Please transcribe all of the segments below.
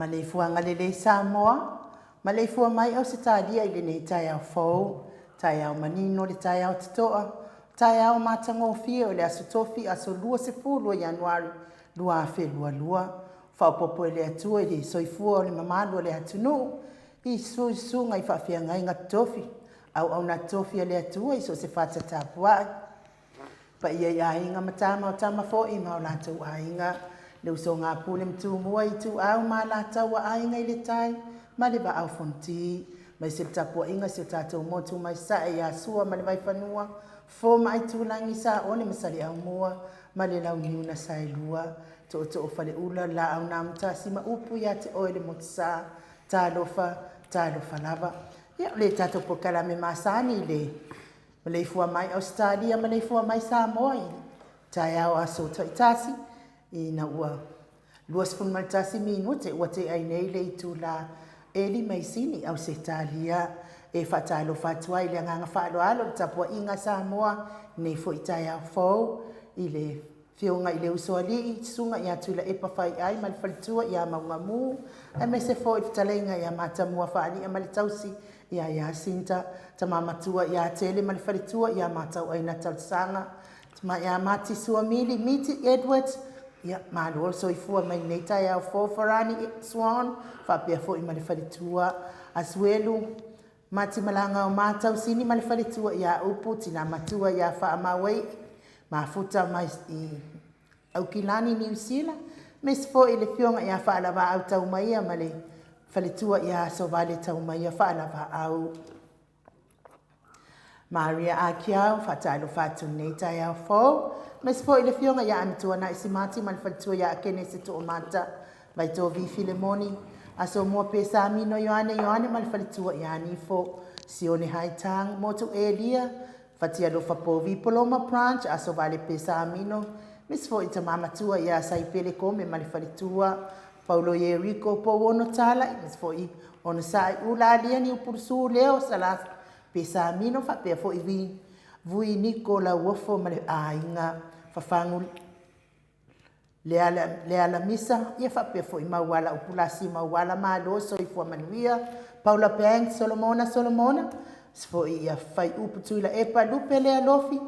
Maleifua lelei Samoa, maleifua mai Ausetalia i lenei taeao fou, taeao manino le taeao totoa, taeao matagofie o le Aso Tofi aso 20 o Ianuari 2022. Faaopoopo e le Atua i le soifua o le mamalu o le atunuu i susuga i faafeagaiga totofi, auauna totofi a le Atua i so o se fata tapuai, paia i Aiga ma Tama o Tama foi ma o latou Aiga, le usoga a Pule ma Tumua, Ituau ma Alataua, Aiga i le Tai ma le Vaa o Fonoti, aemaise le tapuaiga a si o tatou motu mai Sasae ia Sua ma le Vaifanua, Fofo ma Aitulagi, Saole ma Saleaaumua ma le Launiu na Saelua, Tootoo o Faleula, le Laau na Amotasi ma upu ia te oe le Motusa, talofa, talofa lava. Ia, o le tatou polokalame masani i le maleifua mai Ausetalia, maleifua mai Samoa i taeao aso taitasi ina ua 21 minute ua tea ai nei le itula e 5 i Ausetalia. E faatalofa atu ai i le agaga faaaloalo i le tapuaiga a Samoa i lenei foi taeao fou i le Afioga i le Usoalii, Susuga ia Tuilaepa Faiai ma le faletua ia Maugamu, aemaise foi le fetalaiga ia Matamua Faalia ma le tausi ia Iasinta, Tama Matua ia Tele ma le faletua ia Matauaina Talosega, Tama ia Mati Suamili Miti Edwards, ia malo le soifua mai lenei taeao fou. Farani Swan faapea foi ma le faletua, Asuelu Matimalaga o Matausini ma le faletua ia Upu, Tina Matua ia Faamauei, Mafuta mai i Aukilani, Niu Sila, aemaise foi le afioga ia Faalavaau Taumaia ma le faletua ia Sovale Taumaia Faalavaau. Maria Akiau, faatalofa atu i lenei taeao fou, aemaise foi le afioga ia Amituanai Simati ma le faletua ia Akenese Toomata, Vaitovi Filemoni, Asomua Pesamino Ioane Ioane ma le faletua ia Nifo, Sione Haitang, Motu Elia, Fatialofa Povi Poloma Branch, Asovale Pesamino, aemaise foi tama matua ia Saipele Kome ma le faletua, Paulo Ieriko Pouono Talai, aemaise foi Onosai Ula Alia Niupulusu Leo Sala Pesamino, faapea foi Vui Niko Lauofo ma le aiga Fafagu le Alamisa, ia faapea foi Mauala Upulasi Mauala, malo soifua manuia. Paula Banks Solomona Solomona, aemaise foi ia Faiupu Tuilaepa Lupe Lea Lofi.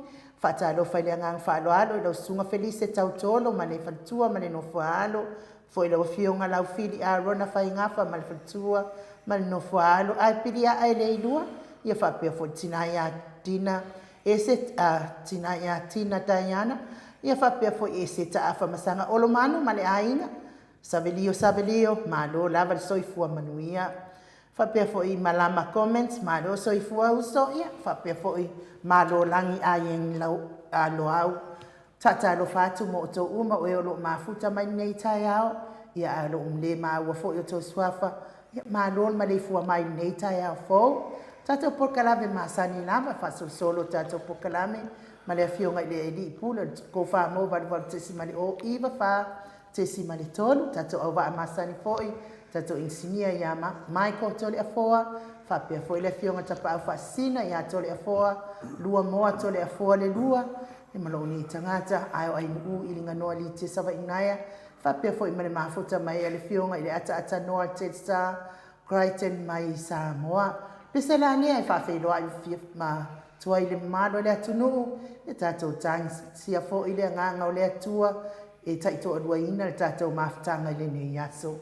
Faatalofa i le agaga faaaloalo i lau Susuga Felise Tautolo ma le faletua ma le nofo a alo, foi lau Afioga Laufili Arona Faigafa ma le faletua ma le nofo a alo, ae pili aa le ilua, ia faapea foi le tina ia Dina Ese, tina ia Tina Diana, ia faapea foi Ese Taafa Masaga Olomanu ma le aiga, Savelio Savelio, malo lava le soifua manuia. Faapea foi Malama Comments, malo soifua uso, ia faapea foi Malo Lagi Aieng Loau. Faatalofa atu mo outou uma o e o lo o mafuta mai lenei taeao, ia ae o lo o le maua foi o outou suafa, ia malo le maleifua mai lenei taeao fou. Tatou polokalame masani lava, faasolosolo tatou polokalame ma le Afioga i le Alii Pule o le Kofamo 88.094.3, tatou auvaa masani foi, tatou inisinia ia Michael Toleafoa, faapea foi le Afioga Tapaau Faasisina ia Toleafoa, Luamoa Toleafoa le lua, ma lou nei tagata, ae o Ainuu Iliganoa Litia Savaiinaea, faapea foi ma le mafuta mai a le Afioga i le Ataata Noa Telstar Crichton mai Samoa. Pese la lea e faafeiloai ma tuai le mamalu o le atunuu, ia tatou tagisia foi le agaga o le Atua e taitoaluaina le tatou mafutaga i lenei aso.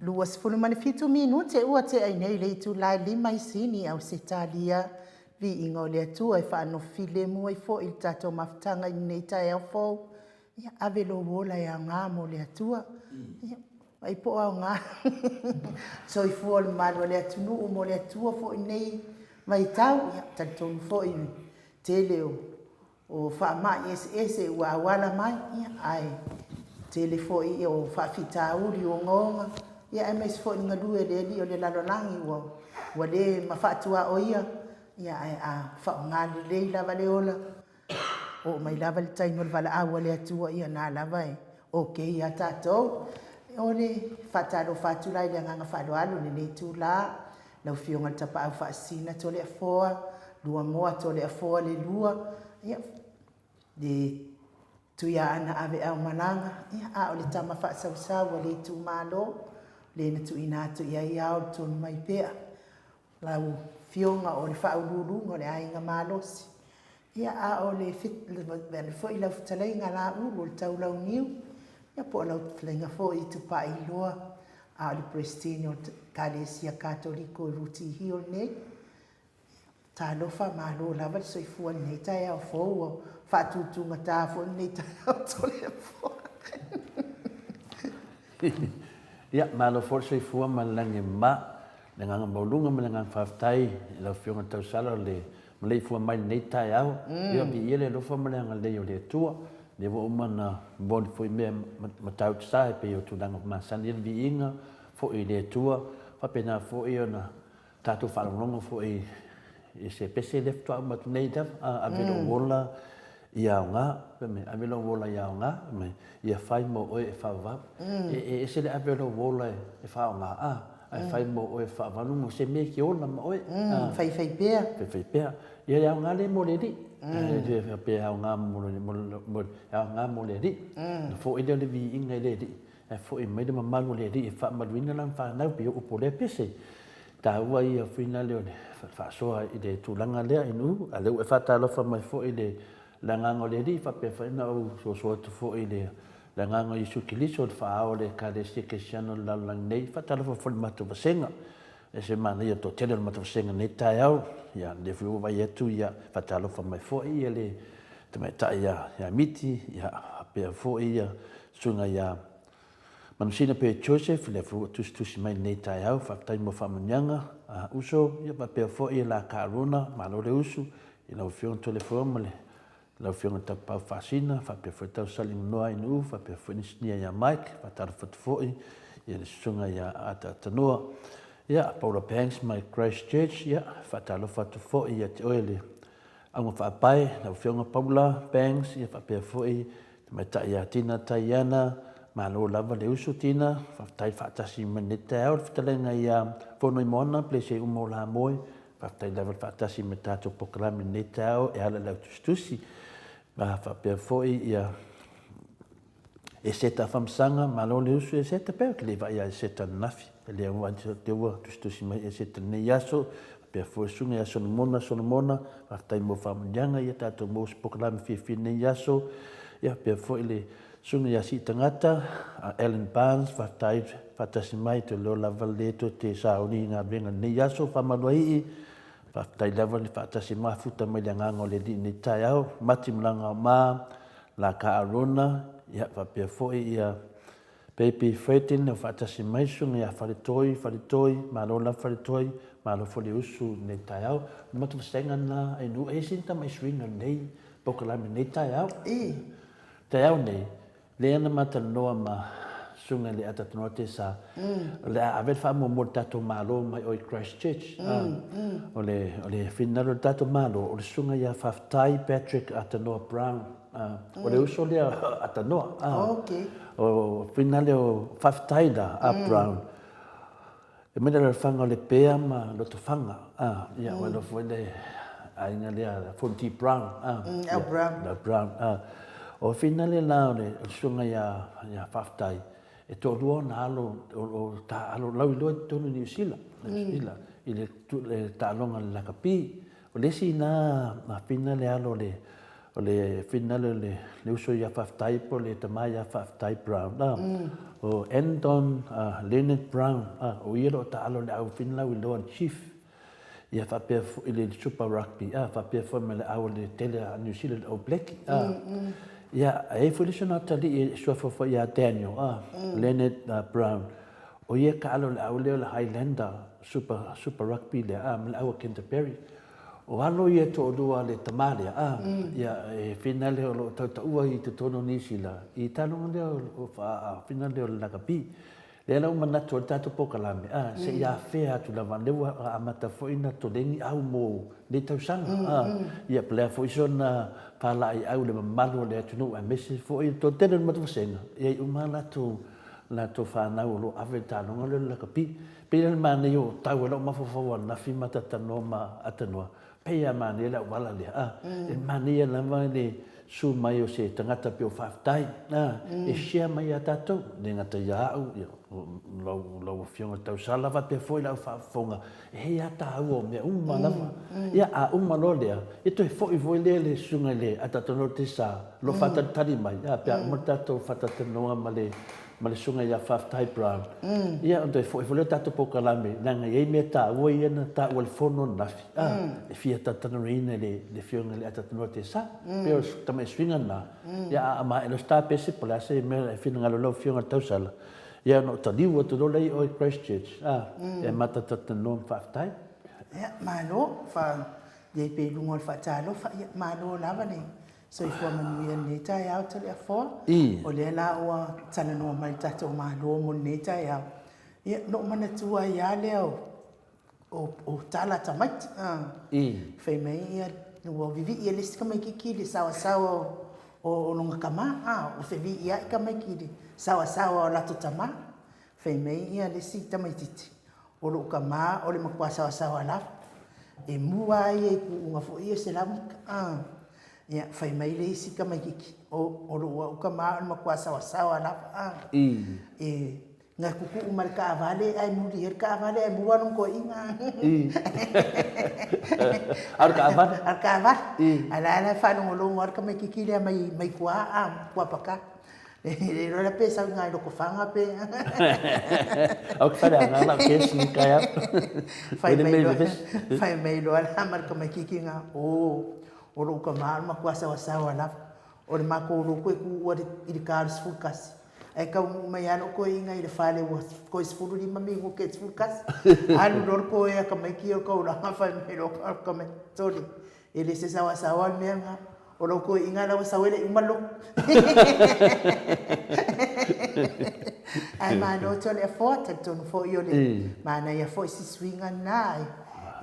27 minute ua tea ai nei le itula e 5 i Sini, Ausetalia. Viiga o le Atua e faanofo filemu ai foi i le tatou mafutaga i lenei taeao fou. Ia, ave lou ola e aoga mo le Atua. Ia, ai po o aoga soifua o le mamalu o le atunuu mo le Atua foi nei vaitau. Ia, talitonu foi i le tele o faamai eseese ua auala mai, ia, ae tele foi o faafitauli ogaoga, ia, aemaise foi le galue i le alii o le lalolagi ua le mafaatuaoia, ia, ae a faaaoga lelei lava le ola, oo mai lava le taimi o le valaau a le Atua, ia na lava e okay a tatou. O le faatalofa atu la i le agaga faaaloalo i lenei itula, lau Afioga i le Tapaau Faasisina Toleafoa, Luamoa Toleafoa Leilua, ia, le Tuiaana Aveao Malaga, ia, a o le tama faasausau a le itumalo, le na tuuina atu i ai ao le tonu mai pea. Lau Afioga o le Faauluuluga o le Aiga Malosi, ia a o le foi lau fetalaiga Laulu o le Taulauniu, ia po o lau fetalaiga foi Tupaiiloa, a o le Peresetene o le Ekalesia Katoliko i Rooty Hill nei. Talofa, malo lava le soifua i lenei taeao fou, ua faatutugata foi lenei taeao Toleafoa. Ia, malo foi le soifua ma le lagi e mama. Le agaga maualuga ma le agaga faafetai i lau Afioga Tausala o le maleifua mai i lenei taeao. Ia, viia le alofa ma le agalelei o le Atua. Lea ua uma ona momoli foi mea matautu sa e pei o tulaga masani ai le viiga foi i le Atua. Faapena foi ona tatou faalogologo foi i se pese lea faatoa uma atu nei lava, ave lou ola ia aoga, fai mai, ave lou ola ia aoga, fai mai, ia fai mo oe e faavavau. E ese le ave o lou ola e faaaoga, a, ae fai mo oe e faavavau, o se mea e te ola ma oe. Faifai pea. Faifai pea. Ia le aoga lea mo le Alii. E le faapea e aoga mo le, e aoga mo le Alii. Ona foi lea o le viiga i le Alii, ae foi mai le mamalu o le Alii e faamaluina lana fanau, pei o upu o lea pese. Taua ia fuainale o le faasoa i le tulaga lea i Nu'u, a o lea ua e faatalofa mai foi i le agaga o le Alii, faapea foi ona ou soso atu foi i le agaga o Iesu Keriso, le faa-Ao o le Ekalesia Kerisiano o le lalolagi nei. Faatalofa foi i le matou vasega, e ese le manaia o le toatele o le matou vasega i lenei taeao. Ia, o lea foi ua vaai atu, ia, faatalofa mai foi le tamaitai ia Miti, ia, faapea foi le susuga ia Manusina pe Joseph, lea foi ua tusitusi mai lenei taeao, faafetai mo faamanuiaga a uso, ia faapea foi la Carona, malo le usu i lau Afioga Toleafoa ma le lau Afioga Taupau Faasina, faapea foi Tausalimanoa i Nu'u, faapea foi Inisinia ia Mike, faatalofa atu foi i le susuga ia Ataatanoa, ia Paula Banks mai Christchurch, ia faatalofa atu foi ia te oe le Auga Faapae, lau Afioga Paula Banks, ia faapea foi Tamaitai ia Tina Taiana, malo lava le usu Tina, faafetai faatasi mai lenei taeao le fetalaiga ia Fonoimoana Blessed uma o Lamoe, faafetai lava le faatasi mai tatou polokalame lenei taeao e ala i lau tusitusi. Ma faapea foi ia Eseta Famasaga, malo le usu Eseta, pea ou te le vaai ia Eseta ananafi, lea ua te ua tusitusi mai Eseta lenei aso, faapea foi susuga ia Solomona Solomona, faafetai mo faamanuiaga ia tatou maua se polokalame fiafia lenei aso, ia faapea foi le susuga ia Siitagata, Alan Barnes, faafetai faatasi mai, toe leo lava le toe te sauni i galuega lenei aso, faamaluaii, faafetai lava le faatasi mafuta mai le agaga o le Alii lenei taeao, Mati Malagaoma, La Ka Arona, ia faapea foi ia Baby Fredin o faatasi mai susuga ia Faletoi, Faletoi, malo lava Faletoi, malo foi le usu i lenei taeao. O le matou vasega lena e nuu e ese ni tamai suiga o lenei polokalame i lenei taeao. Taeao nei, lea na ma talanoa ma susuga i le Atatanoa Tesa, o le a ave le faamuamua i le tatou Malo mai o i Christchurch. O le, o le finagalo o le tatou Malo, o le susuga ia Faafetai Patrick Atanoa Brown, O le uso lea a Tanoa. O finale o Faafetai la a Brown. E mai le alaalafaga o Lepea ma Lotofaga. Ia ua alofa foi le aiga lea Fonti Brown. Al Brown. Al Brown. O finale la o le susuga ia Faafetai, e toalua ona alo o taalo lauiloa i totonu o Niu Sila, i le taaloga o le lakapi. O le isi na finale alo o le. O le finagalo o le uso ia Faafetai po o le tama ia Faafetai Brown, a, o Andon Leonard Brown, a, o ia o lo o taaalo i le au finalauiloa a le Chief, ia faapea foi le Super Rugby, a, faapea foi ma le au a le tele a New Zealand All Black, a. Ia, e i ai foi le isi ona atalii e suafa foi ia Daniel, a, Leonard Brown, o ia e taaalo i le au lea o le Highlander Super, Super Rugby lea, a, ma le au a Canterbury. O alo ia e toalua a le tama lea, a, ia, e finale o lo o tautaua i totonu o Niu Sila, i taaloga lea o finale o le lakapi. Lea la ua manatu ai le tatou polokalame, a, se i afea atu lava, lea ua amata foi ona toleni au mo nei tausaga, a, ia, po o le a foi sona faalaeiau i le mamalu o le atunuu, aemaise foi le toatele o le matou vasega, e i ai uma lava latou, latou fanau o lo o ave i le taaloga lea o le lakapi. Pei la le manaia o tau e lou mafaufau ananafi ma talatalanoa ma Atanoa, pei a manaia le auala lea, a, e manaia lava le su mai o se tagata pei o Faafetai, a, e share mai ia tatou, le gata ia au, ia, lau, lau Afioga i le Tausala faapea foi lau faafofoga, e i ai a taua o mea uma lava. Ia, a uma loa lea, ia toe foi foi lea le susuga i le Atatonoa Tesa, o lo o faatalitali mai, a, pe a uma le tatou faatalatalanoa ma le ma le Susuga ia Faafetai Brown, ia ona toe foi foi lea o le tatou polokalame, leaga e i ai mea taua ia na taua i le fono ananafi, a, e fia talatalanoaina e le Afioga i le Atatanoa Tesa. Pei o le tamai suiga lena, ia a maea loa se ta pese po o le a se mea e finagalo ai lau Afioga i le tausala, ia ona ou taliu atu loa lea i o i Christchurch, a, e mata talatalanoa ma Faafetai. Ia, malo. Fa, i ai pea i luga o le faatalofa, ia, malo lava le Soifua manuia i lenei taeao Toleafoa. O lea la ua talanoa mai le tatou Malo mo lenei taeao. Ia, na ou manatua ai lava lea o tala a tamaiti. Fai mai ia, ua vivii e le isi tamaitiiti i le saoasaoa o lona tama, ua feviiai tamaiti i le saoasaoa o latou tama. Fai mai ia le isi tamaitiiti, O lou tama o le matua saoasaoa lava, e mua ai ia i tuuga foi ia 100 mita. Ia, fai mai le isi tamaitiiti, O lou au tama o le matua saoasaoa lava. E na tutuu ma le taavale ae muli ai le taavale ae mua lona toeaina. A o le taavale? A o le taavale. Ae la e faalogologo lava le tamaitiiti lea mai tua, tua paka. E le iloa la pe sau i Lotofaga pe. Au ke whare anga la ke si kai ap. Fai mai loa, fai mai loa la ma le tamaitiiti lena, o, o lou tama o le matua saoasaoa lava. O le matou lotu e tuua i le ta o le 11, ae taunuu mai lava lou toeaina i le fale ua toe 15 minute i le 11. Alu loa le toea tamaiti ia o le taulaga fai mai loa le tamaiti, sole, E le se saoasaoa le mea lena. O lou toeaina la ua sau e le i uma le lotu. Ae malo Toleafoa, talitonu foi o le manaia foi si suiga lena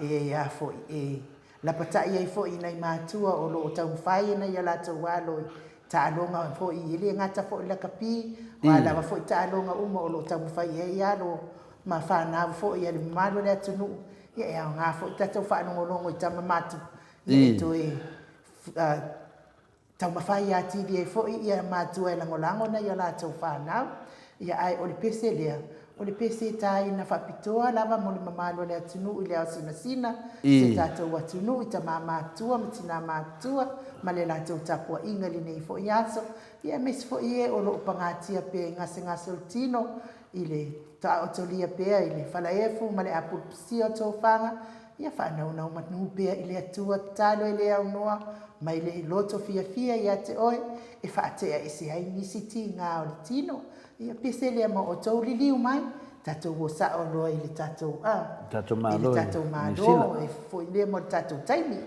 e a foi e lapatai ai foi i nai matua o lo o taumafai e nai a latou alo i taaloga foi, e le gata foi i le lakapi, o a lava foi taaloga uma o lo o taumafai i ai alo ma fanau foi a le mamalu o le atunuu. Ia e aoga foi le tatou faalogologo i tama matua, ia e toe taumafai atili ai foi ia matua e lagolago nai a latou fanau. Ia ae o le pese lea, o le pese e taina faapitoa lava mo le mamalu o le atunuu i le ao sinasina, si o tatou atunuu i tama matua ma tina matua ma le latou tapuaiga i lenei foi aso, ia aemaise foi e o lo o pagatia pea i gasegase o le tino i le taotolia pea i le falaefu ma le apulupusia o tofaga, ia faanaunau manu pea i le Atua tatalo e le aunoa mai le loto fiafia ia te oe e faatea ese ai nisi tiga o le tino. Ia pese lea ma outou liliu mai, tatou o sao loa i le tatou a, i le tatou Malo, e foi lea mo le tatou taimi.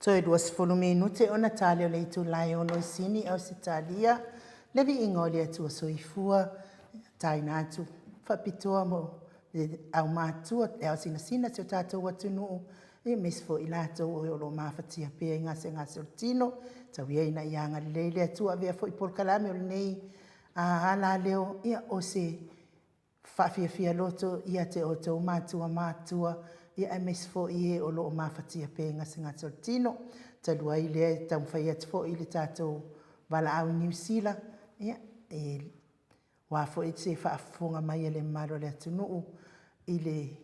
Toe 20 minute ona ta lea o le itula e 6 i Sini, Ausetalia, le viiga o le Atua Soifua, taina atu faapitoa mo le aumatua, le aosinasina o si o tatou atunuu, aemaise foi i latou o lo o mafatia pea i gasegase o le tino, tau ia ina ia agalelei le Atua. Avea foi polokalame o lenei alaleo, o se faafiafia loto ia te outou matua matutua, aemaise foi e o lo o mafatia pea i gasegase o le tino. Talu ai lea e taumafai atu foi le tatou valaau i Niu Sila, aua foi se faafofoga mai a le mamalu o le atunuu i le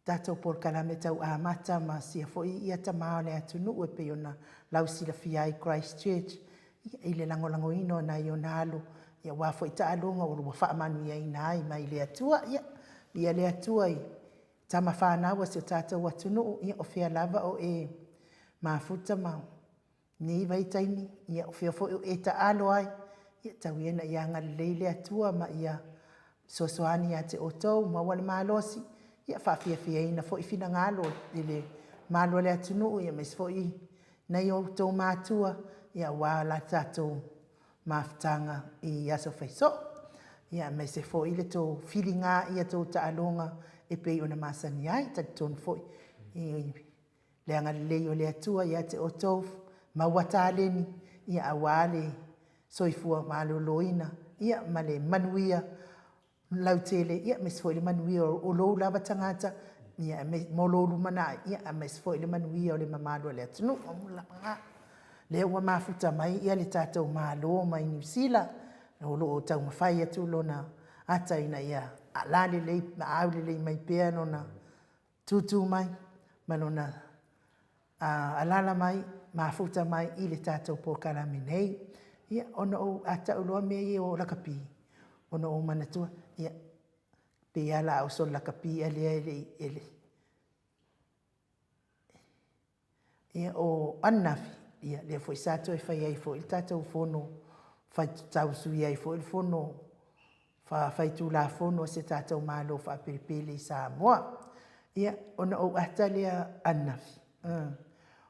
tatou polokalame tau amata ma sia foi tama o le atunuu e pei ona lausilafia ai i Christchurch i le lagolagoina o nai ona alo aua foi taaloga ua faamanuiaina ai mai le Atua. Ia, viia le Atua i tama fanau a si o tatou atunuu, o fea lava o e mafuta ma lenei vaitaimi, o fea foi o e taalo ai, ia tau ia ina ia agalelei le Atua ma ia fesoasoani ia te outou, maua le malosi e faafiafiaina foi finagalo i le mamalu o le atunuu, aemaise foi nai o outou matua aua le tatou mafutaga i aso faisoo. Aemaise foi le tou filiga i a outou taaloga e pei ona masani ai. E talitonu foi i le agalelei o le Atua ia te outou, maua taleni aua le soifua maloloina ma le manuia lautele, aemaise foi le manuia o lou lava tagata mo lou lumanai, aemaise foi le manuia o le mamalu o le atunuu. Lea ua mafuta mai le tatou Malo mai Niu Sila, o lo o taumafai atu lona ata ina ia lalelei ma aulelei mai pea lona tutu mai ma lona alaala mai, mafuta mai i le tatou polokalame nei. Ia, ona ou, a tau loa mea ia o lakapi, ona ou manatua, ia, pei lava o le a ou solo lakapi a lea e le i... Ia, o ananafi, ia, lea foi sa toe fai ai foi le tatou fono, tausuia ai foi le fono faitulafono a si o tatou Malo faapelepele i Samoa. Ia, ona ou ata lea ananafi,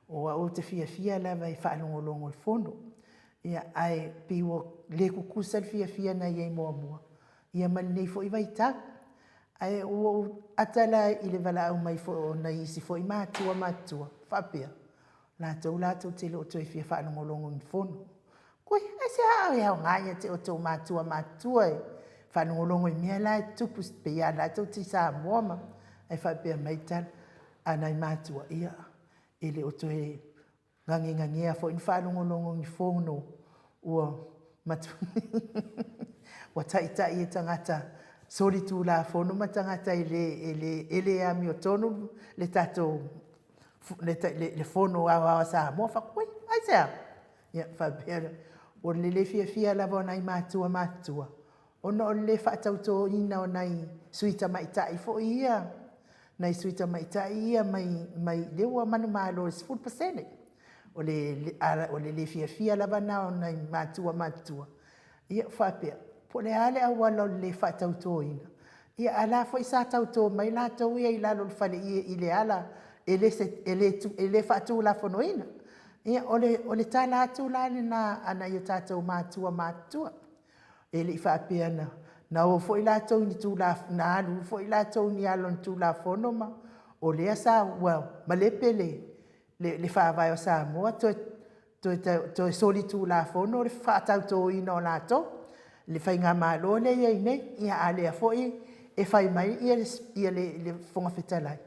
o au ou te fiafia lava e faalogologo i le fono, ia, ae pei ua le tutusa le fiafia na i ai muamua, ia ma lenei foi vaitau. Ae ua ou ata la i le valaau mai foi o nai isi foi matua matutua, faapea, latou latou te le o toe fia faalogologo i ni fono. Oi, aisea e aoga ia te outou matua matutua e faalogologo i mea la e tutupu, pei lava o la e tou te i Samoa ma... Ae faapea mai le tala a nai matua, ia, e le o toe nagenagea foi ona faalogologo i ni fono ua ua taitai e tagata solitulafono ma tagata e le amiotonu le tatou le Fono Aoao a Samoa. Fai atu, oi, aisea? Ia, faapea, o le le fiafia lava o nai matua matutua, ona o le le faatautoina o nai sui tamaitai foi ia, nai sui tamaitai ia mai, mai lea ua manumalo i le 10%. O le le fiafia lava lena o nai matua matutua, ia faapea, po o le a le auala o le le faatautoina, ia a o la foi sa tauto mai latou ia i lalo o le faleie i le ala e le faatulafonoina. Ia, o le tala atu la lena a nai o tatou matua matutua. E le i faapea na o foi latou i ni Tulafono, na alu foi latou i ni ala o ni Tulafono ma o lea sa ua malepe le Faavae o Samoa toe solitulafono le faatautoina o latou, le faigamalo lea e i ai nei. Ia a o lea foi e fai mai le Fofoga Fetalai,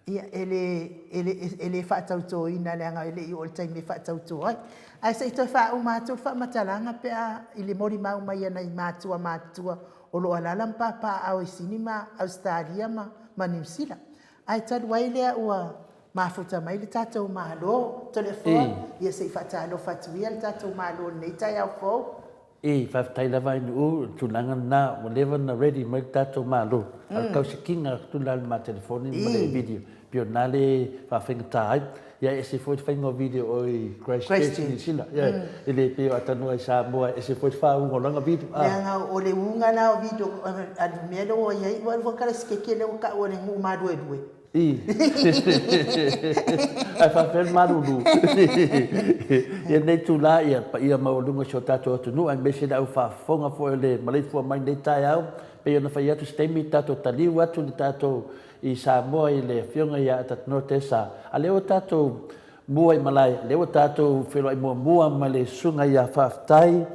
ia e le faatautoina leaga e le i oo i le taimi e faatauto ai. Ae se i toe faauma atu le faamatalaga pe a i le molimau mai a nai matua matutua o lo o alaala ma papaaao i Sini ma Ausetalia ma Niu Sila. Ae talu ai lea ua mafuta mai le tatou Malo, Toleafoa, ia se i faatalofa atu ia le tatou Malo i lenei taeao fou. E faafetai lava Ainuu o le tulaga lena ua leva ona ready mai le tatou Malo, a o le tausikiga atu la i le ma telefoni ma le video pei o lena le faafaigata ai. Ia e ese foi le faiga o video i Christchurch i Niu Sila, e le pei o atanoa i Samoa e ese foi le faauuga o lana video. Leaga o le uga la o video a le mea lea ua i ai, ua alu foi le kalasikeke lea ua tau o le nuu maluelue. I. Ae faapefea le malulu? I lenei itula, ia, paia maualuga i si o tatou atunuu aemaise le au faafofoga foi o le maleifua mai i lenei taeao. Pei ona fai atu se taimi tatou taliu atu le tatou i Samoa i le Afioga ia Atatanoa Tesa, a lea ua tatou mua i malae, lea ua tatou feiloai muamua ma le Susuga ia Faafetai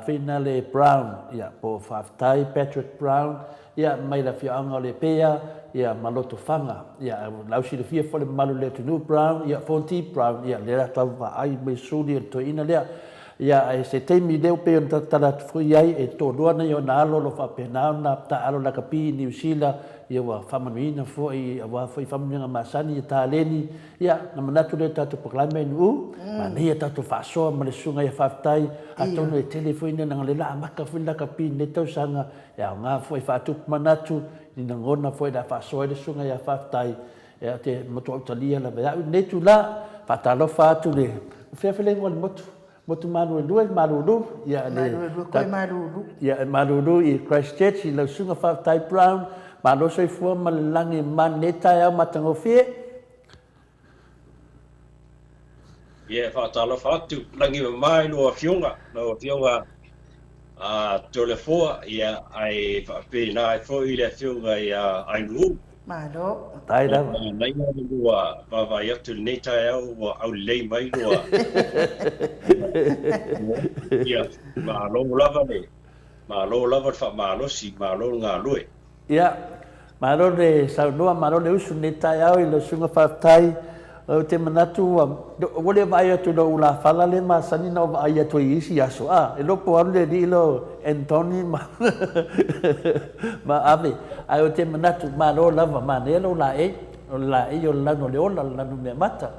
Finale Brown, ia, po o Faafetai Patrick Brown, ia, mai le afioaga o Lepea, ia, ma Lotofaga. Ia, o lau silafia foi le mamalu o le atunuu Brown, ia, Fonti Brown, ia, lea tau vaai mai suli o le toeaina lea. Ia, ae se taimi lea ua pei ona talatala atu foi i ai, e toalua nei ona alo o lo o faapena ona taaalo lakapi i Niu Sila, ia ua faamanuiina foi aua foi faamanuiaga masani ia taleni, ia na manatu lea tatou polokalame NU, manaia tatou faasoa ma le susuga ia faafetai, atonu e tele foi ni ana le amata foi le lakapi i lenei tausaga, e aoga foi e faatupu manatu, ni lagona foi o le a faasoa ai le susuga ia faafetai, ia te matua ou talia lava e au i lenei itula, faatalofa atu le, o fea foi le igoa o le motu? Motu Maluelue, Malulu, ia le Maluelue koe Malulu. Ia e Malulu i Christchurch i lau susuga Faafetai Brown, malo soifua ma le lagi ma lenei taeao matagofie. Ia e faatalofa atu, lagi mama i lua afioga, lau afioga a Toleafoa, ia ae faapena ai foi le afioga ia Ainuu. Malo. Tai lava. Manaia le lua vaavaai atu i lenei taeao ua aulelei mai lua. Ia, malo lava le, malo lava le faamalosi, malo le galue. Ia, malo le saunoa, malo le usu i lenei taeao i lau susuga faafetai. Ou te manatu ua, ua le vaai atu i lou ulafala lea masani na ou vaai atu ai i isi aso, a, e le o po alu le alii lea o Anthony ma, ma Ave. Ae ou te manatu, malo lava, manaia lou laei, o le laei o le lanu o le ola, o le lanu meamata.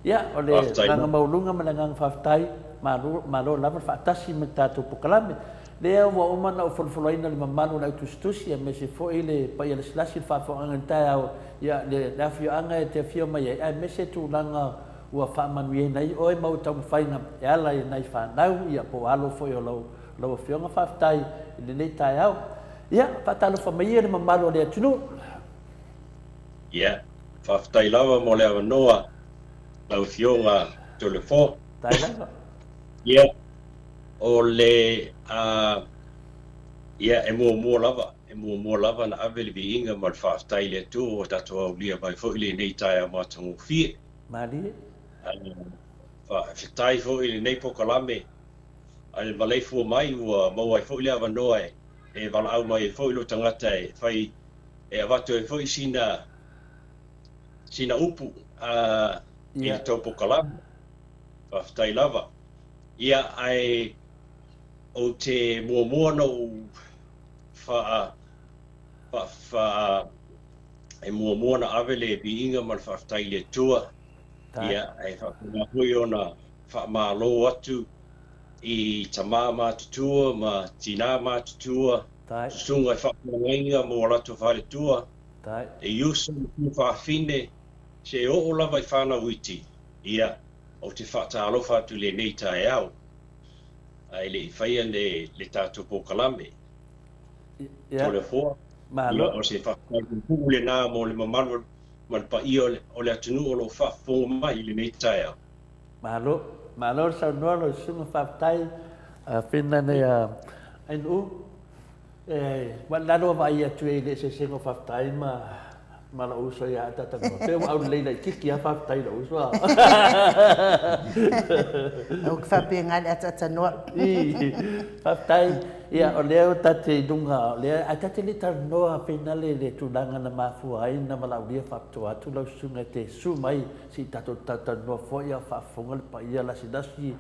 Ia, o le agaga maualuga ma le agaga faafetai, malo, malo lava le faatasi ma le tatou polokalame. Lea ua uma ona ou folafolaina le mamalu o le au tusitusi aemaise foi le paia lasilasi i le faafofogaaga i le taeao, ia, le, le afioaga e te afio mai ai, aemaise tulaga ua faamanuiaina ai oe ma ou taumafaiga e ala i nai fanau, ia, po o alo foi o lau, lau Afioga. Faafetai i lenei taeao. Ia, faatalofa mai ia i le mamalu o le atunuu. Ia, faafetai lava mo le avanoa lau Afioga Toleafoa. Faafetai lava. Ia, O le a, ia, e muamua lava, e muamua lava ona ave le viiga ma le faafetai i le Atua ua tatou aulia mai foi lenei taeao matagofie. Malie. Faafetai foi i lenei polokalame a le maleifua mai ua maua ai foi le avanoa e valaau mai ai foi lou tagata e fai, e avatu ai foi sina, sina upu a, i le tou polokalame. Faafetai lava. Ia, ae ou te muamua ona ou faa, faa, faa, e muamua ona ave le viiga ma le faafetai i le Atua, ia, ae faapena foi ona faamalo atu i tama matutua ma tina matutua, susuga i faafeagaiga ma o latou faletua, e uso ma tuafafine, seia oo lava i fanau iti, ia, Ou te faatalofa atu i lenei taeao, ae le i faia le, le tatou polokalame. Ia. Toleafoa, Malo. Ia, o se faafetai puupuu lena mo le mamalu ma le paia o le, o le atunuu o lo o faafofoga mai i lenei taeao. Malo. Malo le saunoa lau susuga, faafetai. Fina nei a Ainuu. E, ua lalo a vaai atu i le eseesega o Faafetai ma, ma lou uso ia Atatanoa. Pe ua aulelei laitiiti lava Faafetai i lou uso a. Ou te faapena i le ataatanoa. I, faafetai. Ia, o lea ua ta te i luga, o lea, ae ta te le i talanoa finale i le tulaga na mafua ai na valaaulia faapitoa atu lau susuga e te susu mai se i tatou talatalanoa foi a o faafofoga le paia lasilasi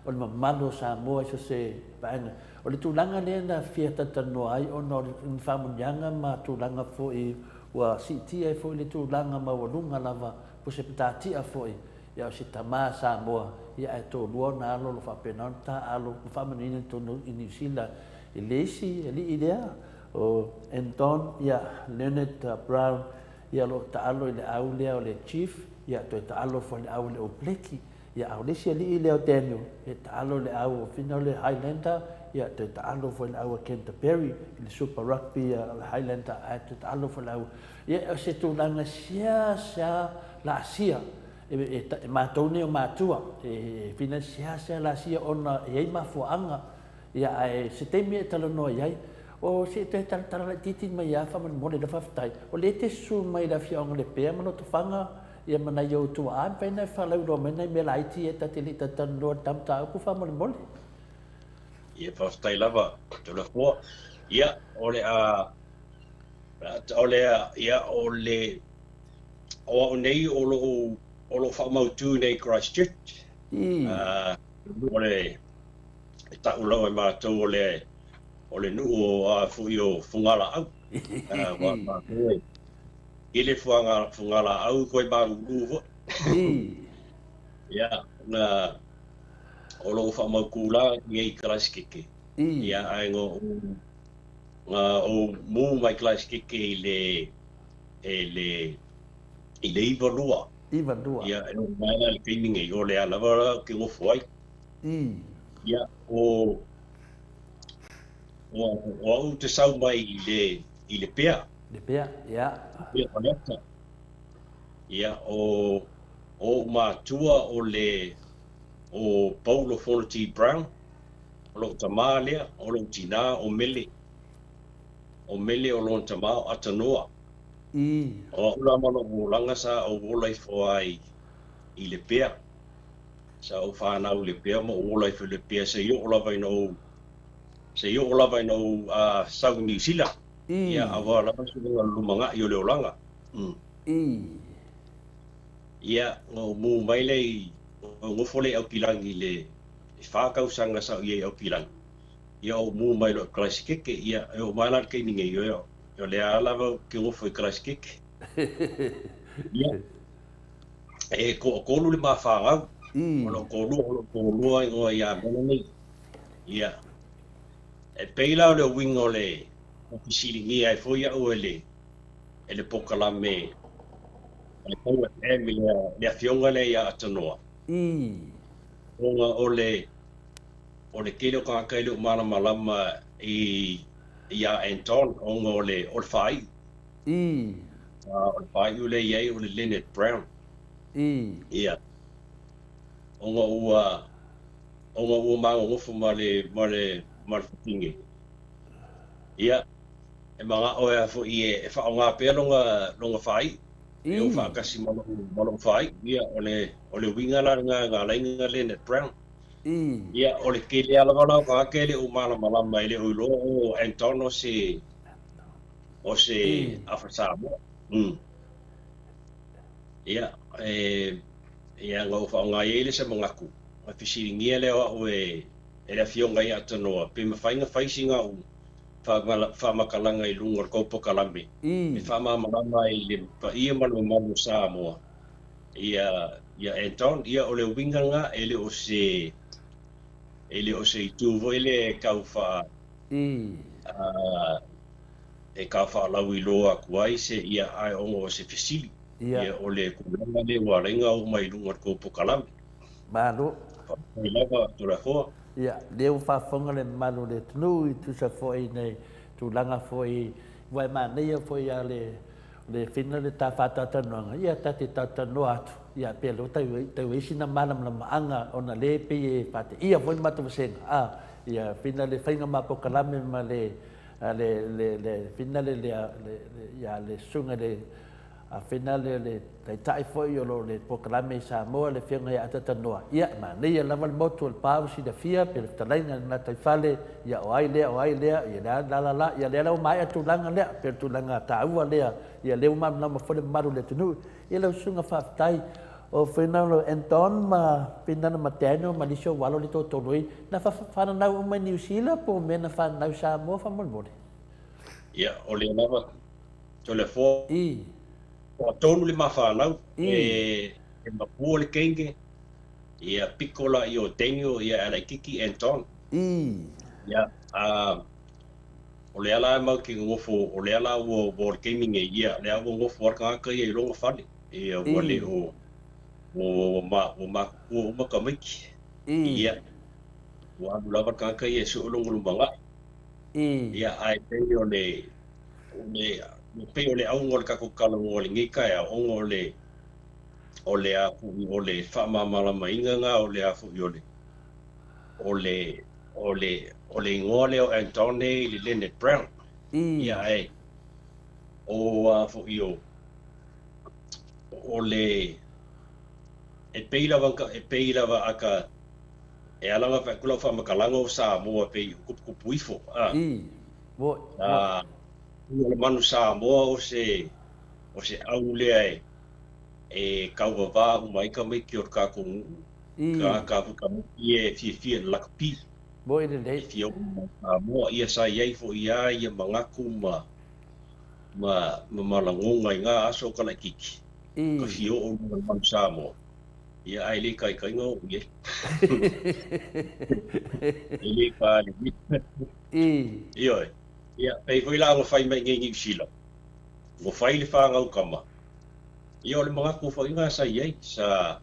o le mamalu o Samoa i so o se vaega. O le tulaga lea na fia talatalanoa ai ona o ni faamanuiaga ma tulaga foi ua siitia ai foi le tulaga maualuga lava po o se matatia foi ia o se tama Samoa ia ae toalua ona alo o lo o faapena ona taaalo ma faamanuiaina i totonu i Niu Sila i le isi alii lea o Anton ia Leonard Brown ia o lo o taalo i le au lea o le Chief ia toe taalo foi i le au o le Opleki. Ia, a o le isi alii lea o Daniel, e taalo i le au o Fina o le Highlander, Ia, toe taalo foi le au a Canterbury i le Super Rugby a le Highlander ae toe taalo foi le au. Ia, o se tulaga seasea laasia e, e, matou nei o matua, e fina seasea laasia ona e i ai mafuaaga. Ia, ae se taimi e talanoa i ai. O se i toe talatala laitiiti mai lava faamolemole lau faafetai. O lea e te susu mai i le afioaga o Lepea ma Lotofaga, ia ma nai ou tuaa, e mafai ona e faalauiloa mai nai mea laiti ia ta te le i talatalanoa i le ta mataupu faamolemole. Ia, faafetai lava Toleafoa. Ia, o le a o le ia o le o au nei o loo o loo faamautu nei Christchurch. O le e ta'u lava e matou o le nuu o a foi o Fugalaau. Aua o matou e tele Fugalaau koe malulu foi. Ia, na o loo faamautu la i Kalasikeke. Ia, ae na ou mū mai Kalasikeke i le e le i le 92. 92. Ia, e oo mai la i le taimi nei, o le a lava la ou te nofo ai. Ia, o au ou te sau mai i Lepea. Lepea, ia. Lepea Faleata. Ia, o ou matua o le o Paulo Fonoti Brown, o lou tamā lea, o lou tinā o Mele. O Mele o lona tamā o Atanoa. O au la ma lou olaga sa ou ola ifo ai i Lepea. Sa ou fanau i Lepea ma ou ola ifo i Lepea seia oo lava ina ou seia oo lava ina ou sau i Niu Sila. Ia, aua lava se lumana'i o le olaga. Ia, na ou mū mai lea i na ou nofo lea i Aukilani i le 4 tausaga sa ou i ai i Aukilani. Ia, ou mū mai loa i Kalasikeke. Ia, e oo mai la i le taimi nei, o lea lava ou te nofo i Kalasikeke. Ia, e toatolu le ma fanau. O lou toalua, o lou toalua igoa ia Melanie. Ia, e pei la o le uiga o le fesiligia ai foi au e le e le polokalame a le Tau FM i le afioga lea ia Atanoa. Ona o le o le tele o tagata e le o malamalama i iā Anton ona o le o le faaiu. O le faaiu lea e i ai o le Leonard Brown. Ia, ona ua ona ua ma nonofo ma le ma le ma le fafine. Ia, e mana'o e a foi e faaaoga pea lona faaiu, e o faatasi ma lou faaiu. Ia, o le uiga la lena na ala ai ona Leonard Brown. Ia, o le tele lava la o tagata e le o malamalama, e le o iloa o Anton o se afa Samoa. Ia, e, ia, na ou faaaoga ai le se manatu, na fesiligia lea o au e le afioga ia Atanoa, pe mafai ona fai sina au faamatalaga i luga o le tou polokalame, e faamalamalama ai i le paia ma le mamalu o Samoa, ia, ia Anton. Ia, o le uiga lena, e le o se, e le o se itu foi lea e tau faa, e tau faalauiloa atu ai se, ia, ae ona o se fesili. Ia, o le tulaga lea ua ala ai ona oo mai i luga o le tou polokalame. Malo. Faafetai lava Toleafoa. Ia, lea ua faafofoga le mamalu o le atunuu i tusa foi i nei tulaga foi ua e manaia foi a le le fina le ta faatalatalanoaga, ia ta te talatalanoa atu, ia pei o lea ua tau tau ai sina malamalamaaga ona lea e pei e faateia foi le matou vasega, a, ia fina le faiga ma polokalame ma le le le le fina le le le ia le susuga i le A fena le le taitai foi o lo le polokalame i Samoa le afioga ia Atatanoa, ia, e manaia lava le motu o le pa ua silafia pe le fetalaiga i le gataifale, ia o ai lea o ai lea, ia lea la la la, ia lea la ua maea tulaga lea, pe o le tulaga taua lea, ia lea ua malamalama foi le mamalu o le atunuu. Ia lau susuga faafetai. O Fernando Anton ma Fernando ma Daniel ma nisi o alo le toatolu ai, na fananau uma i Niu Sila po o mea na fananau i Samoa faamolemole? Ia, o lea lava Toleafoa. Toatolu le ma fanau, e mapua le teine, ia piko la i o Daniel, ia laitiiti Anton. Ia, o lea la e mau te nonofo, o lea la ua o le taimi nei, ia, lea ua nofo lava le tagata ia i lona fale. Ia, ua le o, ua matutua uma tamaiti. Ia. Ua alu lava le tagata ia e sue lona lumanai. Ia, ae pei o le, o le, pei o le auga o le tatou talanoa i lenei taeao, ona o le, o le a foi, o le faamalamalamaina lena o le a foi, o le, o le, o le, o le igoa lea o Antone i le Leonard Brown. Ia, ae o a foi o, o le, e pei lava, e pei lava a ka, E ala ona fai atu lau faamatalaga o Samoa pei o tuputupu ifo, a. Moe, moe. O le manu Samoa o se, o se au lea e, e tauvavā uma ai tamaiti o le tatou nuu, tagata foi tamaiti ia e fiafia i le lakapi. Moe lelei. E fia oo mai i Samoa, ia sa i ai foi lava ia manatu ma, ma, ma malagona i na aso o Kalaititi, ka fia oo i luga o le manu Samoa. Ia, ae le taitaiga oo i ai. E le palemia. Ioe. Ia, pei foi la ona fai mai i inei i Niu Sila, ua fai le fanau tama. Ia, o le manatu foi lena sa i ai, sa,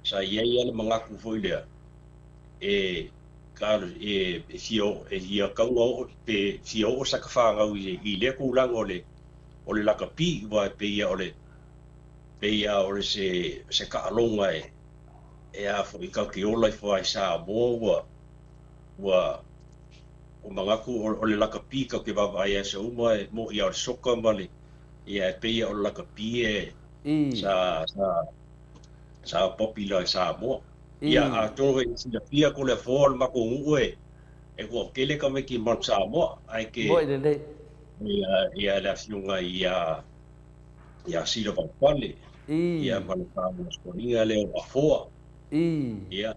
sa i ai lava le manatu foi lea, e, e, e fia oo, e fia tatau ona oo, pe fia oo sata fanau i, i lea tulaga o le, o le lakapi, aua e pei lava o le, Pei lava o se se taaloga e e a foi tatou te ola ifo ai i Samoa ua ua ua manatu o le lakapi tatou te vaavaai i aso uma e moʻi lava o le soka ma le ia e pei lava o le lakapi e sa sa sa popular i Samoa. Ia atonu foi e silafia ko le afoa o le matou nuu e e toatele tamaiti mai Samoa ae ke Moʻi lelei. Ia ia le afioga ia ia Sila Vaupale, ia ma le faamasoniga lea o Afoa, ia,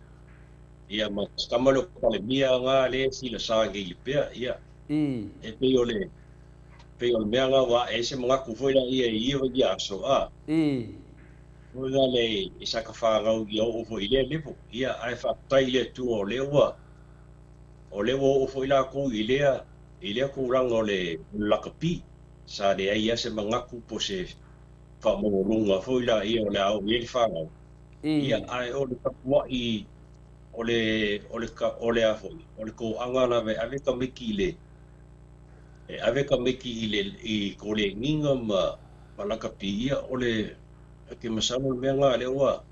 ia ma si tama lea o Palemia na lea e sila sa nei i pea, ia, e pei o le, pei o le mea na ua ae ai se manatu foi laia i ia ia aso, a, foi la le i saka fanau ia oo foi i lea level, ia, ae faafetai i le Atua o lea ua, o lea ua oo foi latou i lea, i lea tulaga o le lakapi. Sa leai lava se manatu po o se faamaualuga foi laia o le a oo i ai le fanau. Ia, ae o le tapuai, o le, o le, o le a foi, o le toaga lava e ave tamaiti i le, e ave tamaiti i le, i koleniga ma, ma lakapi, ia, o le, ou te masalo o le mea lena lea ua,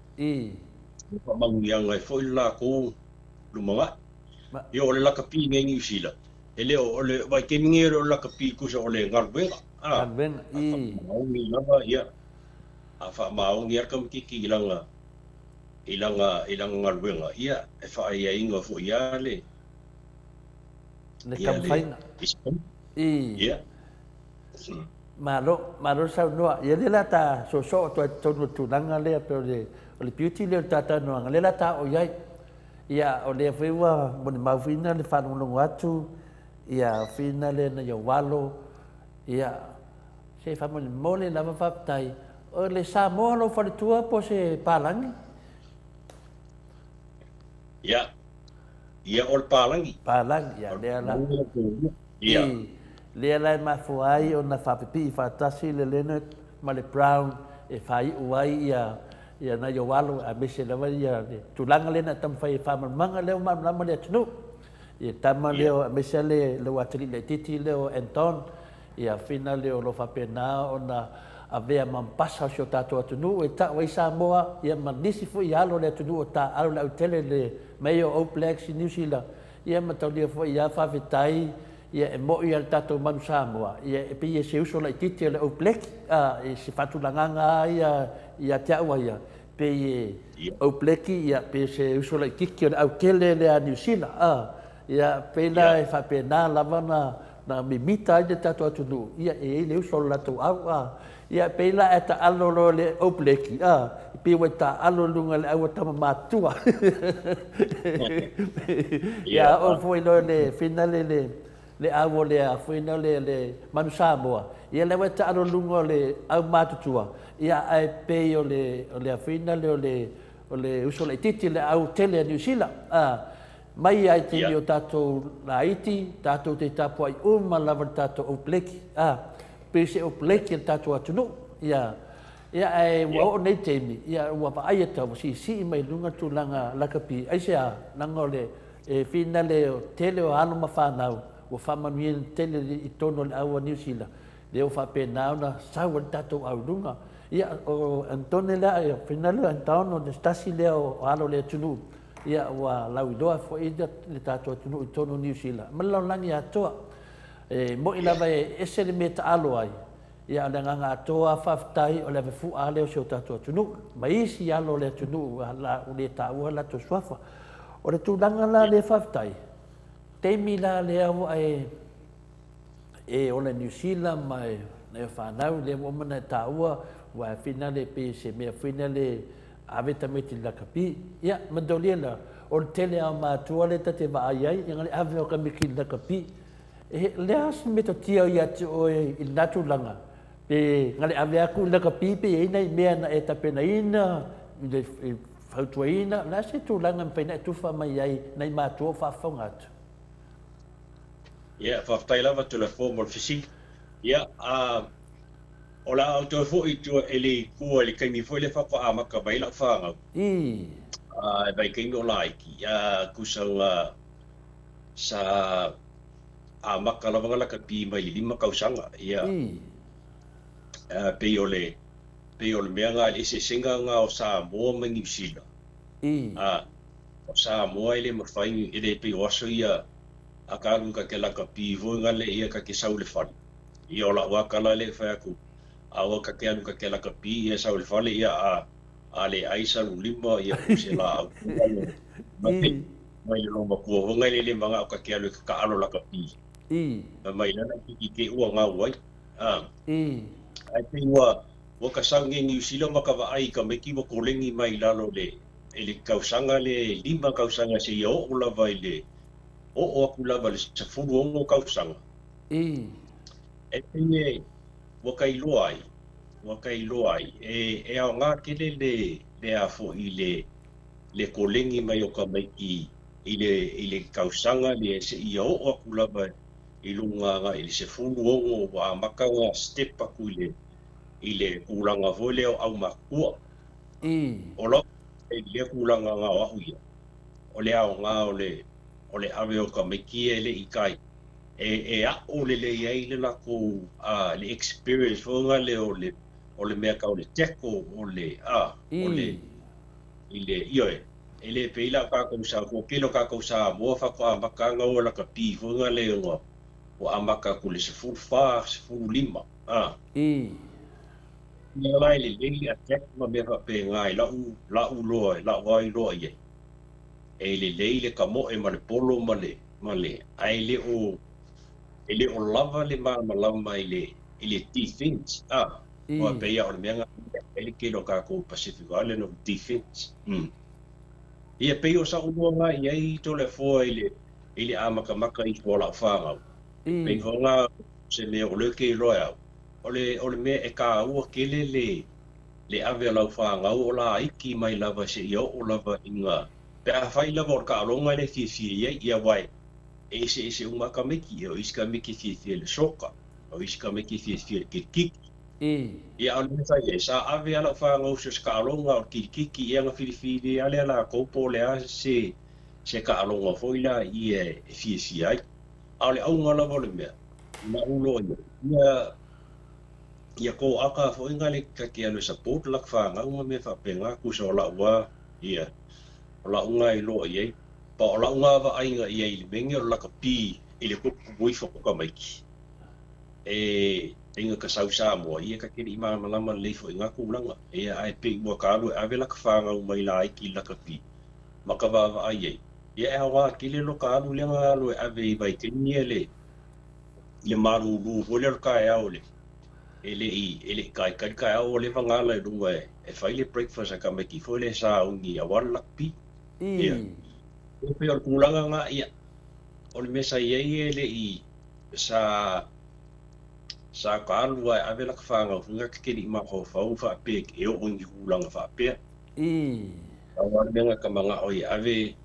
ua faamanuiaga ai foi le latou lumanai. Ia, o le lakapi nei i Niu Sila, E le o le vaitaimi nei e le o le lakapi tusa o le galuega, a. Galuega, A faamaoni lava, ia, a faamaoni lava le tamaitiiti i lana, i lana, i lana galuega, ia, e faaaiaiga foi lava le, Le ia, le taumafaiga. Ia. Malo, malo le saunoa. Ia lea la ta soosoo atu ai totonu o le tulaga lea pei o le, o le beauty lea o le ta talanoaga, lea la ta oo i ai. Ia, o lea foi ua molimau fina le faalogologo atu, ia fina lea na i ou alo, ia, se faamolemole lava faafetai. O le Samoa lou faletua po o se palagi? Ia, ia o le palagi. Palagi, ia, lea la. Ia. Lea la e mafua ai ona faapipii faatasi le Leonard ma le Brown e faaiu ai ia ia nai ou alo aemaise lava ia le tulaga lea na taumafai e faamalamalamaga lea ua malamalama le atunuu. Ia tama lea aemaise le lou atalii laitiiti lea o Anton, ia fina lea o lo o faapena ona avea ma mpasa o si o tatou atunuu e tau ai Samoa ia ma nisi foi alo o le atunuu o taaalo le autele le mai o All Blacks i Niu Sila. Ia ma taulia foi ia faafetai ia e mo'i a le tatou manu Samoa ia e pei e se uso laitiiti o le Oblek a e se faatulagaga a ia ia te au a ia pei e Obleki ia pei se uso laitiiti o le autele lea a Niu Sila a ia pei la e faapena lava na na mimita ai le tatou atunuu ia e i ai le uso o le latou au a Ia, pei la e taalo loa le obleki, a, e pei ua e taalo i luga o le au a tama matutua. Ia, a oo foi loa i le finale le, le au o le a foi na le, le manu Samoa, ia lea ua e taalo i luga o le au matutua, ia, ae pei o le, o le a foi na le, o le, o le uso laitiiti, le au tele a Niu Sila, a, mai lava i taimi o tatou laiti, tatou te tapuai uma lava i le tatou obleki, a. Pei se opleki a le tatou atunuu, ia, ia ae ua oo nei taimi, ia ua vaai atu ua siisii mai luga tulaga lakapi, aisea? Leaga o le E finale o tele o alo ma fanau ua faamanuiaina tele i totonu o le au a Niu Sila, lea ua faapena ona sau ai le tatou au i luga. Ia, o Anetone lea, ia, finale o Anton o se tasi lea o alo o le atunuu, ia, ua lauiloa foi le tatou atunuu i totonu o Niu Sila ma le lalolagi atoa. E moni lava e ese le mea e taalo ai, Ia, o le agaga atoa lava faafetai o le ave fu'a lea o si o tatou atunuu ma isi alo o le atunuu ua le taua latou suafa. O le tulaga la lea faafetai, taimi la lea ua e e ola i Niu Sila ma e nai o fanau lea ua uma ona e taua ua e finale pei se mea foi lea ave tamaiti i le lakapi. Ia, manatua la, o le tele lava o matua lea ta te vaai ai, ia na le ave o tamaiti i le lakapi. E le a se metotia ia te oe i lena tulaga, pe na le ave atu i lakapi pe i ai nai mea na e tapenaina i le fautuaina, o le a se tulaga e mafai ona e tufa mai ai nai matua o faafofoga atu? Ia, faafetai lava Toleafoa mo le fesili. Ia, a, o le a ou toe foi i tua i le tua i le taimi foi lea faatoa amata mai ai lau fanau. I. A, e vaitaimi o laiti, a, tusa na sa amata lava na lakapi mai i le 5 tausaga. Ia, I. pei o le, pei o le mea na, le eseesega na o Samoa ma Niu Sila. I. A, o Samoa e le mafai, e le pei o aso ia, a ka alu ka ke lakapi foi na le ia ka ke sau le fale. Ia o lau aka la le fai atu, a ua ka ke alu ka ke lakapi ia sau le fale ia a, a le ai sa lima ia o se la au. I. Mai le loma kua foi ngai le le manga o ka ke alu ka alo lakapi. I. Mai lana ki ke ua ngau ai. A. I. Ai pe ua ua ka sau nge Niu Sila ma ka vaai ka meki wa kolengi mai lalo le e le kausanga le 5 kausanga se ia o lava i le o o aku lava le 16 kausanga. I. E pei ua ka iloa ai, ua ka iloa ai, e, e ao ngā kele le, le a foi le, le kolengi mai o ka maiki i le, i le kausanga le se ia o aku lava i lunga nga i le 16 ua amaka nga step aku i le kulanga foi lea o au makua. I. O lau e le kulanga nga o au ia. O le ao ngā o le ave o ka maiki e le i kai. E, e a o le le iai le lako a le experience foi nga le o le o le mea kau le teko o le a o le I. i le ioe e le pei la ka kou sa ko kelo ka kou sa mo fa ko amaka nga o la ka pi foi nga le ngo o amaka ku le 14 15 a I. me la le le attack ma me fa pe ngai la u la u loa la wai loa ia e le le le ka mo e ma le polo ma le ma le ai le o e le o lava le ma ma lava mai le i le defense a o I. pe ia o le mea nga e le kelo ka ko Pacific Island of Defense. Ia pe o sa ulua nga ia i tole foa i le amakamaka i fo lau whangau. Pe I. fo nga se mea o le ke loa au. O le mea e ka ua kele le le ave lau whangau o la iki mai lava se ia o lava inga. Pe a whai lava o ka alonga le fiafia ia ia wai. E se e se uma ka meki, o isi ka meki fiafia le soka, o isi ka meki fiafia le kirikiki. I. Ia o le mea ia, sa ave ala whangau se ka alonga o kirikiki ia nga filifili ale ala koupo le a se se ka alonga foi la i e fiafia ai. A o le aunga lava o le mea, na ulo ia. Ia ia ko aka foi nga le ka ke alu support lak whangau ma me whapenga kusa o lau wā, ia, o lau ngā i loa i ei. Pa o lau ngā wa ainga ia i le menge o laka pi i le kupu kupu ka maiki. E inga ka sau Samoa, ia ka kere i malamalama le ifo i ngā kūlanga. E ia ai pe ua ka alu e ave laka whangau mai la aiki laka pi. Ma ka wawa ai ei. Ia e awa kile lo ka alu lenga alu e ave i vai tini e le le maruru foi le ka e au le. E le i, e le kai kai kai au le wangala i lunga e, e whai le breakfast a ka meki foi le sa ungi a wala lak pi. Ia. I. E pe o le kūlanga ngā ia. O le mesa ia i e le i sa sa ka alu ai ave laka whangau funga ka keri i mafaufau whaapea e o ngi kūlanga whaapea. I. A wale menga ka manga o i ave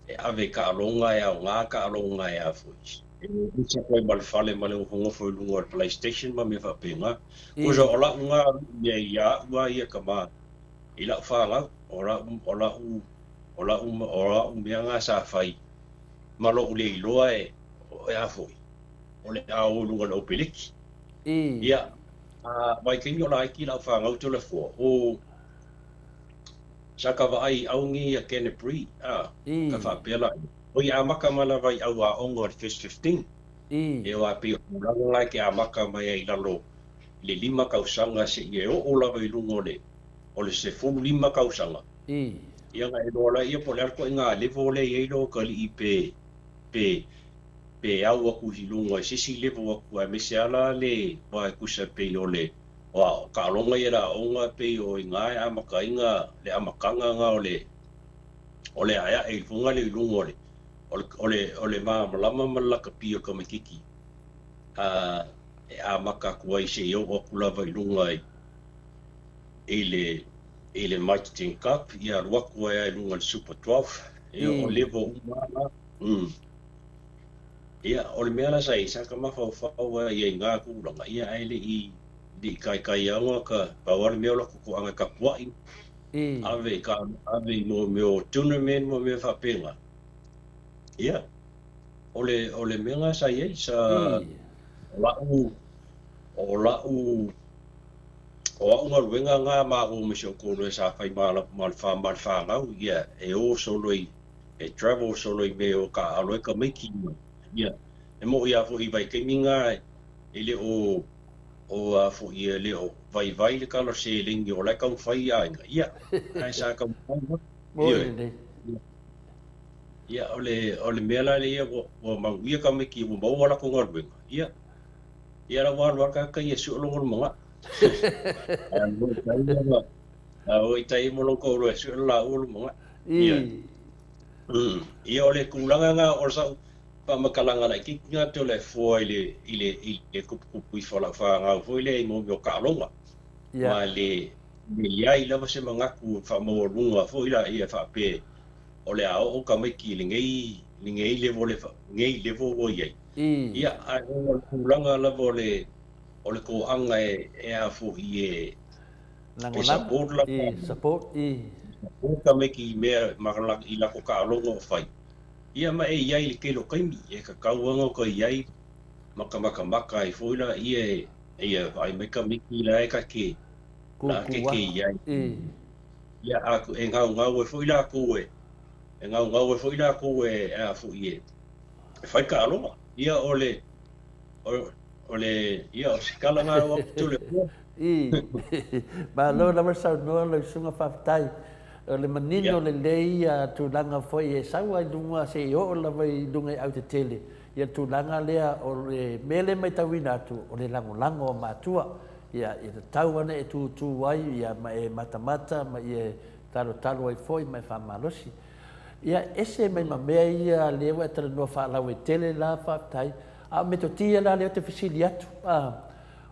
e ave ka alonga e au ngā ka alonga e a foi. E usa koe ma le fale ma le ngofo i lunga o le PlayStation ma me whaapea ngā. Kosa I. o lau ngā ia ia ua ia ka mā i lau whangau o lau o lau o lau o lau mea ngā sa whai. Ma lo'u le iloa e e a foi o le a o i luga o le opeleki. Ia, a vaitaimi o laiti la'u fanau Toleafoa, o sa ka vaai i augi ia Canterbury, a, ka faapea la, oi amata mai lava i au aoga o le First 15. E o a pei o tulaga la e te amata mai ai i lalo i le 5 tausaga seia e oo lava i luga o le o le 15 tausaga. Ia ona e iloa laia po o le a le ituaiga level lea e i ai lou atalii pe pe pe au atu i luga i se isi level atu aemaise lava la le aua e tusa pei o le o taaloga ia le aoga pei o i ina e amata ai le amataga lena o le o le aeae i luga lea i luga o le o le o le o le malamalama ma le lakapi o le tamaitiiti e amata atu ai seia oo atu lava i luga i i le i le Mitre 10 Cup, ia alu atu ai lava i luga i le Super 12, ia o level uma lava la. Ia, o le mea la sa i ai, sa ta mafaufau lava i ai i na tulaga, ia ae le i le i taitai lava ona ta, pau lava le mea o lata toaga e tapuai, ave i ka, ave i mo mea o tournament ma mea faapena. Ia, o le o le mea na sa i ai, sa o la'u o la'u O a'u galuega na maua ma si ou toalua sa fai ma ma le fanau, ia, e o solo i, e travel solo i mea e o taaalo ai tamaiti ma, ia, e mo'i lava foi i vaitaimi na e le o, o a foi e le o vaivai le tala o le seleni o la e taumafai i aiga, ia, ae sa taumafai lava. Mo'i lelei. Ia, o le, o le mea la lea ua, ua manuia tamaiti ua maua a latou galuega, ia, Ia la ua alu lava le tagata ia e sue lona lumanai. Ae alu i tai ma alu i tai ma lou toalua e sue le laua lumanai. Ia. Ia o le tulaga lena o sau faamatalaga laitiiti lena Toleafoa i le i le i le tuputupu ifo o lau fanau foi lea i mea o taaloga. Ma le le i ai lava se manatu faamaualuga foi laia faapea o le a oo tamaiti i lenei lenei level lenei level ua i ai. Ia, ae ona o le tulaga lava o le o le toaga e e a foi e e support lava support support tamaiti i mea ma i lako taaloga o fai. Ia ma e i ai i le tele o taimi e tatau lava ona ota i ai ma ka matamata ai foi laia e ia vaai mai tamaiti la e ta te la te te i ai. Ia a e gaugau ai foi lakou e e gaugau ai foi lakou e a foi e e fai taaloga. Ia o le, o le, ia o se tala lena o atu Toleafoa. I. Malo lava saunoa lau susuga faafetai. O le manino lelei ia tulaga foi e sau lava i luga seia oo lava i luga i autetele ia tulaga lea o le mea lea e maitauina atu o le lagolago a matua. Ia e tatau ona e tutu ai ia ma e matamata ma e talotalo ai foi ma e faamalosi. Ia ese mai ma mea ia lea ua e talanoa faalauaitele la faafetai. A o metotia la lea ou te fesili atu, a,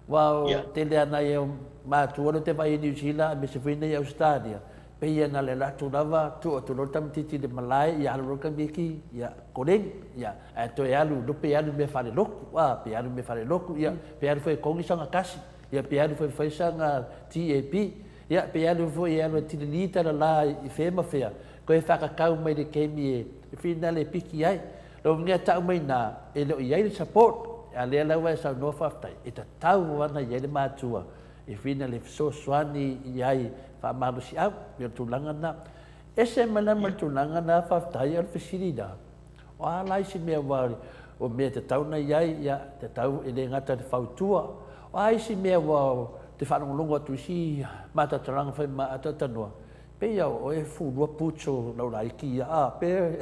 aua o tele lava nai au matua lea ou te vaai i Niu Sila aemaise foi nei Ausetalia, pei e na o le alu atu lava tuu atu loa le tamaitiiti i le malae, ia alu loa le tamaitiiti, ia koleni, ia ae toe alu loa pe alu i mea faalelotu, a, pe alu i mea faalelotu, ia pe alu foi e togi sana tasi, ia pe alu foi e fai sana TAP, Ia, pe alu foi e alu e tilili tala la i fea ma fea, koe whakakau mai le taimi e whina le piki ai. Lo ngia tau mai na, e leo i ai le support, a lea laua e saunoa whawhetai, e tatau ana i ai le matua, e whina le fesoasoani i ai whaamalosi au, me o le tulaga na. Ese mai la ma le tulaga na whawhetai o le fesili la, O a la isi mea ua, o mea e tatau ona i ai, ia, tatau e le gata i le fautua. O a isi mea ua te faalogologo atu i isi matatalanga fai ma ataatanoa, pei a o oe e fulua boots o lau laiti ia, a, pe,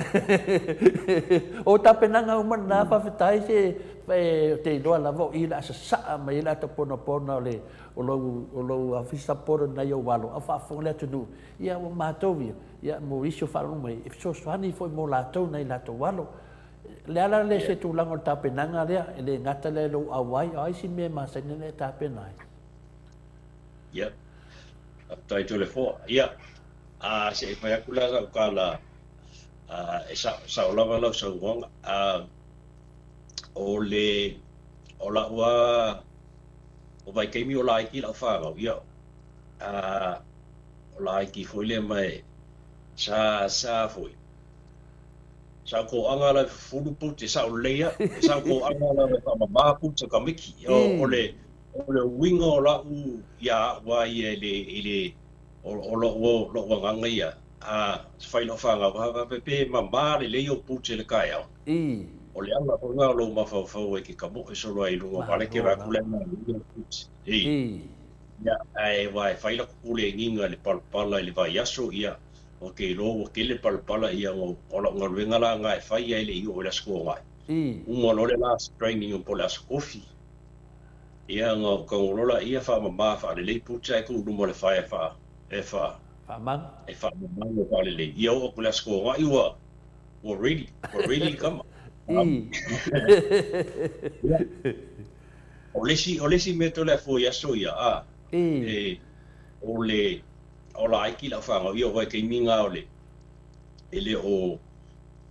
o tapenaga uma na, faafetai se, e, te iloa lava o i le a sasaa mai ai le ata ponapona o le, o lou, o lou ofisa pona nai ou alo, a o faafofoga le atunuu, ia, ua matou ia, Ia, mo isi o faalogo mai, e fesoasoani foi mo latou nai latou alo. O le a la le se tulaga o le tapenaga lea, e le gata lea i lou auai, a o isi mea e masani ona e tapena ai? Ia, faafetai Toleafoa. Ia, a se i fai atu la sau tala, e sao lava lau saunoaga. O le, o lau lava, o vaitaimi o laiti lau fanau, ia, o laiti foi lea ma e sa sa foi. Sa ou toaga lava e fufulu puti, e sao lelei au. E sa ou toaga lava e faamama puti o tamaiti. O le o le uiga o la'u ia a'u a ia i le i le o lo'u lo'u agaga ia, a fai lau fanau faapea pe mama lelei ou puti i le taeao. O le ala foi lena o lou mafaufau ai ke kamo'e solo ai i luga o vale ke Malo vaai atu lava. la e manaia le puti. Ia, ae aua e fai latou puleagiga i le palapala i le vaiaso, ia, ou te iloa ua tele palapala, ia, o lau galuega la lena e fai ae le i oo i le Aso Toonai. Uma loa le last training po o le Aso Tofi, ia, ona ou tago loa lea faamama faalelei puta ae tuu i luma o le fae e faa, e faa, Faamanu. e faamamalu e faalelei. Ia oo atu i le Aso Toonai ua, ua ready, ua ready le tama. Ia, o le isi mea Toleafoa i aso ia, a, e, o le, o laiti lau fanau, ia o vaitaimi na o le, e le o,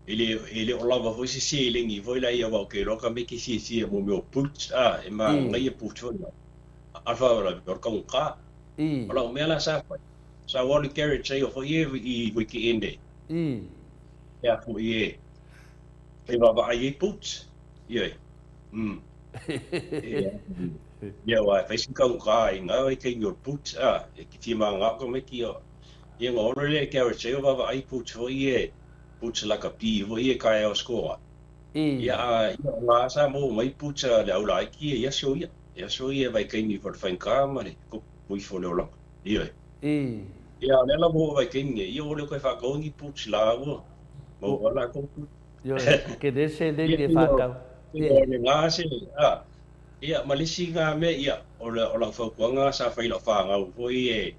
e le, e le o lava foi se seleni foi la ia, aua ou te iloa tamaiti fiafia mo mea o boots, a, e manaia boots foi la. A faalavelave o le taugata. O lau mea la sa fai, sa ou alu i garage sale foi ia i weekend e, e a foi e, e vaavaai ai boots. Ioe. Ia, aua e fai si taugata i na vaitaimi o le boots, a, e te fia mananao tamaiti ia. Ia ona olo lea i garage sale vaavaai boots foi ia, boots lakapi foi ia e taeao i Aso. Ia, a, ia, o la sa maua mai boots a le au laiti ia i aso ia. I aso ia vaitaimi foi o le faigata ma le tupu ifo o le olaga. Ioe. Ia, o lea lava ua oo vaitaimi nei, ia ua le toe faataua ni boots la ua maua lava latou boots. Ioe, tele Ia, seleni e pei o, faatau. pei o le na se, a, ia, ma le isi na mea, ia, o lau fautuaga sa fai i lau fanau foi e,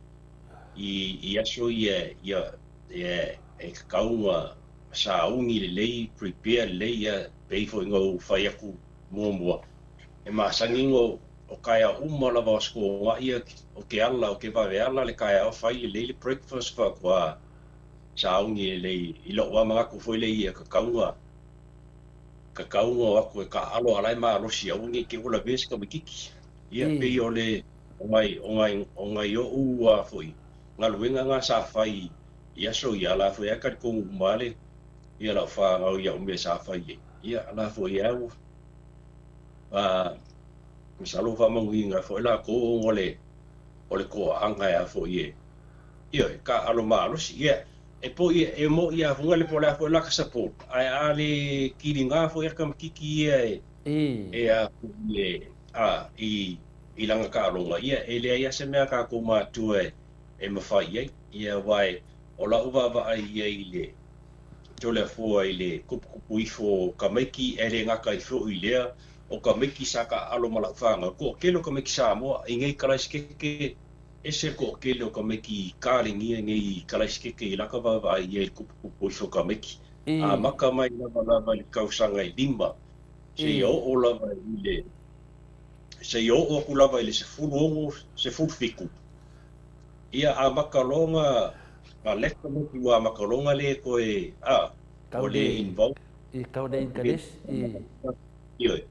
i aso ia, ia, ia e tatau ona sauni lelei, prepare lelei, ia, pei foi ona ou fai atu muamua, e masani ona o taeao uma lava o Aso Toonai, ia, o ke ala, o ke vave ala le taeao, fai lelei le breakfast, faatoa sauni lelei i lou lava manatu foi lea ia tatau ona o atu e taaalo a o la e malosi aua ne i te i ua lavea se tamaititi. Ia, pei o le o nai o nai o nai o'u a foi galuega na sa fai i aso ia, la foi lava e talitonu uma lava le ia lau fanau i au mea sa fai ai. Ia, la foi lava ua masalo ua faamanuiaina foi latou ona o le toaaga e a foi e, ioe, taaalo malosi. Ia, e po'i e mo'i a fuga le po o le a foi laka support, ae a le kiliga foi a le tamaititi ia e e a foi e a i lana taaloga, ia, e leai lava se mea a tatou matua e mafai ai. Ia, aua o la'u vaavaai ia i le Toleafoa i le tuputupu ifo o tamaiti, e le gata ai foi i lea, o tamaiti sa taaalo ma la'u fanau, toatele o tamaiti Samoa i nei kalaisikeke, ese le toatele o tamaiti Kalegia i nei kalaisikeke i laka vaavaai ia i le tuputupu ifo o tamaiti. Amata mai lava lava i le tausaga e 5 seia oo lava i le seia oo atu lava i le 16, 17. Ia, amata loa na left tamaiti ua amata loa ona le toe a Tau ua le le involve. Tau le interest. Ioe.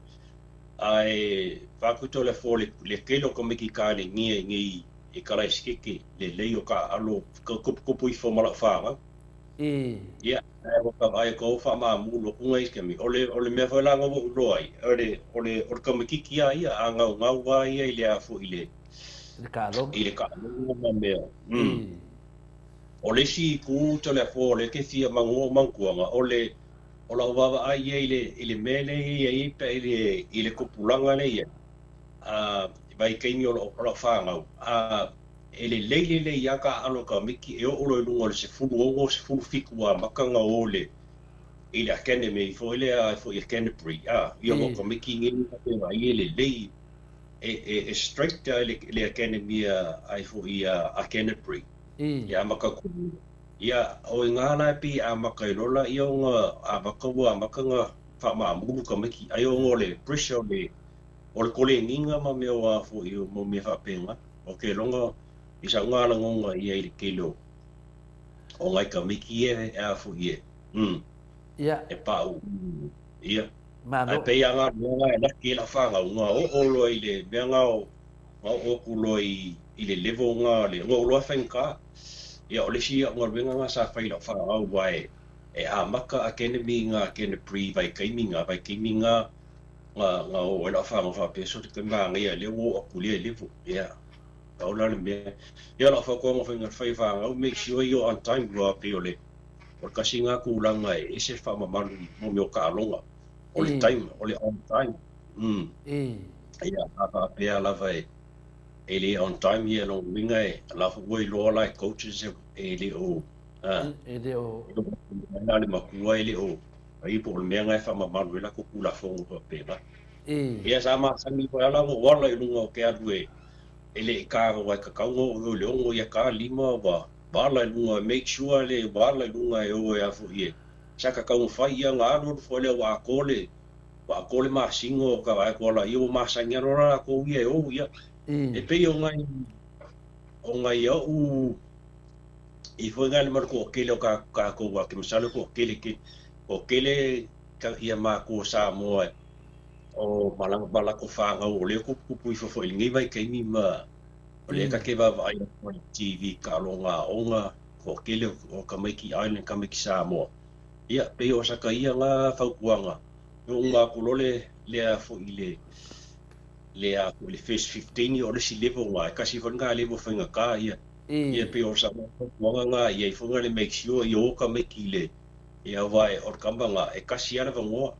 Ae faapito le fua le tele o tamaiti Kalegia i nei e kalaisikeke lelei o taaalo tuputupu ifo ma lau fanau. Ia, ae ua vaai atu ua faamamulu atu nai isi O le mea foi la na ua ou iloa ai, o le tamaititi lava ia, a gaugau lava ia i le a foi i le Le taaloga. i le taaloga ma mea. O le isi itu Toleafoa o lea e te fia manuia o manatuaga, o le o lau vaavaai ia i le mea lea e i ai pe i le tupulaga lea e i ai, a vaitaimi o lau fanau, a e lelei lelei lava taaalo a tamaiti e oo loa i luga o le 16, 17 ua amata ona o i le academy foi lea foi e Canterbury, a ia o tamaiti nei faapena e lelei e straight le academy ai foi a Canterbury. Ia amata ia o i ngā la e pei amata i lola ia ona amata ua amata ona faamamulu tamaiti ai ona o le pressure o le koleniga ma mea o a foi o mea faapena. O ke loga i sau ngā lagonga ia i le tele o ngai tamaiti ia e a foi e e pau ia. Malo. Ae pei a ngā mea ngā e laki e lau fanau ngā oo loa i le mea ngā o ngā oo atu loa i le level ngā le ngā o loa whainga. Ia, o le isi au galuega ngā sa fai i lau fanau aua e E amata akenemi nga kene pre vaikaimi nga vaikaimi nga nga nga o e lau whanga whapea so te manaia le ua oo aku i lea level. Ia, pau la le mea. Ia o lau fautuaga faiga fai fanau, make sure you're on time aua pei o le o le tasi lena tulaga e ese le faamamalu i mo mea o taaloga. O le time, o le on time. Umm. Ia, a faapea lava e e le on time ia lona uiga e la foi ua iloa la e coaches e le o E le o. Na le matua e le o ai po o le mea na e faamamalu ai latou Tulafono faapena. Ia sa masani foi lava ona ou ala i luga o ke alu e e le i ka aua e tatau ona oo i le 6 ia ka 5 ua ala i luga make sure le ua ala i luga e o e a foi e sa tatau ona fai ia ona alu alu foi lea ua atoa le ua atoa le masina o ka vaai atu ala ia ua masani lava loa latou ia e ou ia e pei o nai o nai o'u i foi nai le ma le toatele o tatou aua ou te masalo e toatele tele, toatele ia matou o Samoa o ma latou fanau o lea e tuputupu ifo foi i lenei vaitaimi ma o lea ta te vaavaai atu ai i le TV i taaloga aoga, toatele o tamaiti Island, tamaiti Samoa. Ia, pei o sata ia na fautuaga, e oo uma atu loa lea foi i le le a foi le first 15 o le isi level na, e tasi foi lena level faigata ia. Ia pei o sa fautuaga na i ai foi na le make sure ia o tamaiti i le ia aua o le tama na e tasi lava le avanoa.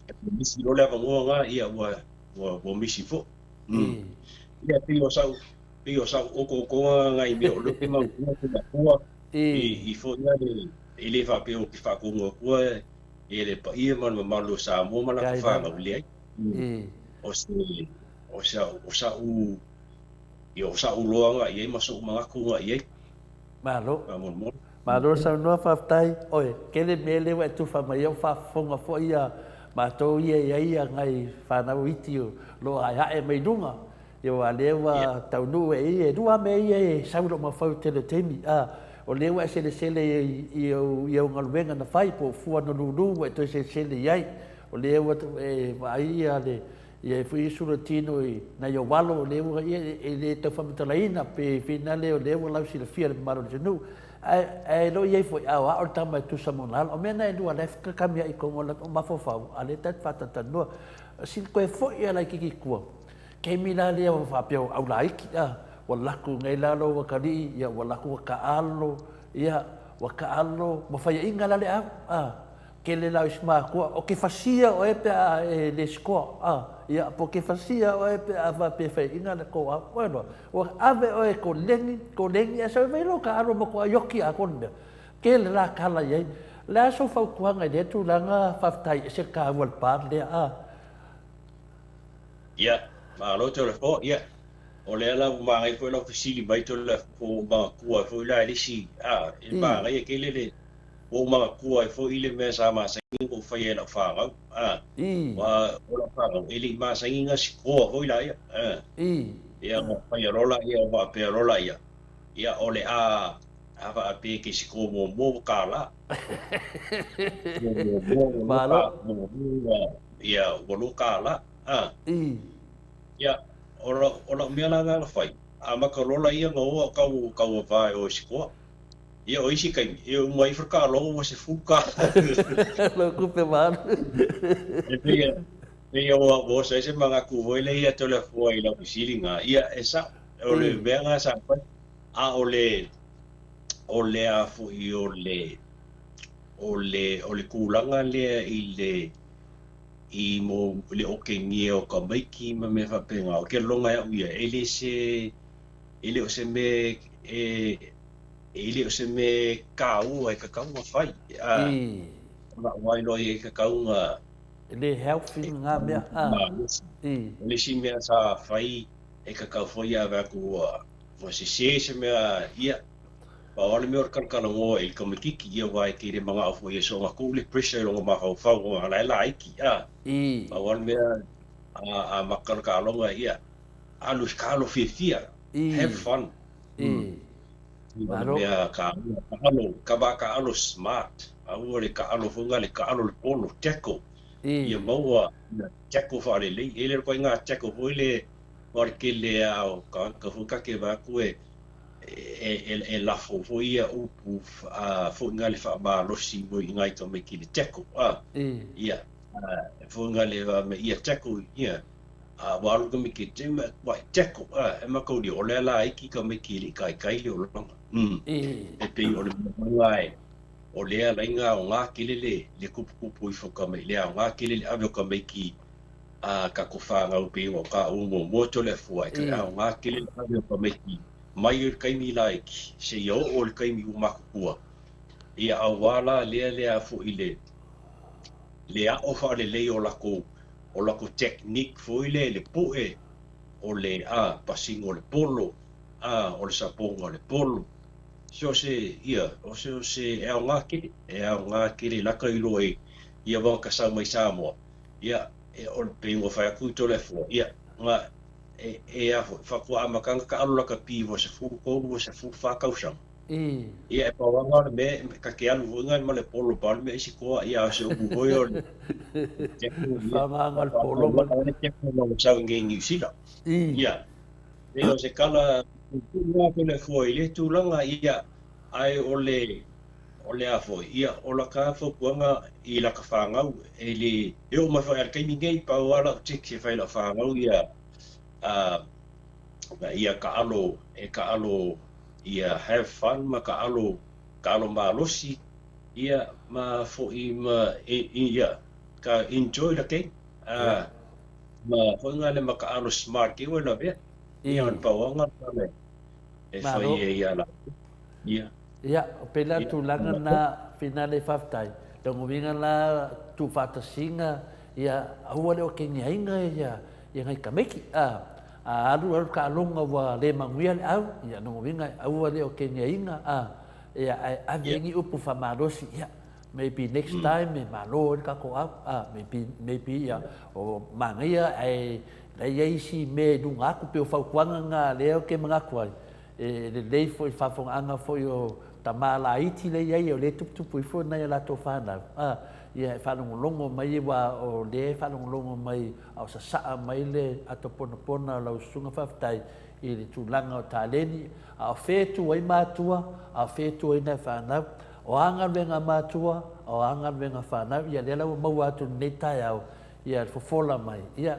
E misi loa le avanoa na ia ua ua ua misi foi. Ia pei o sau pei o sau otootoga na i mea o lea ou te manatua ke matua i i foi na le e le faapea ou te faatonu atua e le paia ma le mamalu o Samoa ma latou fanau, leai. O se o sa o sa'u ia o sa'u iloa i ai ma so'u manatu i ai. Malo. Faamolemole. Malo le saunoa, faafetai. Oe, tele mea lea ua e tufa mai ai, ua faafofoga foi ia matou ia e i ai ia nai fanau iti o lo o aeae mai luga. Ia aua o lea ua taunuu e ia, e lua lava mea ia e sau i lou mafaufau i le tele o taimi. A, o lea ua e selesele i au i au galuega na fai po o fua na lulu ua e toe selesele i ai. O lea ua e vaai ia le i ai foi isi tino i nai ou alo o lea ua ia e le tau faamatalaina pe finale o lea ua lausilafia e le mamalu o le atunuu. Ae ae le o i ai foi a o a'o le tama e tusa ma ona alo. O mea na e lua la e kakami ai i totonu o latou mafaufau a o lea tatou te faatalatalanoa. Sili toe foi lava laitiiti i tua, taimi la lea ua faapea ua aulaiti a, ua laku nei la lou atalii, ia ua laku ua taalo, ia ua taalo, ua faiaina la le au a. Tele la o isi matua, o ke fasia oe pe a e le sikoa, a, ia, po ke fasia oe pe a faapea e faiaina le kou au. Ua iloa, ua ave oe e koleni, koleni ae sau e fai lou taalo matua ioki atoa le mea. Tele la tala i ai. O le a sou fautuaga i lea tulaga, faafetai ese le taua o le part lea, a. Ia, malo Toleafoa, ia, o lea la ua manaia foi lau fesili mai Toleafoa, ua ou manatua ai foi la i le isi, a, e manaia tele le, Ua ou manatua ai foi le mea sa masani ona ou faia i lau fanau, a, aua o lau fanau e le i masani ona sikoa foi laia, a. Ia ona faia loa laia, faapea loa laia, ia o le a, a faapea e te sikoa muamua ua $1. Muamua ua lua, ia ua $2, a. Ia, o lau, o lau mea la na fai, amata loa laia ona o au tau, tauava e o e sikoa. Ia, o isi taimi, e uma ifo le taaloga ua $10. Lau tupe ua alu. E pei e, pei ua, ua oso ai se manatu foi lea ia Toleafoa i lau fesili na. Ia, e sa'o, o le mea na sa fai, a o le, o le a foi o le, o le, o le tulaga lea i le, i mo le okegia o tamaiti ma mea faapena, ou te lagona e au ia, e le se, e le o se mea e, e le o se mea taua e tatau ona fai. O la'u lava iloa i ai e tatau ona. E le healthy lena mea. O le isi mea sa fai e tatau foi ia ave atu ua sese se mea ia, pau lava le mea o le talatalanoa i le tamaititi ia aua e te le mana'o foi e soona tuu le pressure i lona mafaufau ona la e laiti. Pau lava le mea a maka le taaloga ia alu i ka alo fiafia, have fun. O le mea taua, taalo, ka vā taalo smart, aua le taalo foi lena le taalo le polo, tackle, ia maua ia tackle faalelei. E le o le ituaiga tackle foi le, aua o le tele lava o tagata foi ta te vaai atu e. e lafo foi ia upu foi nga le faamalosi mo i ngai tamaiti le tackle ia foi nga le me ia tackle ia ua alu tamaiti te ma tackle e makauli o le la iki tamaiti le kaikai le olaga e pei o le mea e o lea lainga o ngā kele le kupukupu i whakamai lea o ngā kele le ave o ka meiki a ka ko whāngau pe o ka umo moto le fua e ka o ngā kele le ave o ka meiki mai o le kaimi laiki se ia o le kaimi u makukua ia au wala lea lea fo i le a o wha le lei o lako technique fo i le poe o le a pasingo le polo a o le saponga o le polo so se ia o se e au ngā kele laka i loa ia wanga ka sau mai Samoa ia e o le pengo whai aku i tō le fua ia ngā e a whakua amakanga ka alo laka pi wa se furu kōru wa se furu whākausanga ia e pawanga o le me ka ke alu voinga ma le polo pa le me isi koa ia o se upu hoi o le whanganga le polo ma le teku ma le sau nge New Zealand ia e o se kala ngā le fua i le tūlanga ia ai o le a foi ia o la ka faupuanga i la ka whāngau e le e o mai whai al kaimi ngei pau ala o tiki se whai la whāngau ia ia ka alo e ka alo ia have fun ma ka alo malosi ia ma foi ma ia ka enjoy la kei ma foi ngā le ma ka alo smart ke wena bea ia on pauanga le e whai ia la ia ia o pela tūlanga na finale whaftai tongo winga la tū whatasinga ia aua leo ke ngiainga ia ia ngai kameki a alu alu ka alonga wa le manguia le au ia nongo winga aua leo ke ngiainga a ia ave ngi upu whamalosi ia maybe next time e malo ka ko au a maybe ia o mangaia e lei isi me lunga aku pe o whaukuanga ngā leo ke mangaku ai e le lei foi whawhonganga foi o tamala iti lei ai o le tuputupu i foi nai a latou whanau a ia e whalongolongo mai e wā o le whalongolongo mai au sasaa mai le ato ponapona lau sunga whawhtai i le tūlanga o tāleni a o whētu ai mātua a o whētu ai nai whanau o anga mātua o anga whanau ia lea lau maua atu nei tai au ia fofola mai ia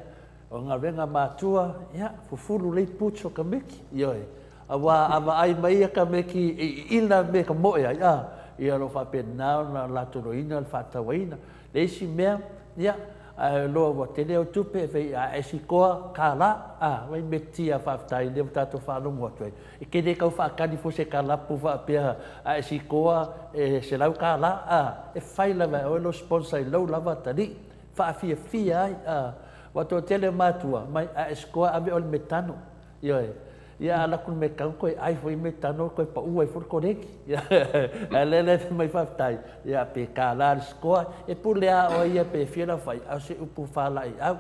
o ngā renga mātua ia fufulu lei putso ka meki ia e awa ava ai mai ia ka meki i ina me ka moe ai a ia lo whapena na latoroina le whatawaina le isi mea ia a loa ua tele au tupe e a esi koa ka la a wai me tia whaftai le tātou whalongo atu ai e kene kau whakani fo se ka lapu whaapea a esi koa e se lau ka la a e whai lava o lo sponsor i lau lava tani whaafia fia ai a wa tō tele mātua mai a esi koa ave o le metano ia e ia ala ku me kau koe ai foi metano koe pa ua i foi koreki ia lele mai whaftai ia pe ka la skoa e pule a o ia pe fiela fai au se upu whala i au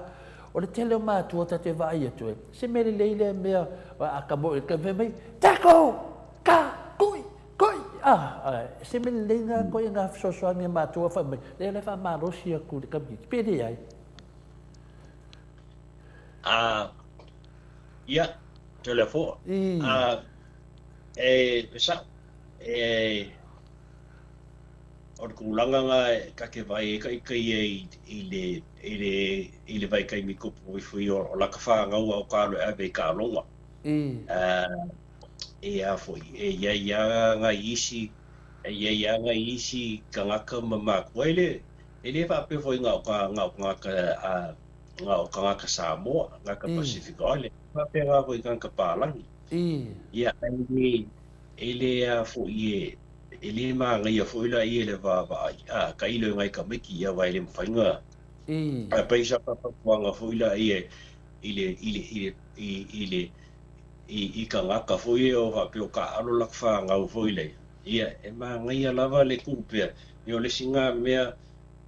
o le tele o mātua tate vai atu e se mere leile mea a ka mo ka me mai tako ka kui koi a se mere leinga koe ngā fesoasoani mātua whai mai le le wha malosi aku le kamiki pere ai a ia telefo a e sa e o le kūlanga ngā ka ke vai e kai kai e i le vai kai mi kupu i fui o laka whāngau au kālo e ave i ka alonga. E a foi e ia ia ngā isi e ia ia ngā isi ka ngaka mamaku. E le whaape foi ngā o ka ngā o ka ngaka Samoa, ngā ka Pacific Island. Whaape ngā foi ngā ka pālangi. Ia e le a foi e e le maangaia foi la ia le vaavaai a ka ilo ngai ka meki ia vai le mawhainga a paisa papapuanga foi la ia i le i le i le i le i ka ngaka foi e o whapeo ka alo lak whāngau foi le ia e maangaia lava le kupea i o le singa mea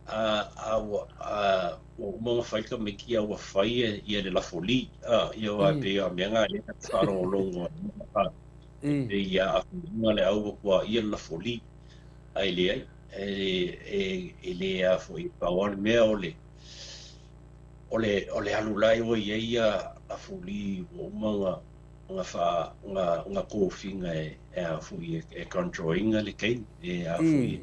a ua a ua whai ka meki a ua whai ia le lafoli a ia wa pe a mea ngā le whārongolongo a e ia a ngā le au kua ia la foli ai le ai e le a foi pa o le mea o le alu lai o ia ia la foli o manga Ga fa ga kofiga e a foi e control-ina le taimi e a foi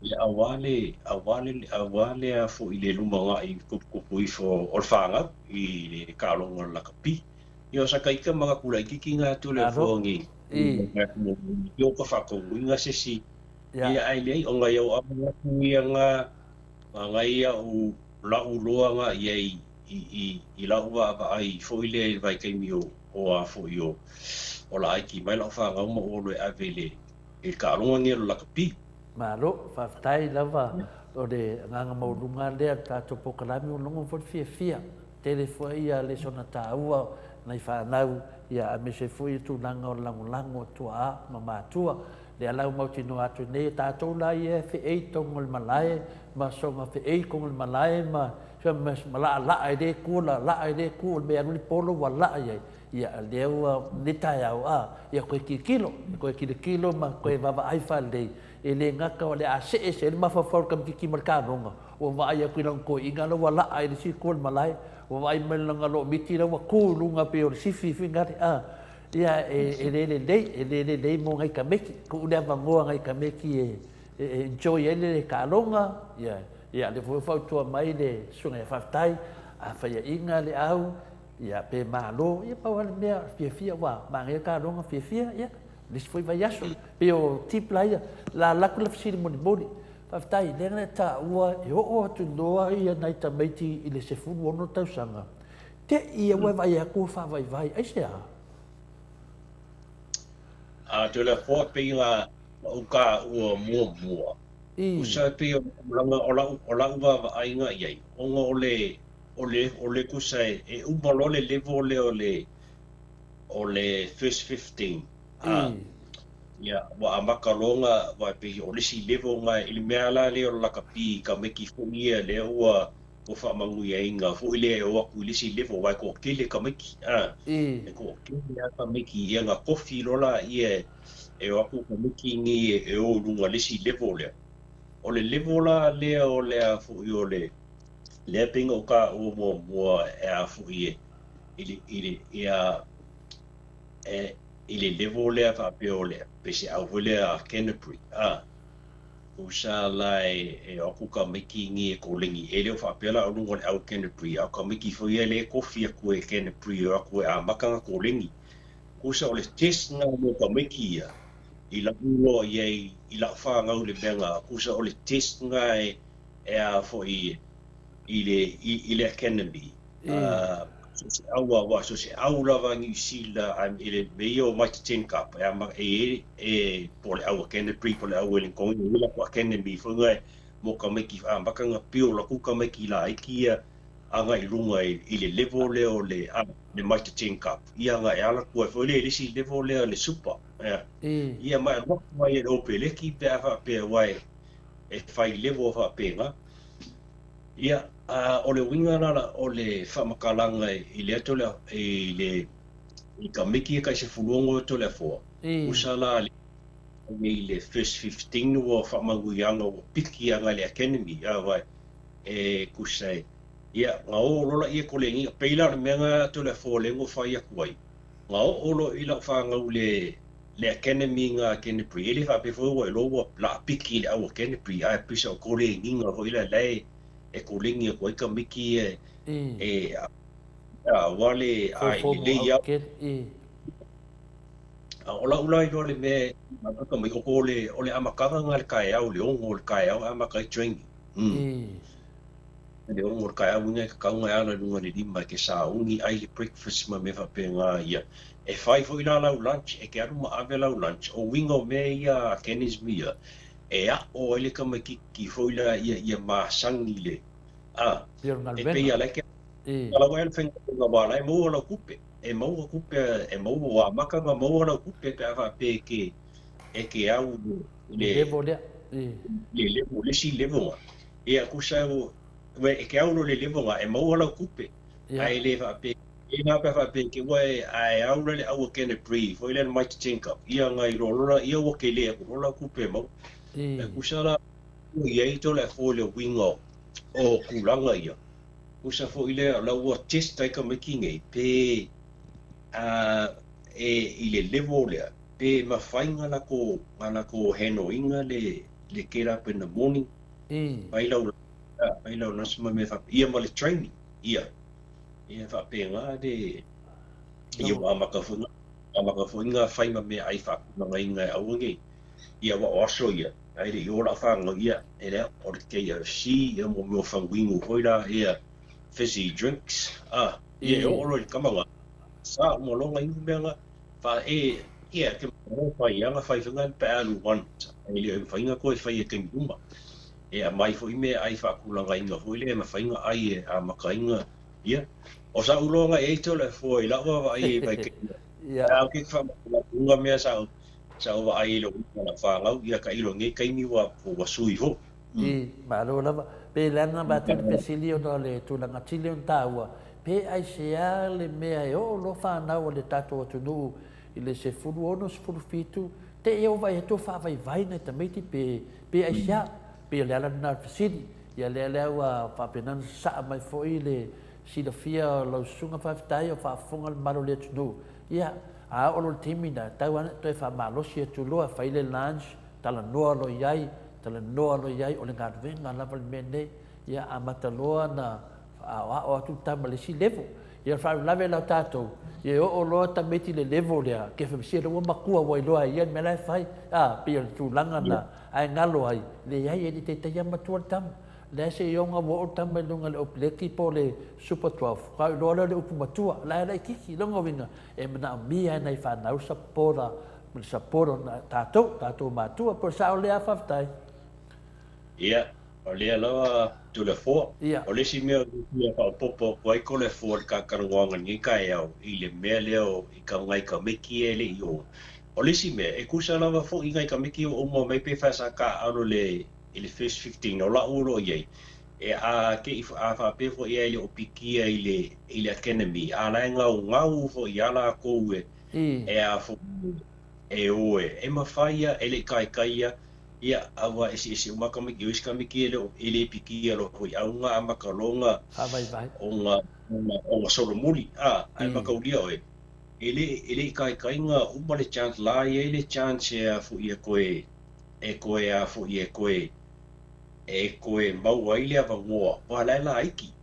ia aua le aua le aua le a foi le lumanai tuputupu ifo o le fanau i le taaloga o le lakapi. Ia o sakaita ma tulaititi na atu le Malo. fogi yo ka faatonuina se isi ia ai leai ona ia o atu ia ga ia u la'u loa ia i la'u vaavaai foi lea i le vaitaimi o a foi o laaiti mai la'u fanau ma ou alu e ave i le taaloga lenei o le lakapi. Malo, faafetai lava o le agaga maualuga lea o le tatou polokalame ua logo foi le fiafia. Tele foi ia lesona taua nai fanau ia aemaise foi tulaga o le lagolago a tuaa ma matua. Lea la ua mautinoa atu nei o tatou la ia e feei totonu o le malae ma soga feei totonu o le malae ma laalaa i lea itu, laalaa i lea itu, o le mea e alu ai le polo ua laa i ai. Ia lea ua lenei taeao a, ia toe tilotilo, toe tilotilo ma toe vaavaai faalelei, e le gata o le a see ese ai le mafaufau o le tamaitiiti ma le taaloga, ua vaai atu i lana toeaina la ua laa i le isi itu o le malae, ua vaai mai i lana loomiti la ua tu i luga pei o le sifi foi lale, a, ia e le lelei, e le lelei mo nai tamaiti. Tuu le avanoa nai tamaiti e enjoy ai le taaloga, ia, ia lea foi ua fautua mai le susuga ia Faafetai, a faiaina le au, ia pe malo, ia pau lava le mea fiafia ua manaia le taaloga fiafia, ia, le isi foi vaiaso. Pei o tip la ia, la alu atu le fesili mulimuli. Faafetai, lea na e taua e oo atu loa ia nai tamaiti i le 16 tausaga, te i ua e vaai atu ua faavaivai, aisea? A Toleafoa pei na ou taua muamua, tusa pei o la'u vaavaaiga i ai, ona o le tusa e uma loa le level lea o le first 15, ia ua amata loa ua pei o le isi level na i le mea la lea o le lakapi tamaiti foi ia lea ua faamanuiaina foi lea e o atu i le isi level aua e toatele tamaiti e toatele lava tamaiti ia na tofi loa laia e o atu tamaiti nei e o i luga i le isi level lea. O le level la lea o le a foi o le lea pei na ou taua muamua e a foi i le ia e i le level lea faapea o le pe se au foi lea Canterbury tusa la e o atu tamaiti nei e kolegi e le o faapea la o luga o le au Canterbury a o tamaiti foi ia lea e tofi atu e Canterbury o atu e amata na kolegi. Tusa o le test na mo tamaiti ia i la'u iloa i ai i la'u fanau le mea na tusa o le test na e a foi i le academy so se au aua so se au lava Niu Sila i le mea ia o Mitre 10 Cup e ama e po o le au a Canterbury po o le au Wellington e la ko academy foi na mo tamaiti amata na pio latou tamaiti laiti ia agai i luga i le level lea o le Mitre 10 Cup ia agai e ala atu ai foi lea i le isi level lea le super ia ia ma e alu atu ai e le opeleki pe a faapea ua e fai level faapena. Ia o le uiga la o le faamatalaga i le atu i le i tamaiti e tai 16 Toleafoa, tusa la i le first 15 ua faamanuiaga ua piki agai le academy aua e tusa ia na o loa laia kolegi pei la o le mea na Toleafoa lea na fai atu ai na oo loa i lau fanau le academy na Canterbury e le faapea foi ua iloa ua laapiki i le au a Canterbury ae pisa o kolegiga foi la e kolegi atu ai tamaiti e aua le ae lelei lava. O la'u la iloa le mea e mai o le amataga na le taeao le 6 o le taeao e amata ai training le 6 o le taeao uiga e tatau ona e ala i luga i le 5 e te sauni ai le breakfast ma mea faapena ia e fai foi la lau lunch e te alu ma ave lau lunch. O uiga o mea ia academies ia e a'o ai le tamaititi foi la ia masani le e pei a la e lau ai le faiga ua la e maua lau tupe e maua tupe e maua ua amata ona maua lau tupe pe a faapea e te au le level lea. Le level le isi level ga ia tusa e te au lo le level ga e maua lau tupe ae le faapea e na pe faapea ke ua e ae au le au a Canterbury foi le Mitre 10 Cup ia ngai lo lola ia ua ke le aku lola tupe mau e tusa la ia i to le fo le uiga o tulaga ia tusa foi lea la ua test ai tamaiti nei pe a. E i le level lea, pe mafai ona latou handle ina le get up in the morning, fai lau lunch ma mea faapea, ia ma le training, ia. Ia faapena le ia ua amata foi fai ma mea ai faatulagaina e aua nei ia ua o aso ia ae le i o lau fanau ia e lea o le KFC ia mo mea o faguinu foi la ia fizzy drinks ia e oo loa i le tama sa uma loa inu mea na fa e ia ke mo fai anga fai fanga pe alu one e le mafai ona toe fai e taimi uma e aumai foi mea ai faatulagaina foi lea e mafai ona ai e amataina ia o sa'u loga e ai le foi lau vaavaai e vai a ke faamatalaga mea sa vaai i le uiga fanau ia ka ilo nei kaimi ua sui fo. I malo lava pe leaga avatu le fesili ona o le tulaga tili ona taua pe aisea le mea e oo loa fanau a le tatou atunuu i le 16, 17 te i ua vaai atu faavaivai nai tamaiti pe aisea pe o le ala lena o le fesili ia lea ua faapena ona sasaa mai foi le silafia o lau susuga. Faafetai o faafofoga le mamalu o le atunuu. Ia a oo loa le taimi na tau lava toe faamalosi atu loa, fai le lunch, talanoa loa i ai, talanoa loa i ai o le galuega lava le mea nei. Ia amata loa na aoao atu le tama le isi level. Ia faalavelave la tatou ia e oo loa tamaiti le level lea ke femisia ua matua ua iloa e ia le mea la e fai a pei o le tulaga na ae galo ai leai e le taitaia matua le tama lea se ioga ua oo le tama i luga le Opleki po o le Super 12 ka iloa lea le upu matua la e laitiiti loga uiga e manaomia e nai fanau support le support o tatou matua po o sao lea. Faafetai. Ia, o lea lava Toleafoa. O le isi mea ia faaopoopo atu ai Toleafoa le tatalanoaga i lenei taeao i le mea lea o i ka nai tamaiti e le i o. O le isi mea, e tusa lava foi i nai tamaiti ua uma mai pe fa sa taaalo le i le first 15 o lau o lo o i ai. E a ke i a faapea foi ai le o pikia i le academy, a la e gaugau foi ia latou e e a foi e o e mafai ia e le i kaikai ia ia aua eseese uma tamaiti o isi tamaiti e le o e le pikia loa foi auga amata loa faavaivai ona solomuli a ae mataulia oe e le i kaikaiga uma le chance la e i ai le chance e a foi e toe a foi e toe maua ai le avanoa ua la e laiti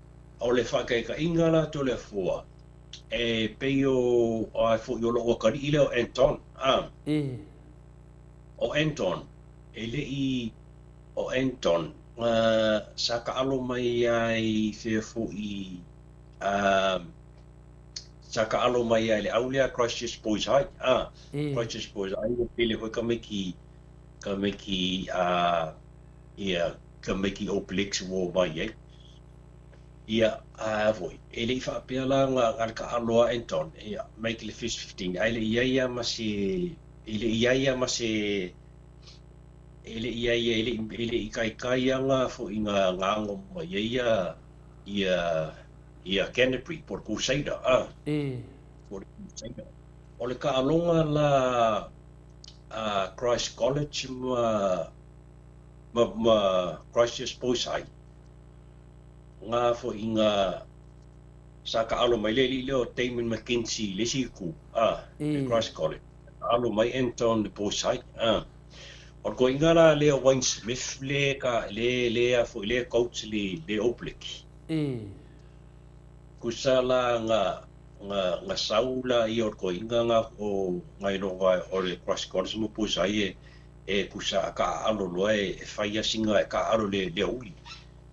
o le faataitaiga la Toleafoa e pei o a foi o lou atalii lea o Anton a o Anton e le i o Anton sa taalo mai ai fea foi sa taalo mai ai le au lea Christchurch Boys High a Christchurch Boys High ua pele foi tamaiti ia tamaiti All Blacks ua mai ai ia a foi e le i faapea la nga le taalo a Anton ia make le first 15 ae le i ai ia ma se e le i ai ia ma se e le i ai e le i kaikai anga foi nga ago mai ai ia ia Canterbury po o le Crusader a po o le Crusader o le taaloga la a Christ College ma Christchurch Boys High nga foi nga sa taalo mai le alii lea o Damon McKenzie le isi itu a le Christ College taalo mai Anton le Boys High a o le koiga la lea o Wayne Smith le ka le a foi le coach le All Black kusa la nga sau la ia o le koiga nga o ngai loga o le Christ College ma Boys High e kusa taaalo loa e fai asinga e taaalo le auli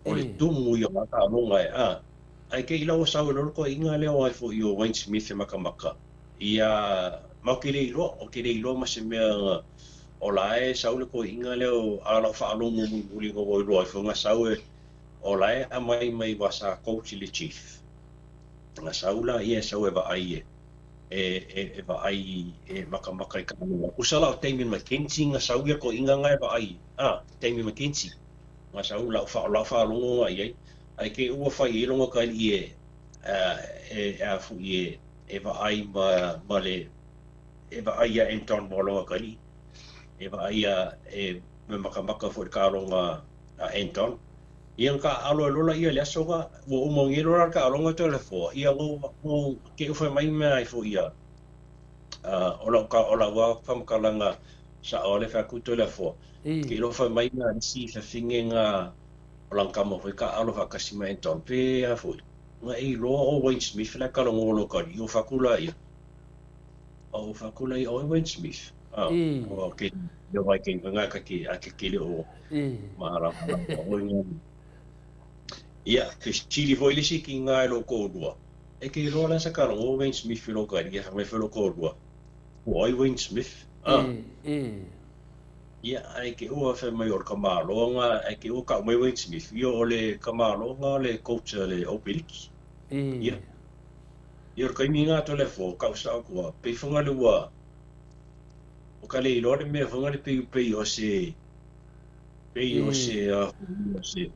o le tumu ia o taaloga e a ae ke i lau sau e lolo koiga lea o ai foi o Wayne Smith e makamaka ia ma o ke le iloa o ke le iloa ma se mea o la e sau le koiga lea o a lau faalogo mulimuli nga ua iloa ai foi nga sau e o la e aumai mai ua sa coach le chief nga sau la ia e sau e vaai e vaai e makamaka i taaloga kusa la o Damien McKenzie nga sau ia koiga nga e vaai a Damien McKenzie nga sau lau faalogo nga i ai ae ke ua fai i longa ka alii e a foi e vaai ma le e vaai ia Anton mo longa ka alii e vaai ia e me makamaka foi le taaloga a Anton ia ka alo e lola ia le aso ga ua uma ngi lola le taaloga Toleafoa ia ngo ke ufai mai mea ai foi ia. O lau o lau lava faamatalaga sa'o le fai atu Toleafoa, ke iloa fai mai na isi fafine na o lana tama foi taaalo faatasi ma Anton pe a foi na e iloa o Wayne Smith le talanoa o lo kali o fatu laia o fatu laia o Wayne Smith o ke le vai ke nga ka ke a ke ke le o ma o nga ia fesili foi le isi ki nga e lo ko'olua e ke iloa la sa talanoa o Wayne Smith i lo kali ia fai mai foi lo ko'olua po o ai Wayne Smith. Ia, ae ke ua fai mai o le kamaloga, ae ke ua ka'u mai Wayne Smith, ia o le kamaloga o le coach a le Oupeliki. Ia, ia o le taimi lena Toleafoa, ka'u sa'o atu lava, pei foga le ua, ua ka le iloa le mea foga le pei pei o se, pei o se, se,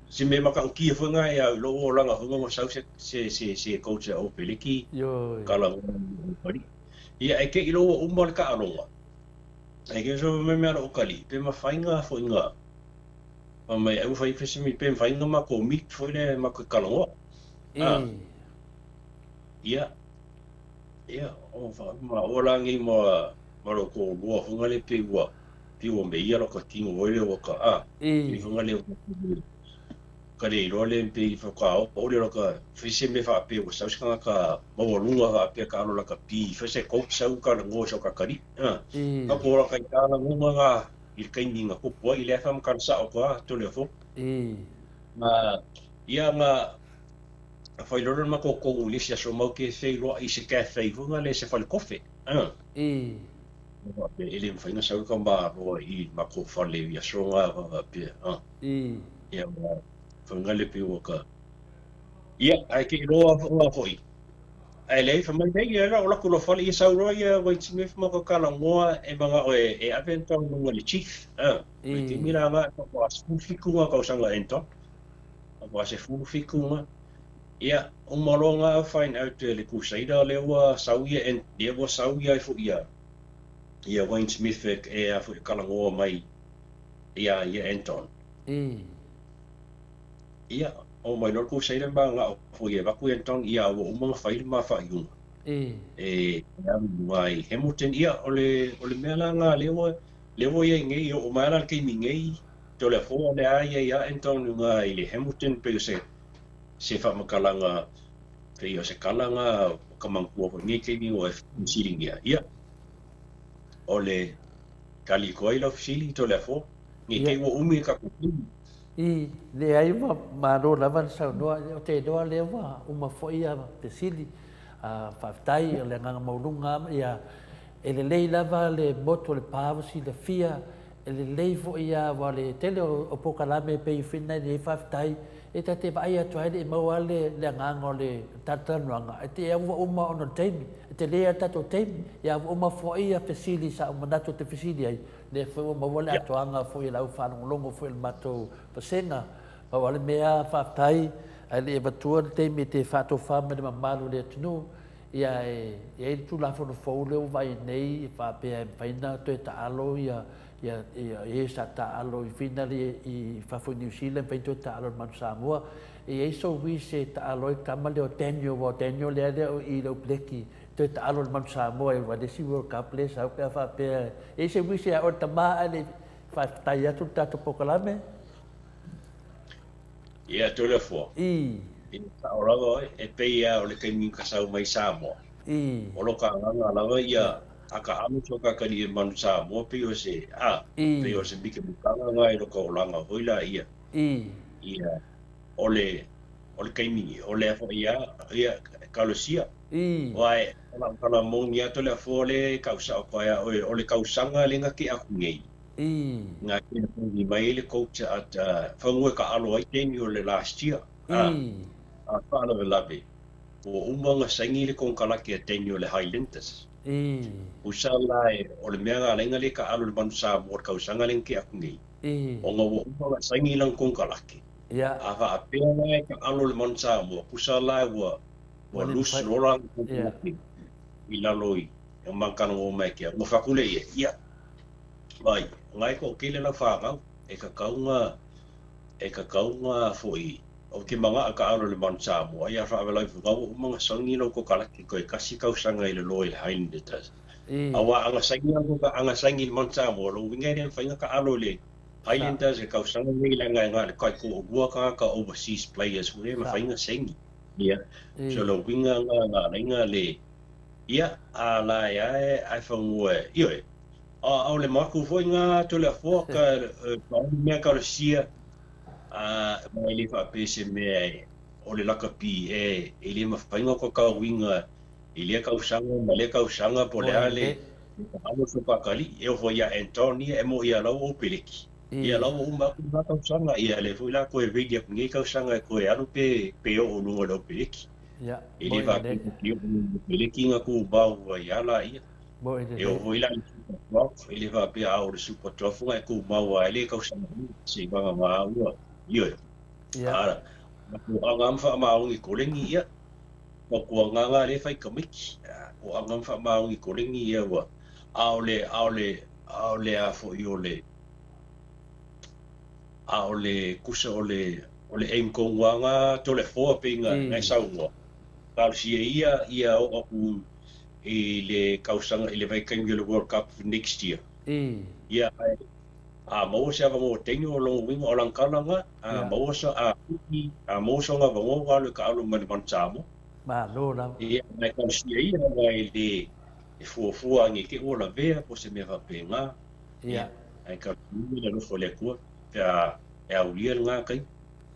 se mea matautia foi lena e au i lou olaga foi ua sau se, se, se, se coach a Oupeliki, talanoa i Oupalii. Ia, ae te i loa ua uma le taaloga, Ai ke so me mea o kali, pe mawhai ngā foi ngā. Pa mai au whai whesimi, pe mawhai ngā mako meet foi le mako kalangoa. Ia, ia, o wha, ma o la ngi ma, ma lo ko lua whanga le pe ua, pe ua me ia lo ka kingo voi le waka, pe whanga le ka le iloa le pe i whakao, o le lo ka whaise me wha pe ua sau se kanga ka maualunga wha pe ka alo la ka pi, whaise coach sau ka ngo sau ka kari. Ka ko ora kai tāna ngunga ngā i le kaimi ngā kupu ai i le awha makana sao koa Toleafoa. Ngā, ia ngā whai lolo ma ko kongu le si aso mau ke whei loa i se cafe i hunga le se whale kofe. E le mwhai ngā sau ka māroa i ma ko whale i aso ngā wha pia. Ia ngā whai ngā le pia waka. Ia, ai ke iloa ngā foi. Ae leai, fai mai nei ia o laku loa fale ia sau loa ia Wayne Smith ma ko Kalangoa e manga'o e e ave Anton i luga i le Chief, Mai taimi la nga faatoa 17 nga tausaga Anton, faatoa 17 nga. Ia, uma loa nga au find out e le Crusader lea ua sau ia lea ua sau ia ai foi ia ia Wayne Smith e e a foi e Kalangoa mai ia ia Anton. Ia, oo mai loa le Crusader ma ga'o foi e avatu ia Anton, ia ua uma ona fai le ma faaiuga. E alu i luga i Hamilton, ia o le o le mea la lena lea ua lea ua i ai nei, e oo mai lava la i le taimi nei, Toleafoa lea a i ai lava Anton i luga i le Hamilton, pei o se se faamatalaga, pei o se tala lena ua ka manatua foi i lenei taimi ua e fesiligia. Ia, o le tali atu ai lau fesili Toleafoa, ne i te i ua umi le tatou taimi. I leai ua malo lava le saunoa, ou te iloa lea ua uma foi ia fesili. Faafetai o le agaga maualuga ia e lelei lava le motu o le pa ua silafia, e lelei foi ia aua o le tele o polokalame e pei foi ona i ai faafetai e ta te vaai atu ai le i maua le agaga o le talatalanoaga e te ua uma ona o le taimi, e tele lava le tatou taimi, ia ua uma foi ia fesili sa ou manatu ou te fesili ai. Lea foi ua maua le atoaga foi e lau faalogologo foi o le matou vasega. Pau lava le mea, faafetai, ae le i avatua le taimi e te faatofa mai le mamalu o le atunuu, ia e i ai le Tulafono fou lea ua vaai nei e faapea e mafai ona toe taalo ia ia ia e sa taalo i final i fafo i Niu Sila, e mafai ona toe taalo i le Manu Samoa. E i ai sou wish e taalo ai le tama lea o Daniel, aua o Daniel lea lea o i i le Aupeleki toe taalo i le Manu Samoa i le isi World Cup lea e sau pe a faapea e i ai se uisi ia oe le tama ae le i faafetai atu le tatou polokalame. Ia Toleafoa. I sao lava oe, e pei lava o le taimi ka sau mai Samoa. O lo ka agaga lava ia a ka alo so ka kali e Manu Samoa pei o se, a, pei o se mikamikaga nga i lo ka olaga foi la ia. Ia, o le, o le taimi, o lea foi a, ia, kalosia. Aua o lau tala moni atu le afoa lea e kau sao koe a oe, o le tausaga lea na tea atu nei, na tea taimi mai ai le coach at fagu e kaalo ai taimi o le last year, a faalavelave, ua uma ona saini le konekarate a Daniel i le Highlanders. Usa la e, o le mea na ala ai ona le kaalo i le Manu Samoa i le tausaga lea na tea atu nei, ona ua uma ona saini lana konekarate. A faapea la e kaalo i le Manu Samoa, pusa la ua Ua loose loa la le i lalo i makana mai ke ua fakule ia ia vai ngai ko kele la whanau e ka kaunga e ka kaunga foi o ke manga a ka alo le manu Samoa ia whaawela i whakawa umanga sangi lau ko kalaki koe kasi kausanga i le loa i le Highlanders. Aua a na saini a na saini i le Manu Samoa, lona uiga e le mafai ona taalo i le Highlanders i le tausaga lenei leaga e na o le taitoalua tagata overseas players foi lea e mafai ona saini. Ia, so o le uiga lena na ala ai ona le, ia, a la e lava ae fanua e, ioe, a o le matou foi lena Toleafoa ka, pau le mea talosia, a, ma e le faapea se mea e, o le lakapi e, e le mafai ona tatauina i lea tausaga ma lea tausaga po o le a le taalo o Papalii, e oo foi ia Anton ia e mo'i ia lau ou peleki, ia lau ua uma atu lena tausaga, ia lea foi la toe ready atu nei tausaga e toe alu pe pe oo i luga o le peleki. E le faapea e oo i luga o le peleki ona tumau ai lava laia. E oo foi la i le Super 12, e le faapea a oo i le Super 12 ona e tumau ai le tausaga uma seivagana ua, ioe. A o aga ma faamaoni koleni ia, Fautuaga lea e fai i tamaiti, o aga ma faamaoni koleni ia ua, a o le, a o le, a o le a foi o le, a o le tusa o le, o le aim tonu lava na Toleafoa pei na e saunoa, talosia ia ia oo atu i le tausaga i le vaitaimi o le World Cup next year. Ia ae A maua se avanoa teine o lona uiga o lana tala na, a maua sa, a piki, a maua sona avanoa ua alu e taalo mai le Manu Samoa. Malo lava. Ia, ma e talosia ia aua e le e fuafua ane te ua lavea po o se mea faapena. Ia, ae talosia ia le alofa o le Atua pe a e aulia lena taimi.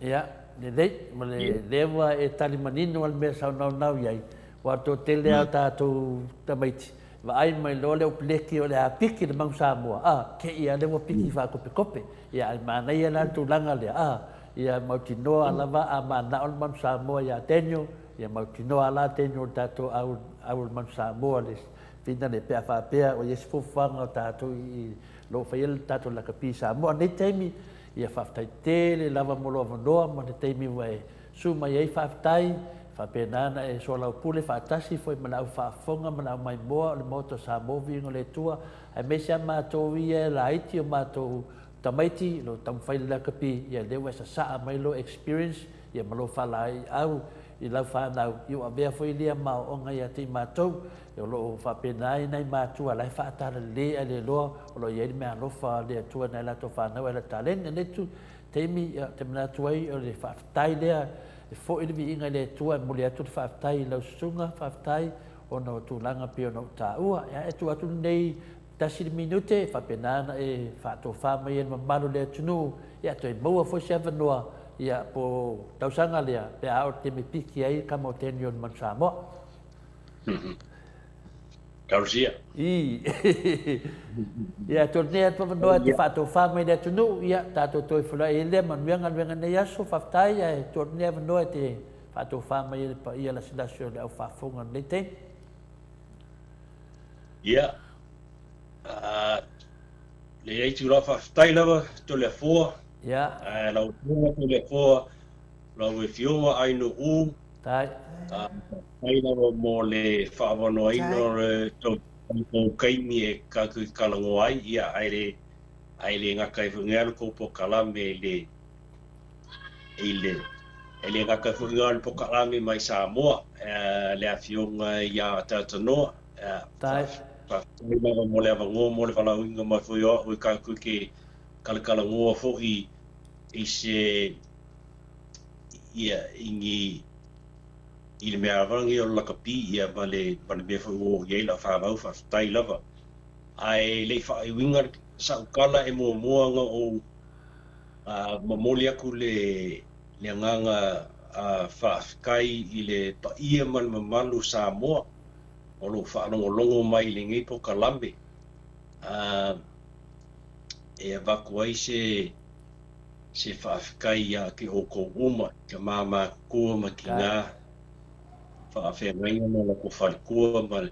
Ia, lelei, ma le lea ua e tali manino a le mea sa ou naunau i ai, ua toatele lava o tatou tamaiti, vaai mai loa le opeleki o le a piki le Manu Samoa, a, te i a lea ua piki faakopekope. Ia, ae manaia la le tulaga lea, a, ia mautinoa lava a manao le Manu Samoa ia Daniel, ia mautinoa la Daniel le tatou au, au o le Manu Samoa le finale pe a faapea ua i ai se fuafuaga o tatou i lo o faia le tatou lakapi Samoa. Nei taimi, Ia faafetai tele lava mo lou avanoa ma le taimi ua e su mai ai faafetai, faapena ona e soalaupule faatasi foi ma le au faafofoga ma le au maimoa o le Maota o Samoa Viiga o le Atua, aemaise a matou ia e laiti o matou tamaiti o lo o taumafai le lakapi, ia lea ua e sasaa mai lou experience ia ma lou faalaeiau i lau fanau, ia ua avea foi lea ma aoaoga ia te i matou, o lo o faapena ai nai matua la e faatalale ae le iloa o lo o i ai le meaalofa a le Atua i nai latou fanau ae le taleni. Lenei tu taimi, ia, ou te manatu ai o le faafetai lea e foi le viiga i le Atua e momoli atu le faafetai i lau susuga, faafetai ona o tulaga pei ona ou taua. Ia, e tuu atu lenei tasi le minute e faapena ona e faatofa mai ai le mamalu o le atunuu, ia toe maua foi se avanoa, ia, po o tausaga lea pe a oo i le taimi e piki ai Kama o Daniel i le Manu Samoa. Talosia. I. Ia, toe nei atu avanoa e te faatofa mai le atunuu, ia, tatou toe feiloai ai lea, manuia galuega i lenei aso, faafetai, ae tuu atu nei avanoa e te faatofa mai ai le paia lasilasi o le au faafofoga i lenei taimi. Ia, leai tulaga faafetai lava Toleafoa. Ia. Lau Afioga Toleafoa, lau Afioga Ainuu. Tai. Faafetai lava mo le faaavanoaina o le tou taimi e tatou te talanoa ai, ia, ae le, ae le gata ai foi i le tou polokalame i le, i le, e le gata ai foi i le polokalame mai Samoa, le Afioga ia Atatanoa. Tai. Faafetai lava mo le avanoa mo le valaauina mai foi o au e tatou te talatalanoa foi i se, ia, i ni, i le mea lava lenei o le lakapi, ia, ma le, ma le mea foi ua oo i ai lau fanau, faafetai lava. Ae le i faaiuina sau tala e muamua ona ou momoli atu le, le agaga faafetai i le paia ma le mamalu o Samoa o lo o faalogologo mai i lenei polokalame, e avatu ai se Se faafetai ia te outou uma i ka māmātua ma tinā, faafeagaiga ma loko faletua ma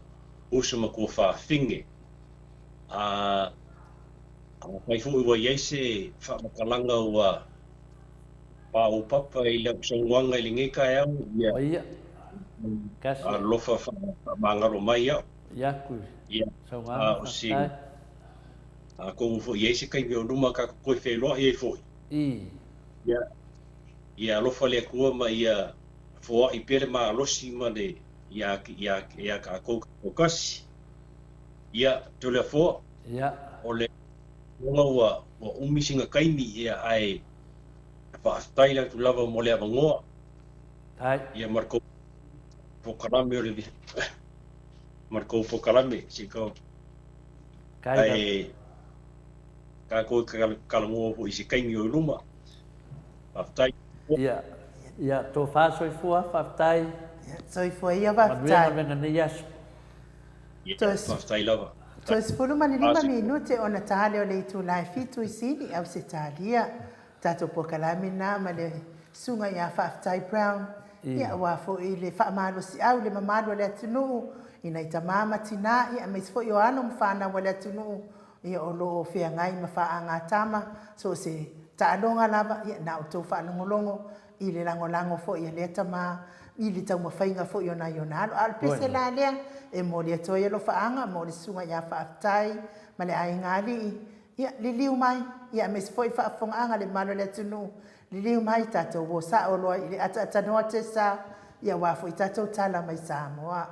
uso ma tuafafine. A afai foi ua i ai se faamatalaga ua paopapa i lau saunoaga i lenei taeao, ia alofa faamagalo mai au. Ia, a o se. Atonu foi i ai se taimi o luma tatou toe feiloai ai foi. Ia, ia alofa le Atua ma ia foai pea le malosi ma le ia ia ia tatou taitoatasi. Ia, Toleafoa, Ia. o le tulaga ua ua umi sina taimi, ia, ae faafetai atu lava mo le avanoa. Ai. Ia, ma le tou polokalame o le ma le tou polokalame se i tau Kai lava. ae tatou talanoa foi i se taimi o i luma. Faafetai. Ia, ia, tofa soifua, faafetai. Ia, soifua ia, Manuia faafetai. galuega nei aso. Ia, Toe, faafetai lava. toe 15 minute ona ta lea o le itula e 7 i Sini, Ausetalia. Tatou polokalame lena ma le susuga ia Faafetai Brown, ia aua foi le faamalosiau i le mamalu o le atunuu, i nai tama ma tina, ia aemaise foi o alo ma fanau a le atunuu, ia o lo o feagai ma faagatama, so o se taaloga lava, ia na outou faalogologo i le lagolago foi a lea tama i le taumafaiga foi o nai ona alo. A o le pese la lea e momoli atu ai alofaaga mo le susuga ia Faafetai ma le aiga alii, ia liliu mai, ia aemaise foi faafofogaaga a le mamalu o le atunuu, liliu mai tatou uo sao loa i le ataatatanoa tesa, ia aua foi tatou tala mai Samoa.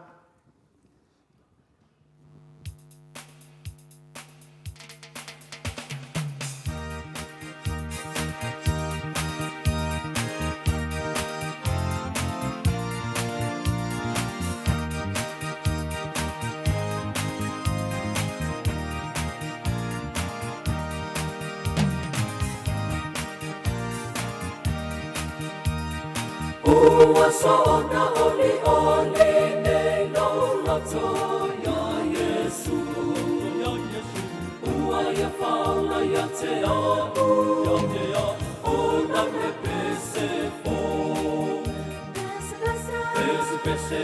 Ua soona olioli nei lou loto iā Iesu. Ua ia faola ia te a'u, o lau e pese fou. Pese, pese,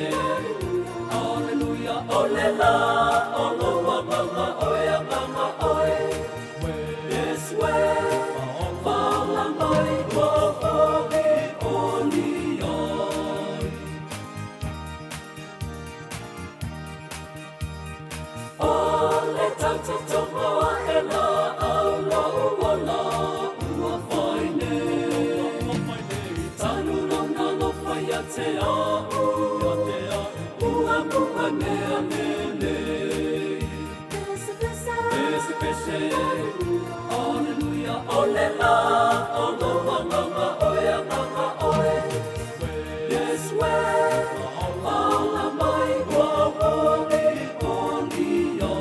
Aleluia, o le la o lou agaga oe, agaga oe. Yes, we, faola mai ua olioli ai. O le tau totogo aʻela au lou ola ua fai nei. Talu lona alofa ia te a'u, ua muanea lelei. Pese, pese, Aleluia, o le la o lou agaga oe, agaga oe. Yes, we, faola mai ua olioli ai.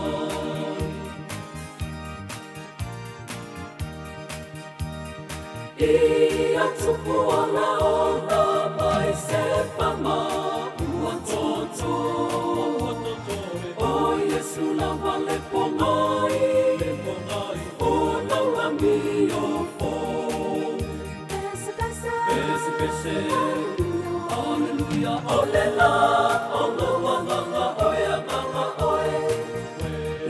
Ia tupu ola ola mai se pama ua toto. O Iesu lava le pogai, o lau amio fou. Pese, pese, Aleluia, o le la o lou agaga oe, agaga oe.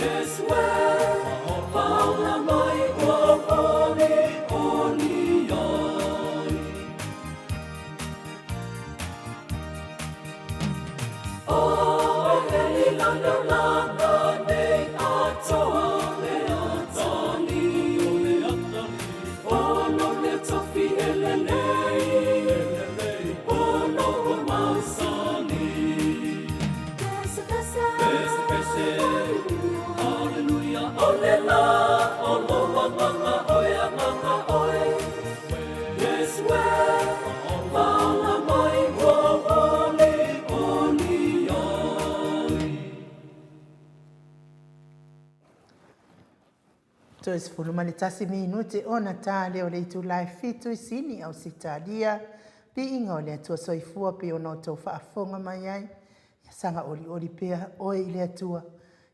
Yes, we, faola mai ua olioli ai. O e i lalo lana nei atoa le atali. O lo le tofi e lelei, o lo o mausali. Pese, pese, Aleluia, o le la o lou agaga oe, agaga oe. Yes, we, faola mai ua olioli ai. Toe 11 minute ona ta lea o le itula e 7 i Sini, Ausetalia. Piiga o le Atua Soifua pei ona outou faafofoga mai ai. Ia saga olioli pea oe i le Atua,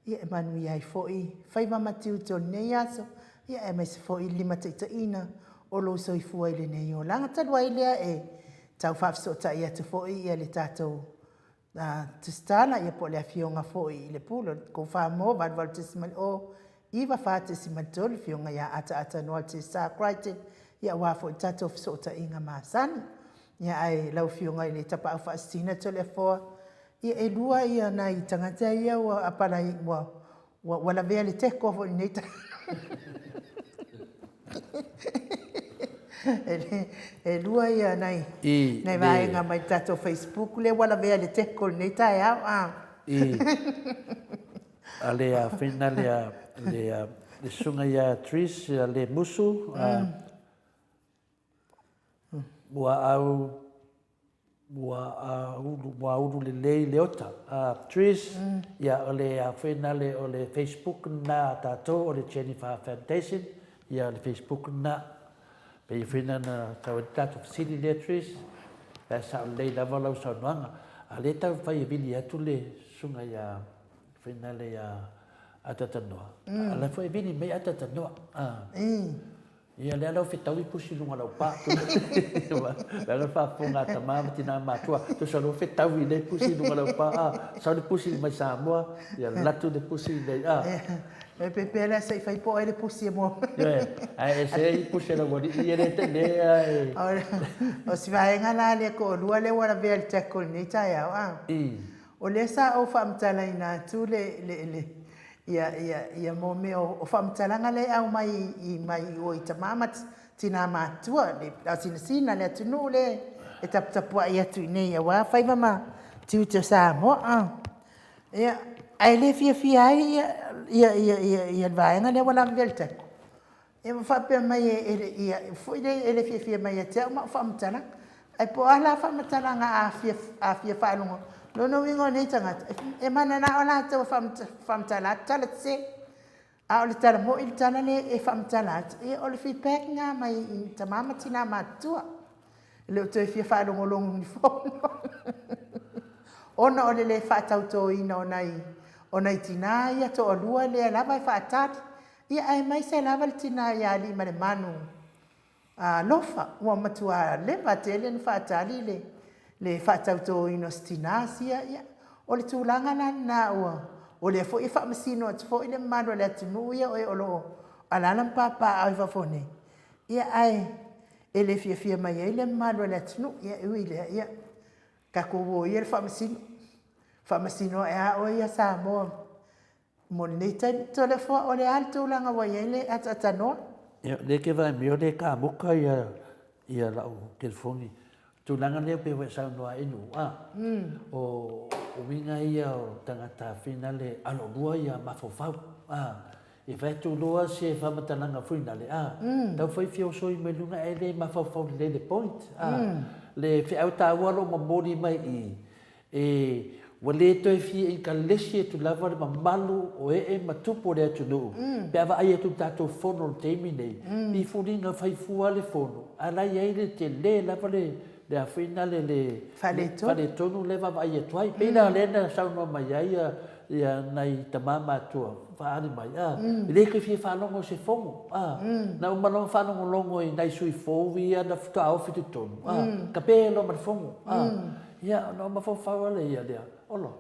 ia e manuia ai foi faiva ma tiute o lenei aso, ia aemaise foi le limataitaiina o lou soifua i lenei olaga. Talu ai lea e tau faafesootai atu foi ia le tatou Tusitala, ia po o le Afioga foi i le Pule o le Kofa Mo 88.0 94.3, Afioga ia Ataata Noa Tesa Crichton, ia aua foi le tatou fesootaiga masani. Ia ae lau Afioga i le Tapaau Faasisina Toleafoa, ia e lua ia nai tagata ia ua apalai ua ua, ua lavea le teko foi lenei ta e lua ia nai I nai le vaega mai le tatou Facebook lea ua lavea le teko lenei taeao a. I. A le a fina le a le a le susuga ia Trish le Musu a muaau muaulu muaulu lelei Leota. A Trish ia o le a fina le o le Facebook na a tatou o le Jennifer Foundation ia le Facebook na. Pei foi na na tau ai le tatou fesili lea Trish, pe sao lelei lava lau saunoaga. A lea tau fai e vili atu le susuga ia Finale ia Atatanoa. A la foi e vili mai Atatanoa. Ia lea lau fetaui pusi luga lau pa. Lea lau faafofoga a tama ma tina matua. Tusa lau fetaui le pusi luga lau pa. Sau le pusi mai Samoa, ia latu le pusi nei. E pepe lea se i fai po ai le pusi e mua. Ioe, ae ese ai pusi a le aualii ia le tele ae. O si vaega la lea toalua lea ua lavea i le tackle i lenei taeao a. O lea sa ou faamatalaina atu le, le, le, ia, ia, ia mo mea o, o faamatalaga lea e aumai i, mai i o i tama ma tinā matutua, le asinasina le atunuu lea e taputapuai atu i inei aua faiva ma tiute o Samoa. A. Ia, ae le fiafia ai ia, ia, ia, ia, ia le vaega lea ua lavevea i le tackle. Ia ma faapea mai e, e, ia, foi lea e le fiafia mai ia te au ma au faamatalaga. Ae po o a la faamatalaga a fia, a fia faalogo, lona uiga o nei tagata, e mananao latou e faamatala atu tala sese. A o le tala moi le tala lea e faamatala atu, ia o le feedback lena mai i tama ma tina matutua. E le o toe fia faalogologo i ni fono. Ona o le le faatautoina o nai, o nai tina ia toalua lea lava e faatali. Ia aemaise lava le tina ia Aliimalemanu alofa, ua matua leva tele ona faatali le, le faatautoina o si tina sia. Ia, o le tulaga la lena ua, o lea foi e faamasino atu foi le mamalu o le atunuu ia o e o lo o alaala ma papaaao i fafo nei, ia ae e le fiafia mai ai le mamalu o le atunuu. Ia e ui i lea, ia, tatou o ia i le faamasino, faamasino ae a oe ia Samoa Mo lenei taimi, Toleafoa, o le a le tulaga ua i ai le ataatanoa? Ia, o lea e te vaai mai o lea e kamuta ia lau telefoni. O le tulaga lea pei ua e saunoa ai Nu'u, a, o uiga ia o tagata finale alolua ia mafaufau, a, e fai atu loa se faamatalaga finale, a, tau fai feosoi mai luga ae le mafaufau lelei le point, a, le feau taua o lo o momoli mai i i, E, ua le toe fia inkalesi atu lava le mamalu o ee ma tupu o le atunuu, pe a vaai atu i le tatou fono i le taimi nei, i fuliga fai fua le fono, a la e i ai le tele lava le, le a foi na le, le faaletonu lea e vaavaai atu ai. Pei la o lea na saunoa mai ai ia, ia nai tama matua faaali mai, a, e le toe fia faalogo i se fono, a, na uma loa ona faalogologo i nai sui fou ia na faatoa ofi i totonu, a, tape loa ma le fono, a. Ia, ona ou mafaufau lava lea ia lea, Olo,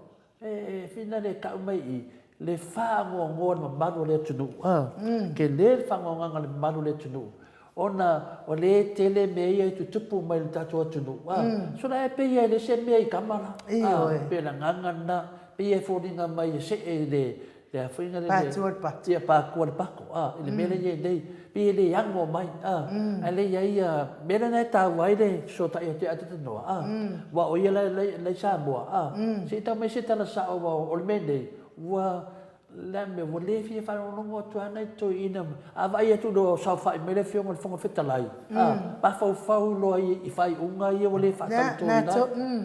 e whina le kau mai i le whaangoangoa le mamalu o le atunuu, a, kele le whaangoangaga le mamalu o le atunuu, ona o le tele mea ia i tutupu mai le tatou atunuu, a, so la e pei e le se mea i kama la, a, pe le agaga lena, pei e foliga mai e see i le, Le a foi le Patua le pato. Ia patua le pato, a, i le mea lea e i ai nei, pei e le ano mai, a, ae le i ai ia mea lena e taua ai le fesootai atu ia Atatanoa, a, aua o ia la e i Samoa, a, se i tau mai se tala sao aua o le mea nei, ua, le a le mea, ua le fia faalogologo atu lava nai toeaiina, a vaai atu loa o saofai mai le Afioga i le Fofoga Fetalai, a, mafaufau loa i faaiuga ia ua le faatautoina ai.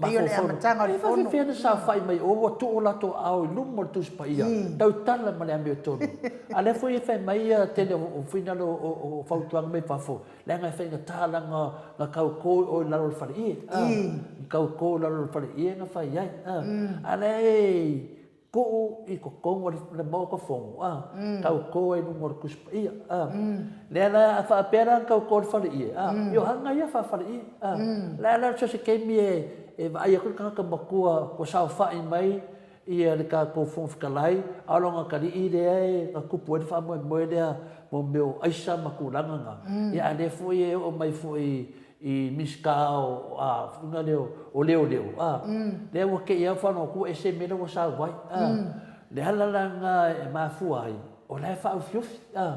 Pei o le amataga o le fono. E faafefea ona saofai mai o ua tuu o latou aao i luma o le Tusi Paia, tautala ma le amiotonu. A lea foi e fai mai ia tele o finagalo o fautuaga mai fafo, leaga e faigata leaga na tauto i o i lalo o le faleie. Na tauto i lalo o le faleie na fai ai. A lea e Tuu i totonu o le Maota Fono, a, tauto ai i luga o le Tusi Paia, a. Lea la, a faapea la ona tauto i le faleie, a, ia o aga ia faa-faleie, a. La la so o se taimi e vaai atu le tagata matua ua saofai mai ia le tatou Fofoga Fetalai, a o lona atalii lea e na tupu ai le faamoemoe lea mo mea o aisa ma tulaga na, ia a o lea foi e oo mai foi i Minisita o a fuga lea o leoleo a lea ua tei a whano atu ua ese mea la ua sau ai a le ala la na e mafua ai o la e faaufiofi a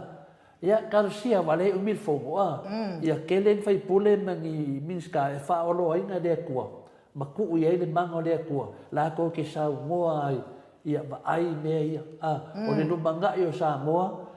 ia talosia aua lea e umi le fono a ia tele ni faipule ma ni Minisita e faaoloaina e le Atua ma tuu i ai le mana o le Atua latou te saunoa ai. Ia, vaai i mea ia. A, o le lumanai o Samoa,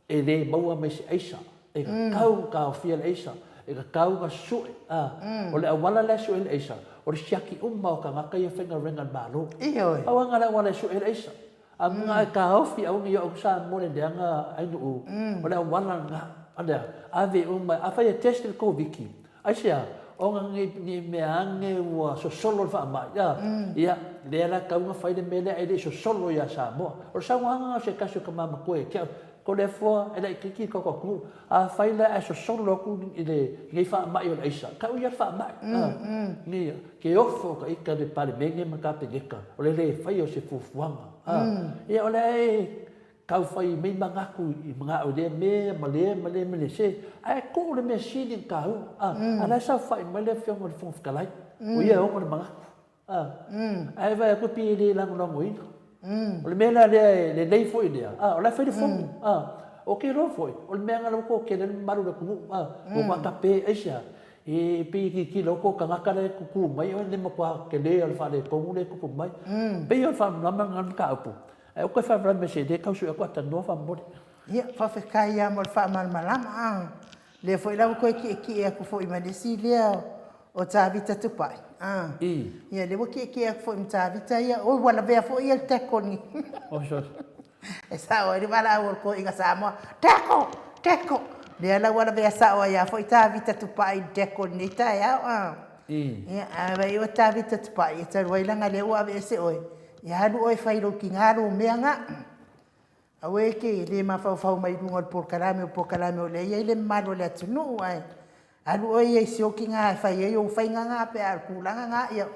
e le maua mai se aisa. E tatau ona taofia le aisa. E tatau ona sue. A, o le auala la e sue ai le aisa, o le siaki uma o tagata ia e faigaluega i le Malo. Ioe. Pau lava lena o le auala e sue ai le aisa. A na e taofi aua ne i oo atu Samoa i le leaga ainuu, o le auala lena. A lea, ave uma, afai e test le Koviti, Aisea? Ona ne i mea ane ua sosolo le faamai, a? Ia, lea la e tatau ona fai le mea lea ae le i sosolo ia Samoa. O le saunoaga lena o se tasi o tama matua ia te au, Toleafoa, e laitiiti le tatou atunuu, afai la ae sosolo atu i lenei faamai o le aisa, tau ia le faamai, a? Ia, ke ofo ka ita le Palemene ma le Kapeneta, o le le faia o se fuafuaga, a? Ia, o lea e Tau fai mai manatu i manao i lea mea ma lea ma lea ma lea, se, ae tuu le mea sili ona taua, a, a o la e saofai mai le Afioga i le Fofoga Fetalai, o ia e ona le manatu, a, ae vaai atu pei e le lagolagoina. O le mea la lea e lelei foi lea, a, o la e fai le fono, a, ou te iloa foi, o le mea lena ua toatele ai le mamalu o le atunuu, a, ua matua aisea? E pei e tilotilo atu o tagata la e tutu mai, o le matua tele o le faaletonu lea e tupu mai. Pei o le faamalamalamaga lena o le mataupu. Ae ou toe faalavelave mai se le tau sue atu atalanoa faamolemole. Ia, faafetai lava mo le faamalamalama. A, lea foi la ua toe tietie atu foi ma le isi lea o Tavita Tupai. A, I. Ia, lea ua tietie atu foi ma Tavita ia. Oi, ua lavea foi ia i le tackle ni. Oso, oso. E sao ai le valaau o le toeaina Samoa, Tackle! Tackle! Lea la ua lavea sao ai lava foi Tavita Tupai i le tackle i lenei taeao. A, I. Ia, a vaai o Tavita Tupai, e talu ai leaga lea ua aveese oe, Ia alu oe e fai i lou tina lou mea ga. Aua e te le mafaufau mai luga o le polokalame, o polokalame o lea e i ai le mamalu o le atunuu, ae alu oe ia i si ou tina e fai ai ou faiga ga pe a o le tulaga ga, ia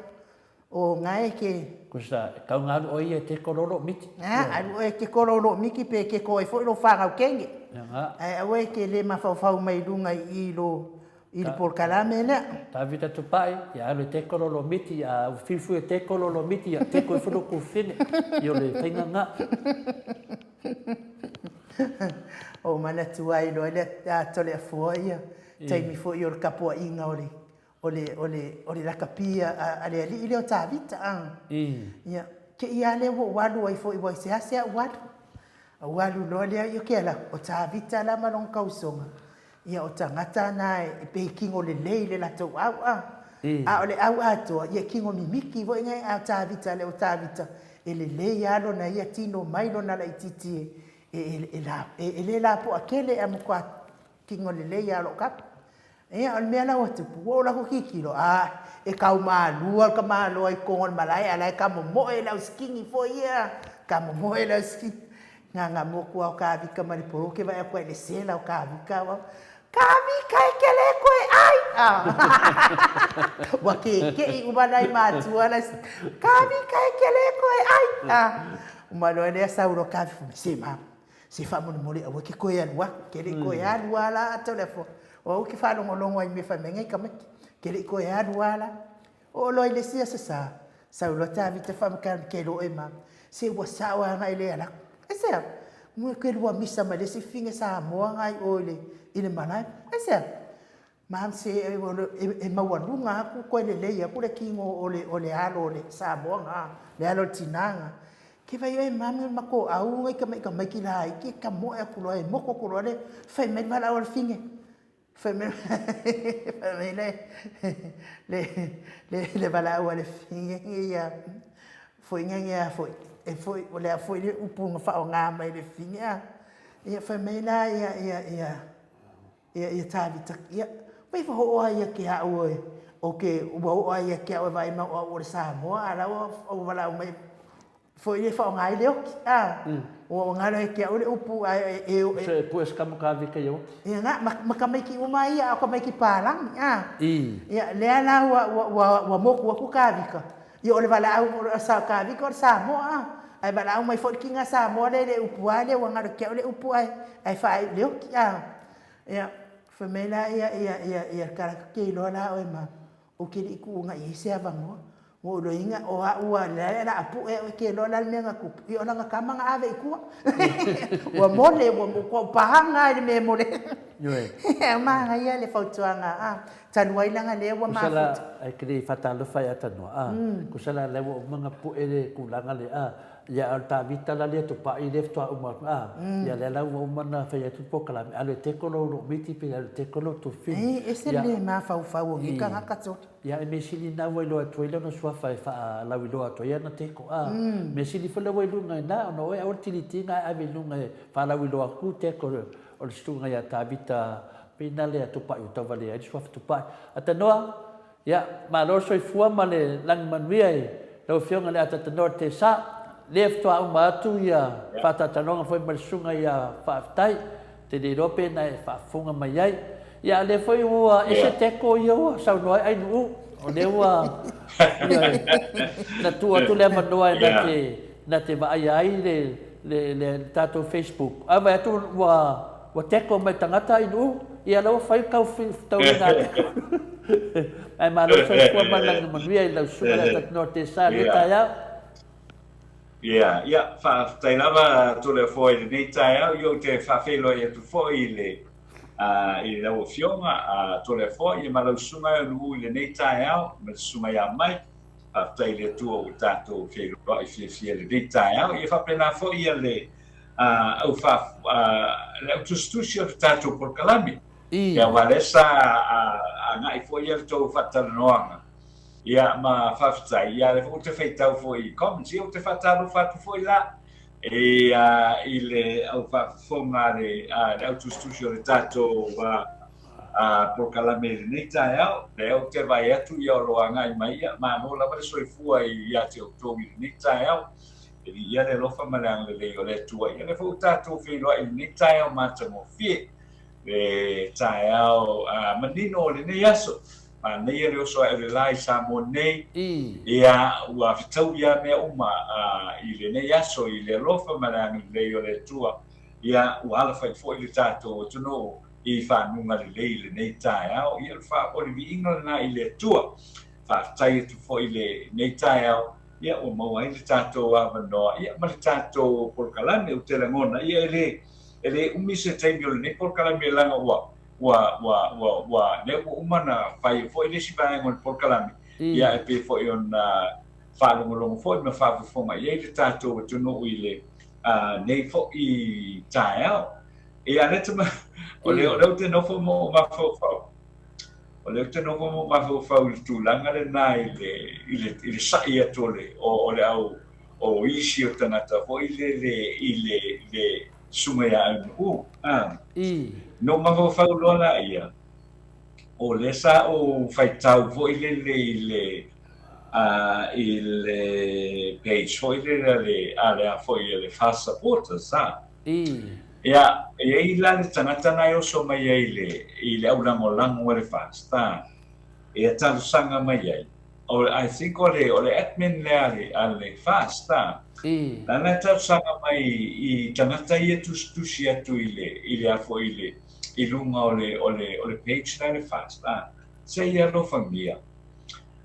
o ga e te... Kusa, e tau na alu oe ia e teko lo lou miti. A, alu oe e teko lo lou miti pe teko ai foi lou fanau kenge. Ia ga. Ae aua e te le mafaufau mai luga i i lo I le polokalame lea. Tavita Tupai, ia alu e teko lo lo miti, a ua filifili e teko lo lo miti, ia teko ifo lo kufine, i o le faiga nga. Ou manatu ai loa le a Toleafoa ia, taimi foi o le tapuaiga o le o le o le o le lakapi a le alii lea o Tavita a. Ia, te i a lea ua ou alu ai foi, ua seasea ou alu. Ou alu loa lea, ia ke ala, o Tavita la ma lona tausoga, Ia o tagata na e pei kino lelei le latou au a. A o le au atoa, ia e kino mimiti foi ngai a o Tavita le o Tavita e lelei a lona ia tino mai lona laititi e e e la e le lapoa tele ae matua kino lelei a o loo kapa. Ia o le mea la ua tupu, ua ou alu atu tilotilo, a e tau malua le tamaloa i totonu o le malae a o la e tamomoe le au sikini foi ia, tamomoe le au sikini. Nganga moku ao Kavika ma le poloke vae aku ai le sela o Kavika au Kavika e ke le koe ai ah ua keke'i uma nai matua la Kavika e ke le koe ai ah uma loa lea sau loa Kavika se ma se faamolemole aua ke koe alu aku ke le i koe alu a la Toleafoa o au ke faalogologo ai i mea fai mai ngai tamaiti ke le i koe alu a la Oo loa i le isi aso sa, sau loa Tavita faamatala ke loe ma, se ua sao a agai le alaku. Aisea? Mua ke lua misa ma le isi fine Samoa agai o i le, i le malae. Aisea? Mam se e, e, e maualuga aku koe lelei aku le kino o le, o le alo o le Samoa ga, le alo o le tina ga. Ke vai oe mam ma ko au ngai ka mai ka mai ki la i ke ka moe aku loa e moko aku loa le fai mai le valaau a le fine. Fai mai fai mai le le le le valaau a le fine ia foi nge a foi e foi o le a foi le upu na faaaoga mai le fine a ia fai mai la ia ia ia ia ia Tavita ia vai fa ho'o ai ia ke a'u e o ke ua o'o ai ia ke a'u e vaai mai o a'u o le Samoa a la ua ua valaau mai Foi le faaaoga ai le oki, a. Ua ua galo e te au le upu ae e e. Se pue se kama ka vika i oki. Ia na, ma ma tamaiti uma ia a o tamaiti palagi, a. I. Ia, lea la ua ua ua ua moku atu ka vika. Ia o le valaau o le sa ka vika o le Samoa, a. Ae valaau mai foi le kiga Samoa lea i le upu a lea ua galo e te au le upu ae ae faaiu i le oki, a. Ia, fai mai la ia ia ia ia le kalaka ke iloa la oe ma Ou te le i tuuina i ai se avanoa. Ua ou iloaina o au a lea o le a pue au e ke loa la le mea na tupu, ia o lana tama na ave i tua. Ua mole, ua ua paga i le mea e mole. Ioe. Manaia le fautuaga a talu ai leaga lea ua mafuta. Tusa la e te le faatalofa ia Tanoa a, tusa la lea ua uma ona pue le tulaga lea a, ia a o le Tavita la lea tupai lea faatoa uma atu a, ia lea la ua uma ona fai atu le polokalame, alu e teko lou lomiti pe alu e teko lou tufili. E ese le mafaufau o nei tagata sole. Ia e mea sili na ua iloa atu ai lona suafa e faalauiloa atu ai ana teko a, mea sili foi lea ua i luga i ina ona oe aua le tilitiga ae ave i luga e faalauiloa atu teko o le susuga ia Tavita Pina lea Tupai ua tauvalea ai le suafa Tupai. Atanoa, ia, malo le soifua ma le lagi manuia i lau Afioga i le Atatanoa Tesa. Lea faatoa uma atu ia faataatanoaga foi ma le susuga ia Faafetai. Te le iloa pe na e faafofoga mai ai. Ia, a lea foi ua ese teko ia ua saunoa ai Ainuu. O lea ua, ioe, na tuu atu le avanoa e na te, na te vaaia ai le, le, le tatou Facebook. A vaai atu ua, ua teko mai tagata Ainuu, ia la ua fai tau tauliga atu. Ae malo le soifua ma le lagi manuia i lau susuga le Atatinoa Tesa i lenei taeao. Ia, ia, faafetai lava Toleafoa i lenei taeao. Ia ou te faafeiloai atu foi i le i lau Afioga a Toleafoa, ia ma lau susuga e Nuu i lenei taeao, ma le susuga ia Mike. Faafetai i le Atua ua tatou feiloai fiafia i lenei taeao. Ia faapena foi ia le au fa le au tusitusi o le tatou polokalame. Ia aua lea sa agai foi ia le tou faatalanoaga. Ia ma faafetai, ia lea foi ou te faitau foi i comments, ia ou te faatalofa atu foi la i, i le au faafofoga a le, a le au tusitusi o le tatou polokalame i lenei taeao. Lea ou te vaai atu ia o lo o agai mai, ia malo lava le soifua ia te outou i lenei taeao. E viia le alofa ma le agalelei o le Atua. Ia lea foi ua tatou feiloai i lenei taeao matagofie, le taeao manino o lenei aso. Manaia le oso ae o le la i Samoa nei. Ia, ua fetaui lava mea uma i lenei aso i le alofa ma le agalelei o le Atua. Ia, ua alafai foi le tatou atunuu i fanuga lelei i lenei taeao. Ia, o le viiga lena i le Atua. Faafetai atu foi i lenei taeao, ia, ua maua ai le tatou avanoa, ia, ma le tatou polokalame. Ou te lagona, ia, e le, e le umi se taimi o lenei polokalame leaga ua ua, ua, ua, ua, lea ua uma na fai foi le isi vaega o le polokalame, ia e pei foi ona faalogologo foi ma faafofoga i ai le tatou atunuu i le nei foi taeao. Ia, lea te, o lea, o lea ou te nofo ma ou mafaufau, o lea ou te nofo ma ou mafaufau i le tulaga lena i le, i le, i le sa'i atu o le, o, o le au, o isi o tagata foi lele i le, le susuga ia Aunuu, a. Na ou mafaufau loa laia, o lea sa ou faitau foi lele i le, a, i le page foi lele a le, a le a foi a le Fast Supporters, a. Ia, e i ai la le tagata na e oso mai ai i le, i le aulagolago a le Fast, a, e talosaga mai ai. O, I think o le, o le admin lea a le, a le FAST, a. Lana e talosaga mai i tagata ia tusitusi atu i le, i le a foi i le, i luga o le, o le, o le page lea a le FAST, a. Se i alofagia.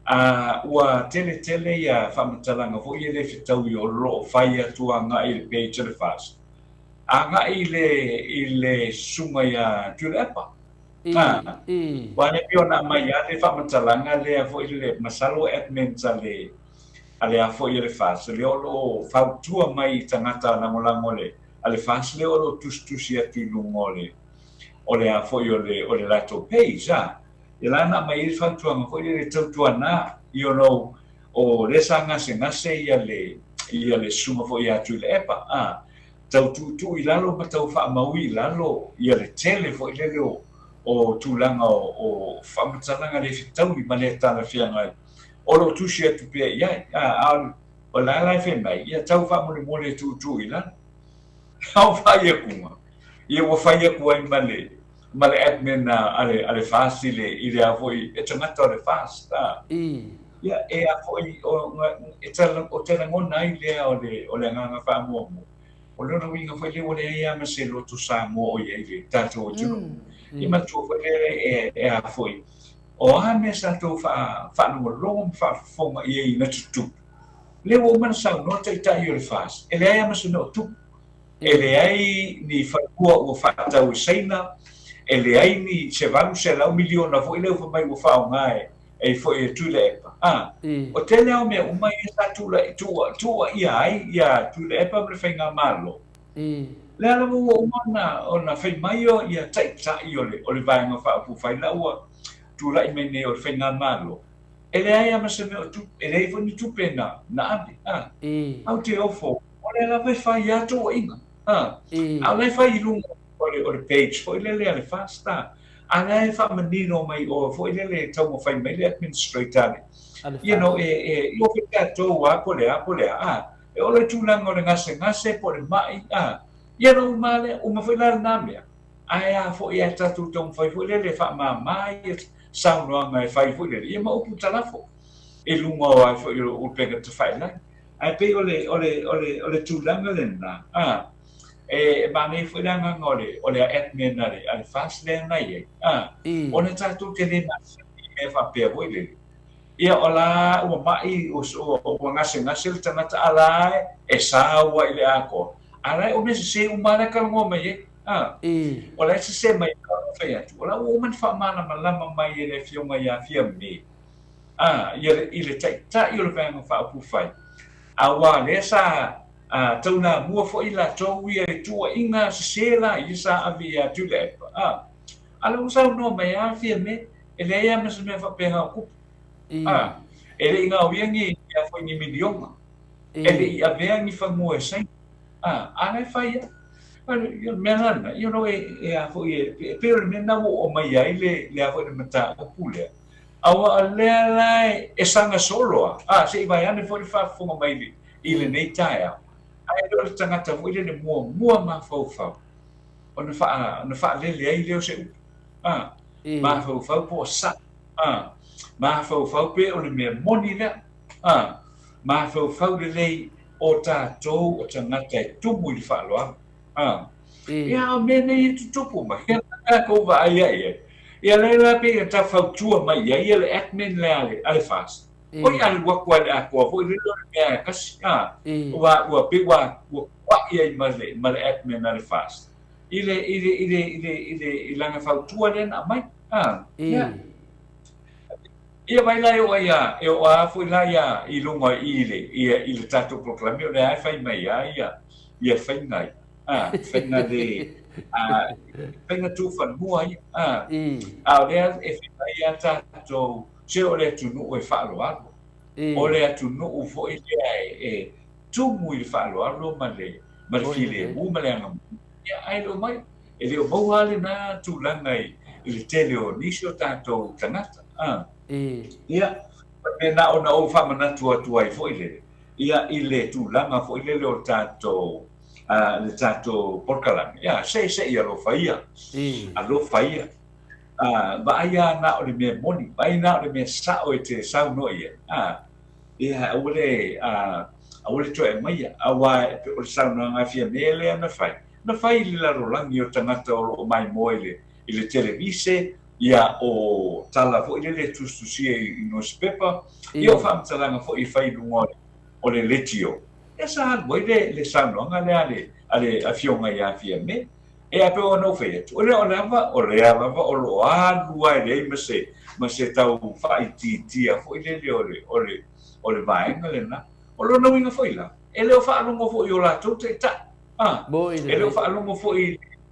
A, ua tele tele ia faamatalaga foi ia le fetaui o lo o fai atu agai i le page a le FAST, agai i le, i le susuga ia Tuilaepa. A, Aua ne pei ona aumai lava le faamatalaga lea foi le, masalo admins a le, a le a foi a le FAS, lea o lo o fautua mai i tagata lagolago a le, a le FAS lea o lo o tusitusi atu i luga o le, o le a foi o le, o le latou page, a. Ia la na aumai ai le fautuaga foi lele, tautuana, you know, o lea sa gasegase ia le, ia le susuga foi ia Tuilaepa, a. tau tuutuu i lalo ma tau faamaui i lalo ia le tele foi lele o, o tulaga o, o faamatalaga le fetaui ma le talafeagai o lo o tusi atu pea i ai. A, a o la la e fai mai, ia tau faamolemole e tuutuu i lalo. A o fai akuga, ia ua fai aku ai ma le, ma le admin a, a le, a le FAST i le, i le a foi, e tagata o le FAST, a. Ia, e a foi, o, e tala, o te lagona ai lea o le, o le agaga faamuamua, o lona uiga foi lea ua leai lava ma se loto Samoa o i ai le tatou atunuu. Ia manatua foi lea e, e a foi, o a mea sa tou faa, faalogologo ma faafofoga i ai na tutupu, lea ua uma ona saunoa Taitai o le FAST, e leai lava ma se mea o tupu. E leai ni fanua ua faatau e Saina, E leai ni se 800 miliona foi lea ua fai mai ua faaaoga e e foi e Tuilaepa. A, o tele lava o mea uma ia sa tulai, tuua, tuuaia ai ia Tuilaepa ma le Faigamalo, lea lava ua uma ona, ona fai mai o ia taitai o le, o le Vaega Faaupufai la ua tulai mai nei o le Faigamalo, e leai lava ma se mea o tupu, e leai foi ni tupe na, na ave. A, a ou te ofo, o lea lava e fai lava tuuaiga. A, a o la e fai i luga o le, o le page foi lele a le FAST, a, a la e faamanino mai o foi lele e taumafai mai le administrator a le, you know, e, e, i o foi tatou a, po o le a, po o le a, a, e ola i tulaga o le gasegase po o le mai, a, ia na uma lea, uma foi la lena mea, ae a foi ae tatou taumafai foi lele e faamama ia saunoaga e fai foi lele, ia ma upu talafo i luga o a foi o upega tafailagi. Ae pei o le, o le, o le, o le tulaga lena, a, E manaia foi le agaga o le, o le admin a le, a le FAST lea na i ai, a, ona tatou te le masani i mea faapea foi lele. Ia, o la ua mai, ua, ua gasegase le tagata, a la e sau ai i le atoa. A la e o mea sese uma lava la e talanoa mai ai, a. O la e sese mai, fai atu, o la ua uma ona faamalamalama mai e le Afioga ia Fiame, a, ia le, i le Taitai o le Vaega Faaupufai, aua lea sa Ā, taulamua foi latou ia i tuuaiga sesē la ia sa ave iā Tuilaepa. Ā, a lea ua saunoa mai a Fiame, e leai lava ma se mea faapena o tupu. Ā, e le i gaoia ni ia foi ni miliona. E le i avea ni fanua e saina. Ā, a la e fai lava. A o le mea la lena, you know, e, e a foi, e, e pei o le mea lena ua oo mai ai le, le a foi le mataupu lea. Aua o lea la e, e saga solo lava. Ā, se i vaeane foi le faafofoga mai i le, i lenei taeao, ae le o le tagata foi lele muamua mafaufau ona faa, ona faalele ai lea o se upu. A, mafaufau po o sa. A, mafaufau pe o le mea moni lea. A, mafaufau lelei o tatou o tagata e tumu i le faaaloalo. A, ia o mea nei e tutupu mai, ia tatou vaai ai ai. Ia lea la pei ona tau fautua mai i ai ia le admin lea a le, a le FAST. Oi alu atu ai le atoa foi lele o le mea e tasi, a, ua, ua pei ua, ua kuaʻi ai ma le, ma le admin a le FAST i le, i le, i le, i le, i le, i lana fautua lea na aumai, a, ia. Ia vai la e oo ai a, e oo a foi la ia i luga i le, ia, i le tatou polokalame o lea e fai mai a ia, ia faiga ia, a, faiga le, a, faiga tufanua ia, a, a o lea e fai mai a tatou, Se o le atunuu e faaaloalo, o le atunuu foi lea e tumu i le faaaloalo ma le ma le filemu ma le agamanu, ia ae le o mai, e le o maua lava lena tulaga i le tele o nisi o tatou tagata. A. Ia, o le mea na ona ou faamanatu atu ai foi lele, ia i le tulaga foi lele o tatou le tatou polokalame, ia se se i alofa ia, alofa ia. Ā, vaai lava na o le mea moni, vaai na o le mea sao e te saunoa i ai, ā, ia, aua le, ā, aua le toe aumaia, auā o le saunoaga a Fiamē lea na fai, na fai i le lalolagi o tagata o lo o maimoa i le, i le televise, ia, o tala foi lele e tusitusia i, i nusipepa, ia, o faamatalaga foi e fai i luga o le, o le leitio, ia sa alu ai le, le saunoaga lea a le, a le Afioga ia Fiamē. E a pei ona ou fai atu, o lea lava, o lea lava o lo o alu lava e leai ma se, ma se tau faaitiitia foi lele o le, o le, o le vaega lena. O lona uiga foi la, e le o faalogo foi i o latou taitai, a, e le o faalogo foi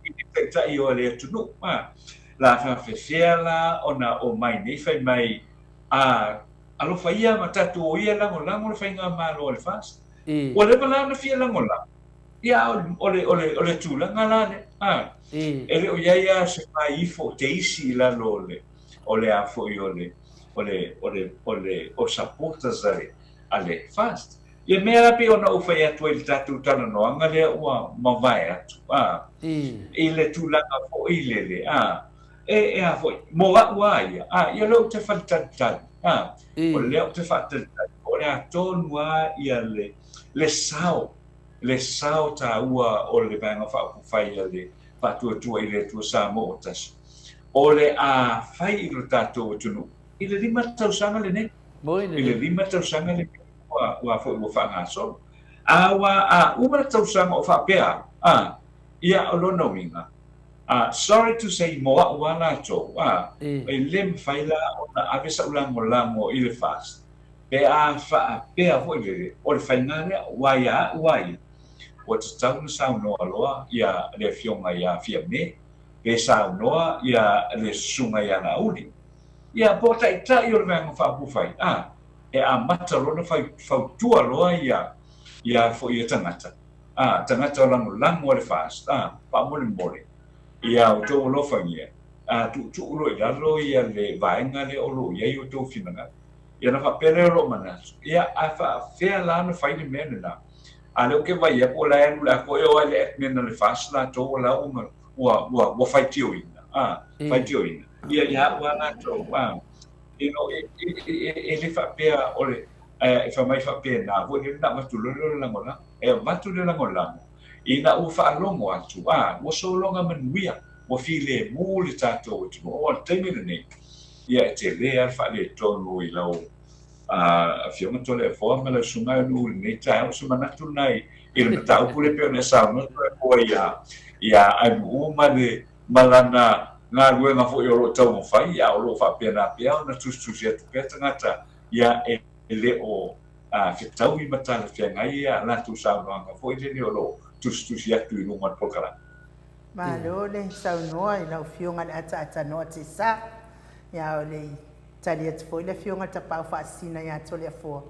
i le taitai o le atunuu, a. La faafefea la ona omai nei fai mai, a, alofa ia ma tatou o ia lagolago le faigamalo a le FAST. Ua leva la ona fia lagolago. Ia, o le, o le, o le tulaga la lea, a, e le o i ai lava se fai ifo o teisi i lalo o le, o le a foi o le, o le, o le, o le, o supporters a le, a le FAST. Ia mea la pei ona ou fai atu ai i le tatou talanoaga lea ua mavae atu, a, i le tulaga foi lele, a, e, e a foi, mo a'u a ia, a, ia lea ou te faletalitali, a, o lea ou te faatalitali, po o le a tonu lava ia le, le sao le sao taua o le Vaega Faaupufai a le Faatuatua i le Atua Samoa ua Tasi, o le a fai i lo tatou atunuu i le lima tausaga lenei, i le lima tausaga lenei ua, ua foi ua faagasolo. A ua a uma le tausaga o faapea, a, ia o lona uiga, Sorry to say mo a'u a latou, a, e le mafai la ona ave sa'u lagolago i le FAST pe a faapea foi lele o le faiga lea, aua ia a'u a ia, ua tatau ona saunoa loa ia le afioga ia Fiame, pe saunoa ia le susuga ia Laauli, ia po o taitai o le Vaega Faaupufai, a, e amata loa ona fautua loa ia ia foi ia tagata, a, tagata lagolago a le FAST, a, faamolemole, ia outou alofagia, a, tuutuu loa i lalo ia le vaega lea o lo o i ai outou finagalo. Ia ona faapea lea o lou manatu, ia, a faapefea la ona fai le mea lena? A lea ou te vaai atu o la e alu i le atoa, e oo lava i le admin a le FAST latou o la ua, ua, ua, ua faitioina, a, faitioina. Ia, ia au lava latou, a, you know, e, e, e, e le faapea o le, e fai mai faapena foi lea na avatu loa le lagolago. E avatu le lagolago ina ua faalogo atu, a, ua sologa manuia, ua filemu le tatou atunuu. Aua o le taimi lenei, ia e tele lava le faaletonu i lau Afioga Toleafoa ma lau Susuga Nuu i lenei taeao. O se manatu lena i le mataupu lea pei ona e saunoa Toleafoa ia, ia Nuu ma le, ma lana galuega foi o lo o taumafai, a o lo o faapena pea ona tusitusi atu pea tagata ia e le o fetaui ma talafeagai a latou saunoaga foi lele o lo o tusitusi atu i luga o le polokalame. Malo le saunoa i lau Afioga i le Ataatanoa Tesa. Ia o le i tali atu foi le Afioga i le Tapaau Faasisina ia Toleafoa.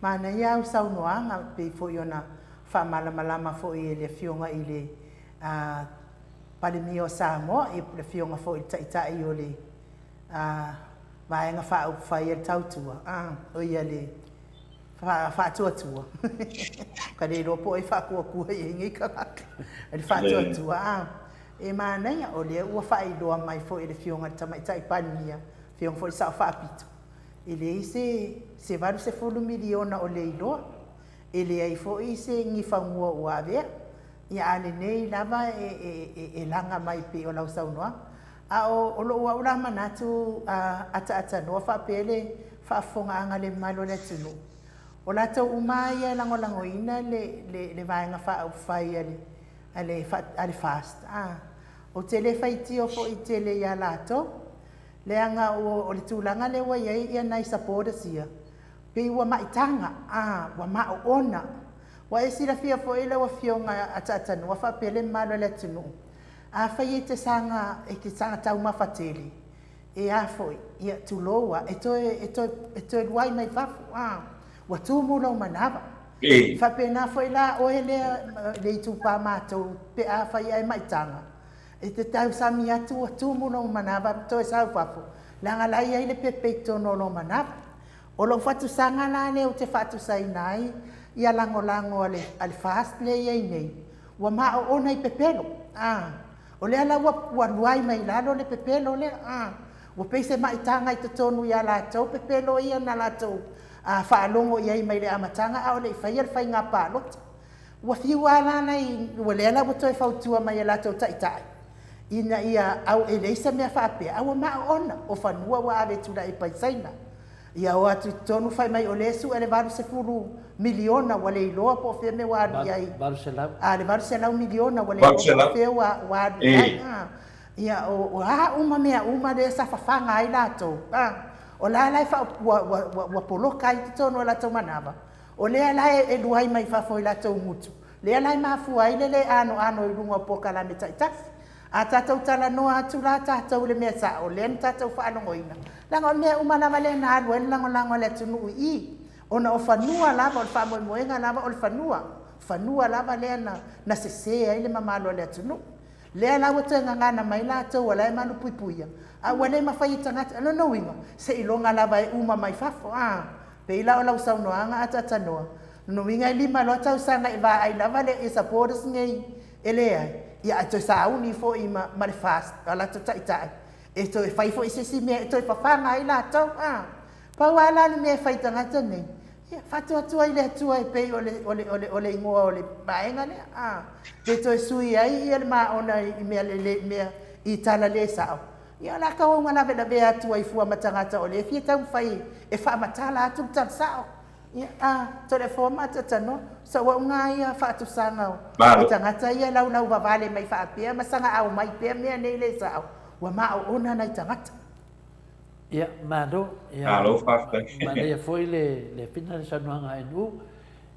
Manaia au saunoaga pei foi ona faamalamalama foi e le Afioga i le Palemia o Samoa, ia le Afioga foi i le Taitai o le Vaega Faaupufai a le Tautua, o ia le Faatuatua. Ka le iloa po o ai faatuatua i ai nei tagata. O le Faatuatua, e manaia, o lea ua faailoa mai foi e le Afioga i le Tamaitai Palemia, Afioga foi i le Sao Faapito, e leai se se $80 miliona o le iloa, e leai foi se nifanua ua avea. Ia a lenei lava e laga mai pei o lau saunoaga. A o lou au la manatu ataatanoa faapea le faafofogaaga a le mamalu o le atunuu, o latou uma lava ia e lagolagoina le Vaega Faaupufai a le FAST, ou te le faitio foi tele ia latou, leaga o le tulaga lea ua i ai nai supporters ia, pei ua maitaga, ua maoona. Ua e silafia foi lau Afioga Ataatanua faapea le mamalu o le atunuu, afai e te saga, e te saga taumafa tele, e a foi, ia, tulou a, e toe, e toe, e toe luai mai fafo, a, ua tumu lou manava. E faapena foi la oe lea, le itupa matou pe afai ae maitaga, e te tausami atu ua tumu lou manava toe sau fafo, leaga la e i ai le pepe i totonu o lou manava. O lou fatusaga la lea ou te faatusaina ai ia lagolago a le, a le FAST lea e i ai nei, ua maoona i pepelo, a. O lea la ua, ua luai mai lalo le pepelo lea, a. Ua pei se maitaga i totonu ia latou pepelo ia na latou a, faalogo i ai mai le amataga a o le i faia le faiga palota. Ua fiu lava la nai, ua lea la ua toe fautua mai e latou taitai, ina ia au e leai se mea faapea, a ua maoona, o fanua ua ave e tulai e Paisaina. Ia o atu i totonu fai mai o lea e sue le 80 miliona ua le iloa po o fea mea ua alu i ai. 800. A, le 800 miliona ua le iloa po o fea ua, ua alu i ai. A, ia o, o a uma mea uma lea sa fafaga ai latou, a, o la la e faa, ua, ua, ua, ua poloka ai totonu o latou manava. O lea la e luai mai fafo i latou gutu, lea la e mafua ai le le anoano i luga o polokalame taitasi. A tatou talanoa atu la tatou i le mea sao, lea na tatou faalogoina, leaga o le mea uma lava lea na alu ai le lagolago a le atunuu i i, ona o fanua lava, o le faamoemoega lava o le fanua, fanua lava lea na, na sese ai le mamalu o le atunuu. Lea la ua toe gagana mai latou o la e malupuipuia, a ua le mafai e tagata, o lona uiga, seiloga lava e uma mai fafo, a, pei la o lau saunoaga ataatanoa, lona uiga e lima loa tausaga e vaai lava le supporters nei e leai, ia ae toe sauni foi ma, ma le FAST, a latou taitai, e toe fai foi se isi mea e toe fafaga ai latou, a. Pau lava la le mea e fai i tagata nei, ia, faatuatua i le Atua e pei o le, o le, o le, o le igoa o le vaega lea, a. Pe toe sui ai ia le maona i mea lelei, mea i tala le sao, ia o le a tauau na lavelavea atu ai fua ma tagata o lea e fia taumafai e faamatala atu le tala sao. Ia, a, Toleafoa ma Atatanoa, sauauga a ia faatusaga o tagata ia e laulau vavale mai faapea ma sagaau mai pea mea nei le sao, ua maoona nai tagata. Ia, malo. Ia, Malo faafetai. Manaia foi le le fina le saunoaga a NU.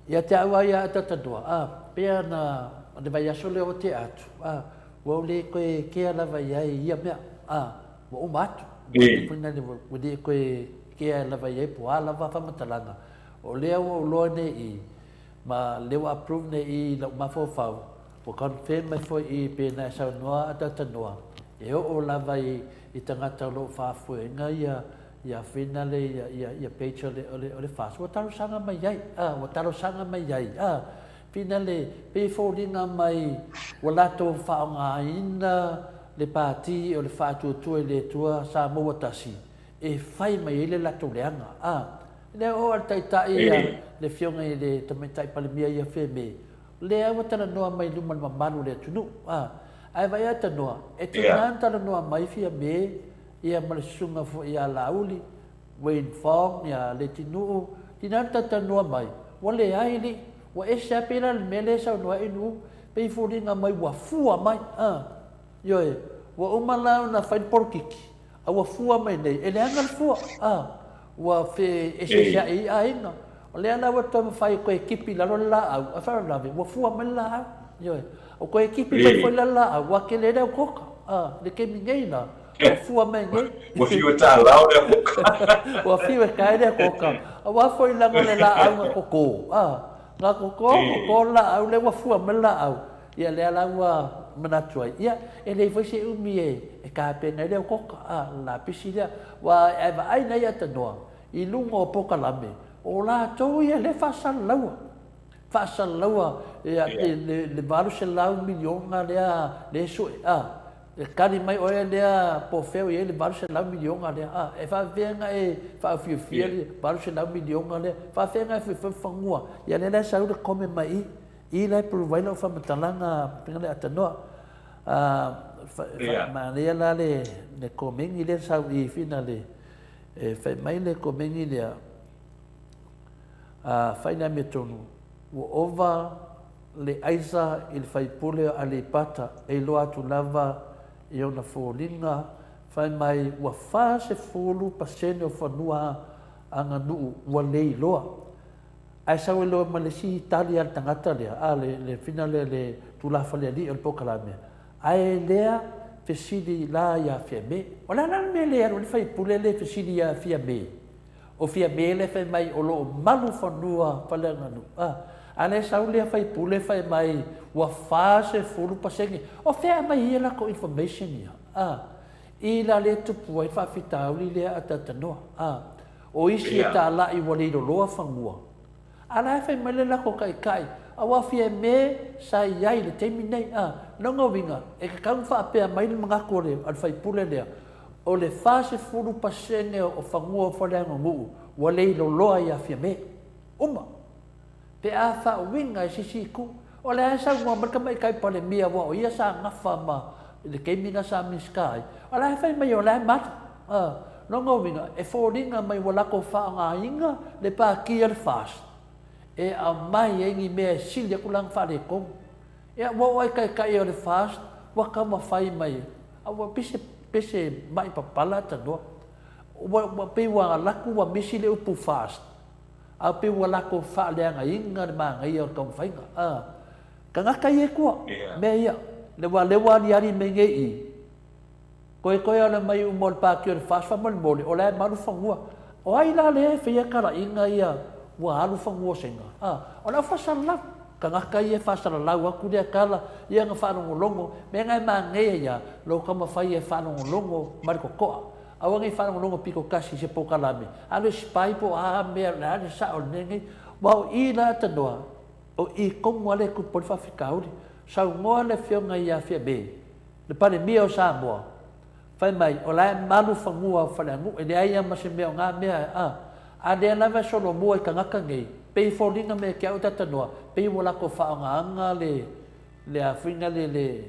Ia te au lava ia Atatanoa, a, pea na le vaiaso lea ua tea atu, a, ua ou le toe kea lava i ai i ia mea, a, ua uma atu. Foi na le ua le toe kea lava i ai po o a lava faamatalaga. O lea ua ou loa nei i i, ma lea ua approve nei i i lau mafaufau, ua confirm mai foi i i pei ona e saunoa Atatanoa, e oo lava i i tagata o lo o faafoeina ia ia finale ia ia ia page o le o le o le FAST, ua talosaga mai ai, a, ua talosaga mai ai, a, finale pei e foliga mai ua latou faaaogaina le pati o le Faatuatua i le Atua Samoa Tasi e fai mai ai le latou leaga, a. Lea oo a le Taitai ia le Afioga i le Tamaitai Palemia ia Feme, lea ua talanoa mai i luma o le mamalu o le atunuu, a. Ae vaai a tanoa, e tiga ona talanoa mai Fiame ia ma le susuga foi ia Laauli, Wayne Fong, ia Letinuu, tiga ona talatalanoa mai, ua leai alii, ua ese lava pei la le mea lea e saunoa ai Inu, pei e foliga mai ua fua mai, a. Ioe, ua uma la ona fai le polokiki, a ua fua mai nei, e leaga le fua, a, ua feeseeseai ai aiga. O lea la ua toe mafai e toe tipi i lalo le laau, ae faalavelave, ua fua mai le laau. Ioe. Ua toe tipi mai foi la le laau, ua tele ai le aukoka, a, le taimi nei la, ua fua mai nei. Ua fiu e tālao le akoka. Ua fiu e tae le akoka. Aua foi leaga o le laau na toto, a, na toto, toto le laau, lea ua fua mai le laau. Ia lea la ua manatu ai, ia, e leai foi se umi e tapena ai le okoka, a, le lapisi lea. Aua a e vaai nei atanoa i luga o pokalame, o latou ia lea e faasalalaua, faasalalaua ia le 800 miliona lea lea e sue, a, e tali mai oe lea po o fea o i ai le 800 miliona lea, a, e faapefea ona e faaufiufia le 800 miliona lea, e faapefea ona e fai fanua, ia lea la e sau le comment mai i i. I la e prove ai lau faamatalaga pena le atanoa. Manaia la le le komeni lea sau i fina le e fai mai le komeni lea a fai le amiotonu ua ova le aisa i le faipule o Aleipata e iloa atu lava i ona foliga fai mai ua 40% o fanua aganuu ua le iloa. Ae sau ai loa ma le isi tali a le tagata lea, a le, le fina lea, le tulafalealii o le polokalame, ae lea fesili la ia Fiame. O le a la le mea le alu ai le faipule lea e fesili ia Fiame? O Fiame lea fai mai o lo o malu fanua Faleaganuu, a, a lea sau lea faipule fai mai ua 40%. O fea aumai ai ia latou information ia, a? I la lea tupu ai le faafitauli lea a Tatanoa, a. O isi e talai ua leiloloa fanua. A la e fai mai le lako taitai, aua Fiame sa i ai i le taimi nei. A, lona uiga, e tatau ona faapea mai le manatu o le faipule lea, o le 40% o fanua o Faleaganuu ua leiloloa ia Fiame. Uma. Pe a faauiga e se isi itu. O lea e saunoa mai le Tamaitai Palemia aua o ia sa gafa ma i le taimi lena sa Minisita ai, o la e fai mai o la e malu. A, lona uiga, e foliga mai ua latou faaaogaina le Pati a le FAST e aumai ai ni mea e sili atu lana faaletonu. Ia, ua oo lava i taitai o le FAST ua taumafai mai, a ua pei se pese mai papala tanoa. Ua, ua pei ua alu atu ua misi le upu FAST. A pei ua latou faaleagaina le manaia o le taumafaiga. A, tagata ia e tua, mea ia. Le ua lea ua aliali mai nei i i, koekoe ala mai uma o le Pati o le FAST faamolemole, o la e malu fanua. O ai la lea e faia talaiga ia ua alu fanua o Saina? A, o le au faasalalau. Tagata ia e faasalalau atu lea tala, ia na faalogologo, mea na e manaia ia lou taumafai e faalogologo ma le totoa. Aua ne i faalogologo pito tasi i se polokalame, alu e spy po o a mea, o le a le sao o le mea lenei. Aua o i la tanoa, o i tonu lava lea e tupu ai le faafitauli. Saunoa le Afioga ia Fiame, le Palemia o Samoa, fai mai, o la e malu fanua o Faleanu'u, e leai lava ma se mea o na mea, a. A lea lava e solomua i tagata nei, pei e foliga mai ia te au ta tanoa, pei ua latou faaaogaina le, le a foi lea, le,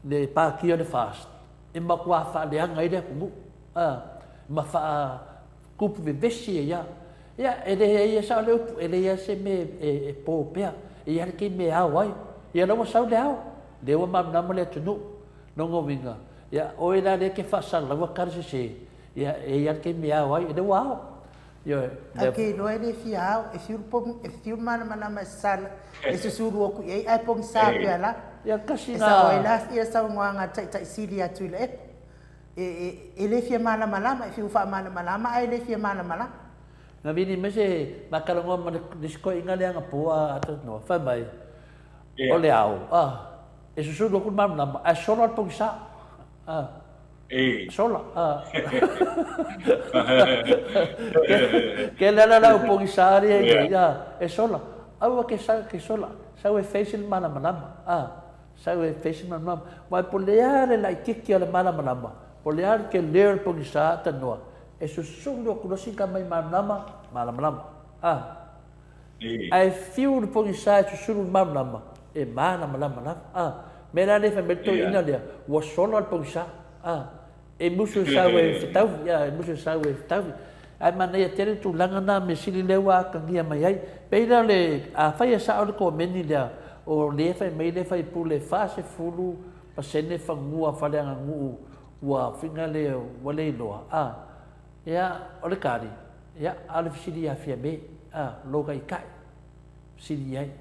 le Pati o le FAST, e matua faaleaga ai le atunuu, a, ma faatupu vevesi ai lava. Ia, e leai e sao le upu, e leai lava se mea e po pea, e i ai lava le taimi e ao ai. Ia o la ua sau le ao, lea ua malamalama le atunuu. Lona uiga, ia, oe la lea e te faasalalaua tala sese, ia, e i ai lava le taimi e ao ai, o lea ua ao. Ioe. Ae ou te iloa e le fia ao, e fiu le e fiu le malamalama e sasala, e susulu atu i ai ae pogisa pea la. Ia, tasi E sao ai la ia saunoaga a le Taitai Sili ia Tuilaepa. E, e, e le fia malamalama, e fiu faamalamalama ae le fia malamalama. Na vili mai se ma talanoa ma le isi toeaina lea anapo a talanoa, fai mai, o le ao, a, e susulu atu le malamalama ae sola le pogisa. A, sola, a. Ke le ala lau pogisa lea i nei, a, e sola. Aua ke sa, ke sola, sau e face le malamalama, a. Sau e face le malamalama. Aua po o le a le laitiiti o le malamalama, po o le a le tele o le pogisa tanoa, e susulu atu loa sina mai malamalama, malamalama. A. Ae fiu le pogisa e susulu i le malamalama, e malamalama lava. A. Mea la lea e fai mai le toeaina lea, ua sola le pogisa. A. E musu e sau e fetaui, a, e musu e sau e fetaui. Ae manaia tele le tulaga lena, mea sili lea ua atagia mai ai. Pei la o le, afai e sao le komeni lea, o lea e fai mai le faipule e 40% fanua faaleaganuu ua fina le, ua le iloa, a, ia, o le tali, ia, a o le fesili ia Fiame, a, lou taitai, fesili i ai.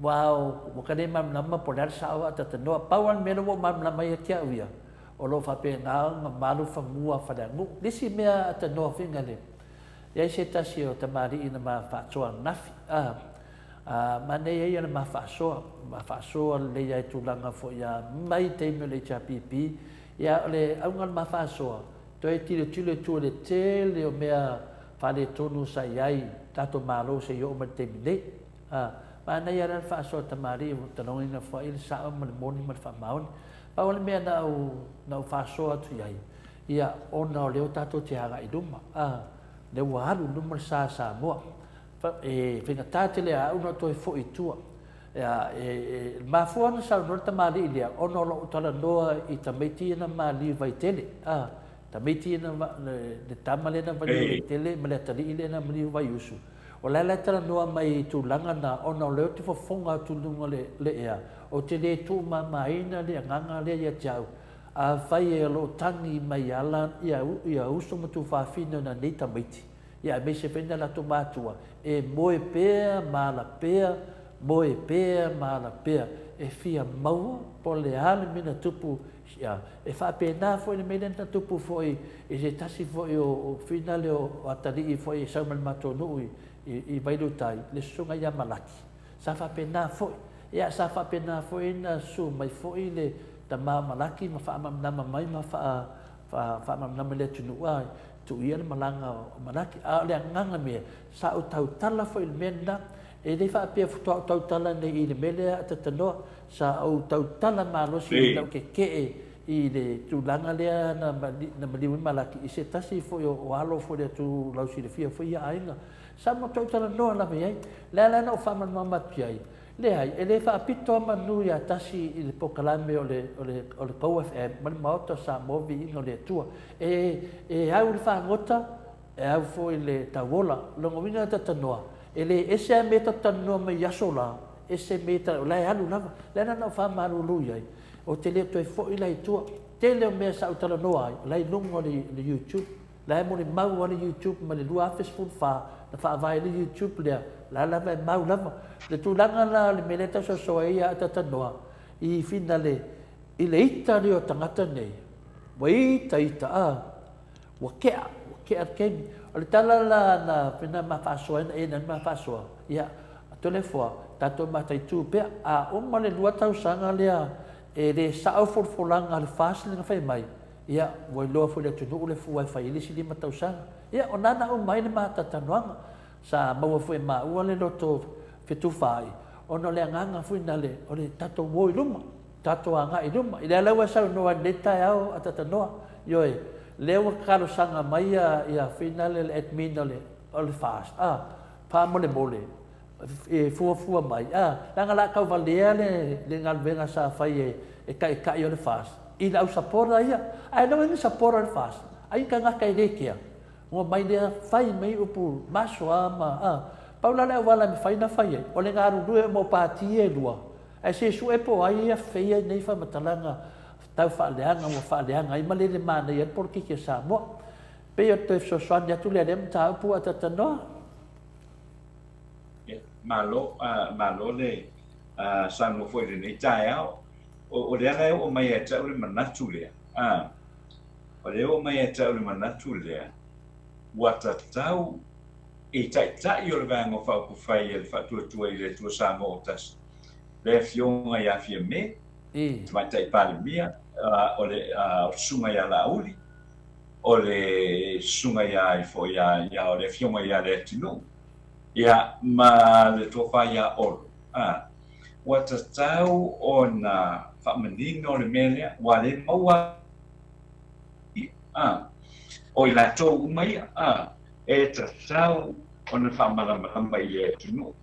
Aua ua ta le malamalama po o le a le sao a talanoa. Pau lava le mea lea ua ou malamalama ai ia te au ia, o lo o faapena ona malu fanua faleaganuu. Le isi mea talanoa foi na le, i ai se tasi o tamalii na ma faasoa ananafi, a, a manaia ia le ma faasoa, ma faasoa lelei lava i tulaga foi a mai taimi o le HRPP, ia o le auga o le ma faasoa, toe tilotilo i tua i le tele o mea faaletonu sa i ai tatou Malo seia oo mai i le taimi nei. A, manaia la le faasoa tamalii ua talogaina foi le sao ma le moni ma le faamaoni. Pau le mea na ou, na ou faasoa atu i ai, ia, ona o lea ua tatou te agai i luma, a, lea ua alu i luma le sa Samoa. Fa, e faigata tele ia au ona toe foi i tua. Ia, e, e mafua ona saunoa le tamalii lea, ona o lou talanoa i tamaiti ia na maliu Vaitele, a, tamaiti ia na, le, le tama lea na maliu Vaitele ma le atalii lea na maliu Vaiusu. O la e la e talanoa mai i tulaga na, ona o lea ou te fofoga atu i luga o le, le ea, ou te le tuumamaina le agaga lea ia te au. Afai o lo o tagi mai ala ia, ia uso ma tuafafine o na nei tamaiti, ia aemaise foi na latou matua, e moe pea ma ala pea, moe pea ma ala pea, e fia maua po o le a le mea na tupu, ia, e faapena foi le mea lea na tupu foi i se tasi foi o, o finale o, o atalii foi e sau mai le matou nuu i, i, i Vailuutai, le susuga ia Malaki. Sa faapena foi. Ia, sa faapena foi ona susu mai foi le tama o Malaki ma faamalamalama mai ma faa, faa, faamalamalama i le atunuu, a, tuu ia le malaga o Malaki. A o le agaga mea, sa ou tautala foi i le mea lena. E le faapea faatoa ou tautala nei i le mea lea a Tatanoa, sa ou tautala malosi i lau kekee i le tulaga lea na, na maliu ai Malaki i se tasi foi o, o alo foi le atu lausilafia foi ia aiga. Sa matuai talanoa lava i ai. Le ala na ou faamalamalama atu i ai, leai, e le faapito lava manu ia tasi i le polokalame o le, o le, o le Go FM ma le Maota o Samoa Viiga o le Atua. E, e au i le fagota, e au foi i le tauola. O lona uiga e talanoa, e le ese lava mea e tatou talanoa mai i aso la, ese mea e, o la e alu lava. Le ala na ou faamalulu i ai, ou te le toe foi la i tua. Tele o mea sa ou talanoa ai, o la e i luga o le, le YouTube. La e molimau lava le YouTube mai le 2014 na faavae ai le YouTube lea, la lava e mau lava. Le tulaga la o le mea lea e tausoasoa ai ia Atatanoa i finale i le ita lea o tagata nei, ua ita ita a, ua kea, ua kea le taimi. O le tala la na pena ma faasoa ai na e na ma faasoa, ia, Toleafoa, tatou mataitu pea, a uma le lua tausaga lea e le sao folafolaga a le FAST lea na fai mai, Ia, ua iloa foi e le atunuu le fua e fai ai le isi lima tausaga. Ia, o nana uma ai le matatalanoaga. Sa maua foi e maua le loto fetufaai, ona o le agaga foi na le, o le tatou o i luma, tatou agai i luma. I le ala ua e saunoa ai i lenei taeao a Tatanoa, ioe, lea ua talosaga mai ia, ia finale le admin o le, o le FAST, a, faamolemole, e fuafua mai, a, leaga o le a tau valea le, le galuega sa fai e, e taitai o le FAST i le au sapora ia. Ae le o i ai ni sapora o le FAST, ai ni tagata e le kea. Ua mai lea fai mai upu maso a ma a. Pau la le auala e mafai ona fai ai, o le galulue uma o pati ia e lua, ae se sue po o ai ia feia nei faamatalaga tau faaleaga ua faaleaga ai ma lele manaia ai le polokiki a Samoa. Pei o le toe fesoasoani atu lea i lea mataupu ua atatanoa. Malo, malo le saunoa foi i lenei taeao. O lea la e oo mai ia te au le manatu lea, o lea e oo mai ia te au le manatu lea, ua tatau i Taitai o le Vaega Faaupufai a le Faatuatua i le Atua Samoa o Tasi, le Afioga ia Fiame, Tamaitai Palemia, o le Susuga ia Laauli, o le Susuga ia ifo ia, ia o le Afioga ia Leatinuu, ia, ma le Tofa ia Olo, a, ua tatau ona faamanino le mea lea, ua le maua a, o i latou uma ia, a, e tatau ona faamalamalama i le atunuu.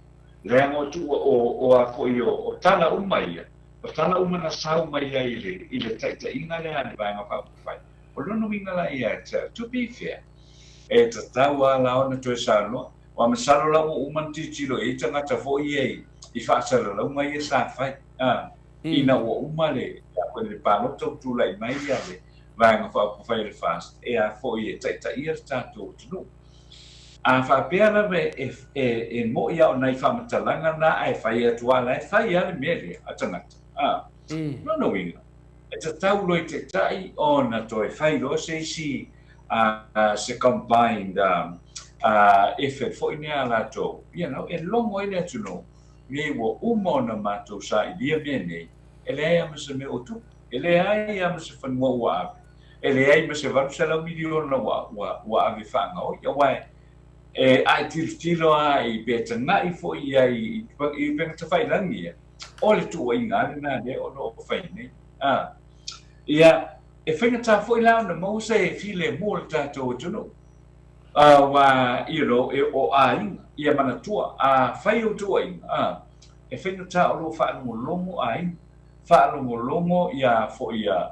Leaga o tuu, o, o a foi o, o tala uma ia, o tala uma na sau mai ai i le, i le taitaiga lea a le Vaega Faaupufai, o lona uiga la ia te au, to be fair, e tatau lava la ona toe saunoa, aua masalo la ua uma ona tilotilo i ai tagata foi ia i, i faasalalauga ia sa fai, a, ina ua uma le, le palota ua tulai mai ia le Vaega Faaupufai o le FAST e a foi e taitaia le tatou atunuu. A faapea lava e, e, e mo'i a o nai faamatalaga na ae fai atu a la e fai a le mea lea a tagata. A, lona uiga, e tatau loa i taitai ona toe fai loa se isi a, se combined a, effort foi nea a latou, you know, e logo ai le atunuu, nei ua uma ona matou sailia mea nei, e leai a ma se mea o tupu. E leai lava ma se fanua ua ave, e leai ma se 800 miliona ua, ua, ua ave faagaoi, aua e, e, a e tilotilo lava i, pe tagai foi i ai i, i upega tafailagi ia, o le tuuaiga lava lena lea o lo o fai nei. A, ia, e faigata foi la ona maua se filemu o le tatou atunuu. Aua, you know, e, o aiga, ia manatua, a fai ou tuuaiga, a, e faigata o lo o faalogologo aiga. faalogologo ia foi ia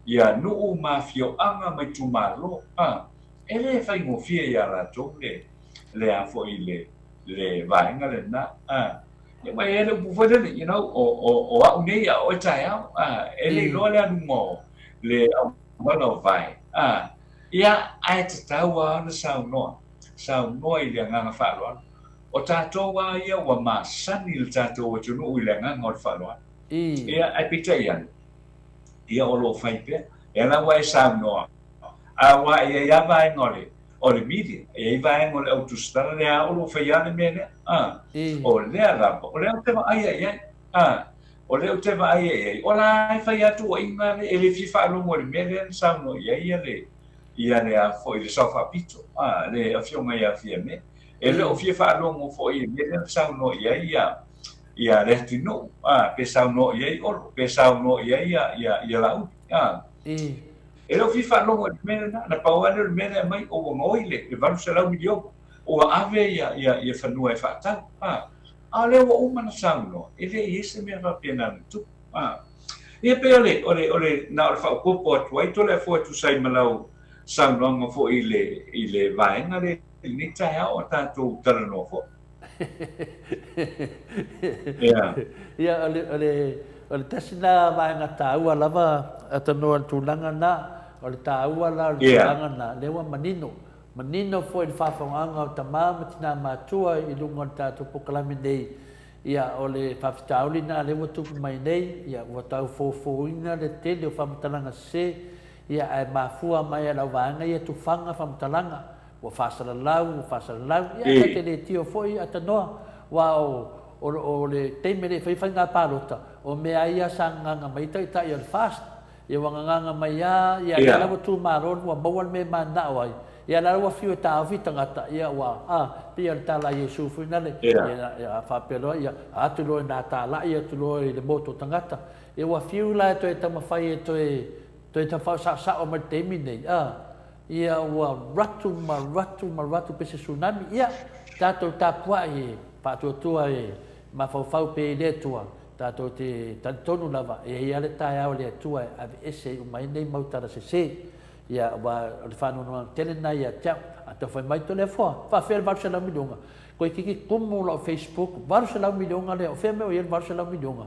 ia nuu ma afioaga ma itumalo a e le faigofie ia latou le le a foi le le vaega lena a ia ma e le upu foi lele you know o o o au nei a oe taeao a e le iloa le aluga o le auala o vae a ia ae tatau lava ona saunoa saunoa i le agaga faaaloalo O tatou lava ia ua masani le tatou atunuu i le agaga o le faaaloalo. Ia, ae peitai ane, ia o lo o fai pea. Ia la ua e saunoa, aua e i ai lava vaega o le, o le media, e i ai vaega o le au tusitala lea o lo o fai lava le mea lea. A, o lea lava, o lea ou te vaaia i ai. A, o lea ou te vaaia i ai, o la e fai lava tuuaiga le, e le fia faalogo i le mea lea na saunoa i ai ia le, ia le a foi, le Sao Faapito, a, le Afioga ia Fiame. E le o fia faalogo foi i le mea lea na saunoa i ai ia, ia Leatinuu, a, pe saunoa i ai Olo, pe saunoa i ai ia, ia, ia Laauli, a. E le o fia faalogo i le mea lena, na pau lava lea o le mea lea e aumai, o ua gaoi le, le 800 miliona, ua ave ia, ia, ia fanua e faatau, a. A o lea ua uma ona saunoa, e le i ai se mea faapena na tupu, a. Ia pei o le, o le, o le, na o le faaopoopo atu ai Toleafoa e tusa ai ma lau saunoaga foi i le, i le vaega lea i lenei taeao a tatou talanoa foi. Ia. Ia, o le, o le, o le tasi lena vaega taua lava atonu o le tulaga lena, o le taua la o le tulaga lena, lea ua manino, manino foi i le faafofogaaga o tama ma tina matua i luga o le tatou polokalame nei, ia, o le faafitauli lena lea ua tupu mai nei, ia, ua tau fofoina le tele o faamatalaga sese, ia, ae mafua mai e lau vaega ia tufaga faamatalaga, Ua faasalalau, ua faasalalau, ia ta te le tio foi a tanoa, aua o, o, o le taimi e le i faia faiga palota, o mea ia sa gagaga mai ai taitai o le FAST. Ia ua gagaga mai a, ia lea la ua tu malo ua maua le mea e mananao ai, ia la ua fiu e taofi tagata, ia ua, a, pei o le tala a Iesu foi nale, ia, ia, a faapea loa, ia, atu loa ina talai atu loa i le motu o tagata. Ia ua fiu la e toe taumafai e toe, toe taufaosaosao mai le taimi nei, a. Ia ua ratu ma ratu ma ratu pei se tsunami. Ia, tatou tapuai e faatuatua e mafaufau pea i le Atua, tatou te talitonu lava e i ai lava le taeao i le Atua e aveese ai uma ai nei mau tala sese. Ia, aua o le faanoanoaga tele lena ia te au. Tau fai mai Toleafoa, faafefea le 800 miliona? Toeitiiti tumu lau Facebook, 800 miliona lea, o fea mea o i ai le 800 miliona?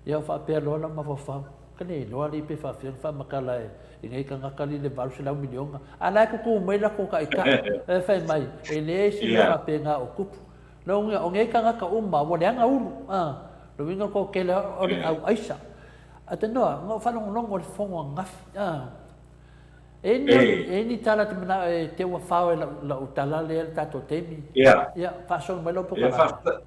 Ia o faapea loa lau mafaufau, ka le iloa alii pe faafefea ona faamatala e nei tagata alii le 800 miliona. A la e tutu mai latou taitai, e fai mai, e leai se mea faapena o tupu. Lona uiga, o nei tagata uma ua leaga ulu, a, lona uiga o le toatele o le au aisa. Ae tanoa, na ou faalogologo i le fono ananafi, a, E i ai ni tala e te manao e te ua fao e lau tala lea i le tatou taimi? Ia, faasolo mai lau polokalame.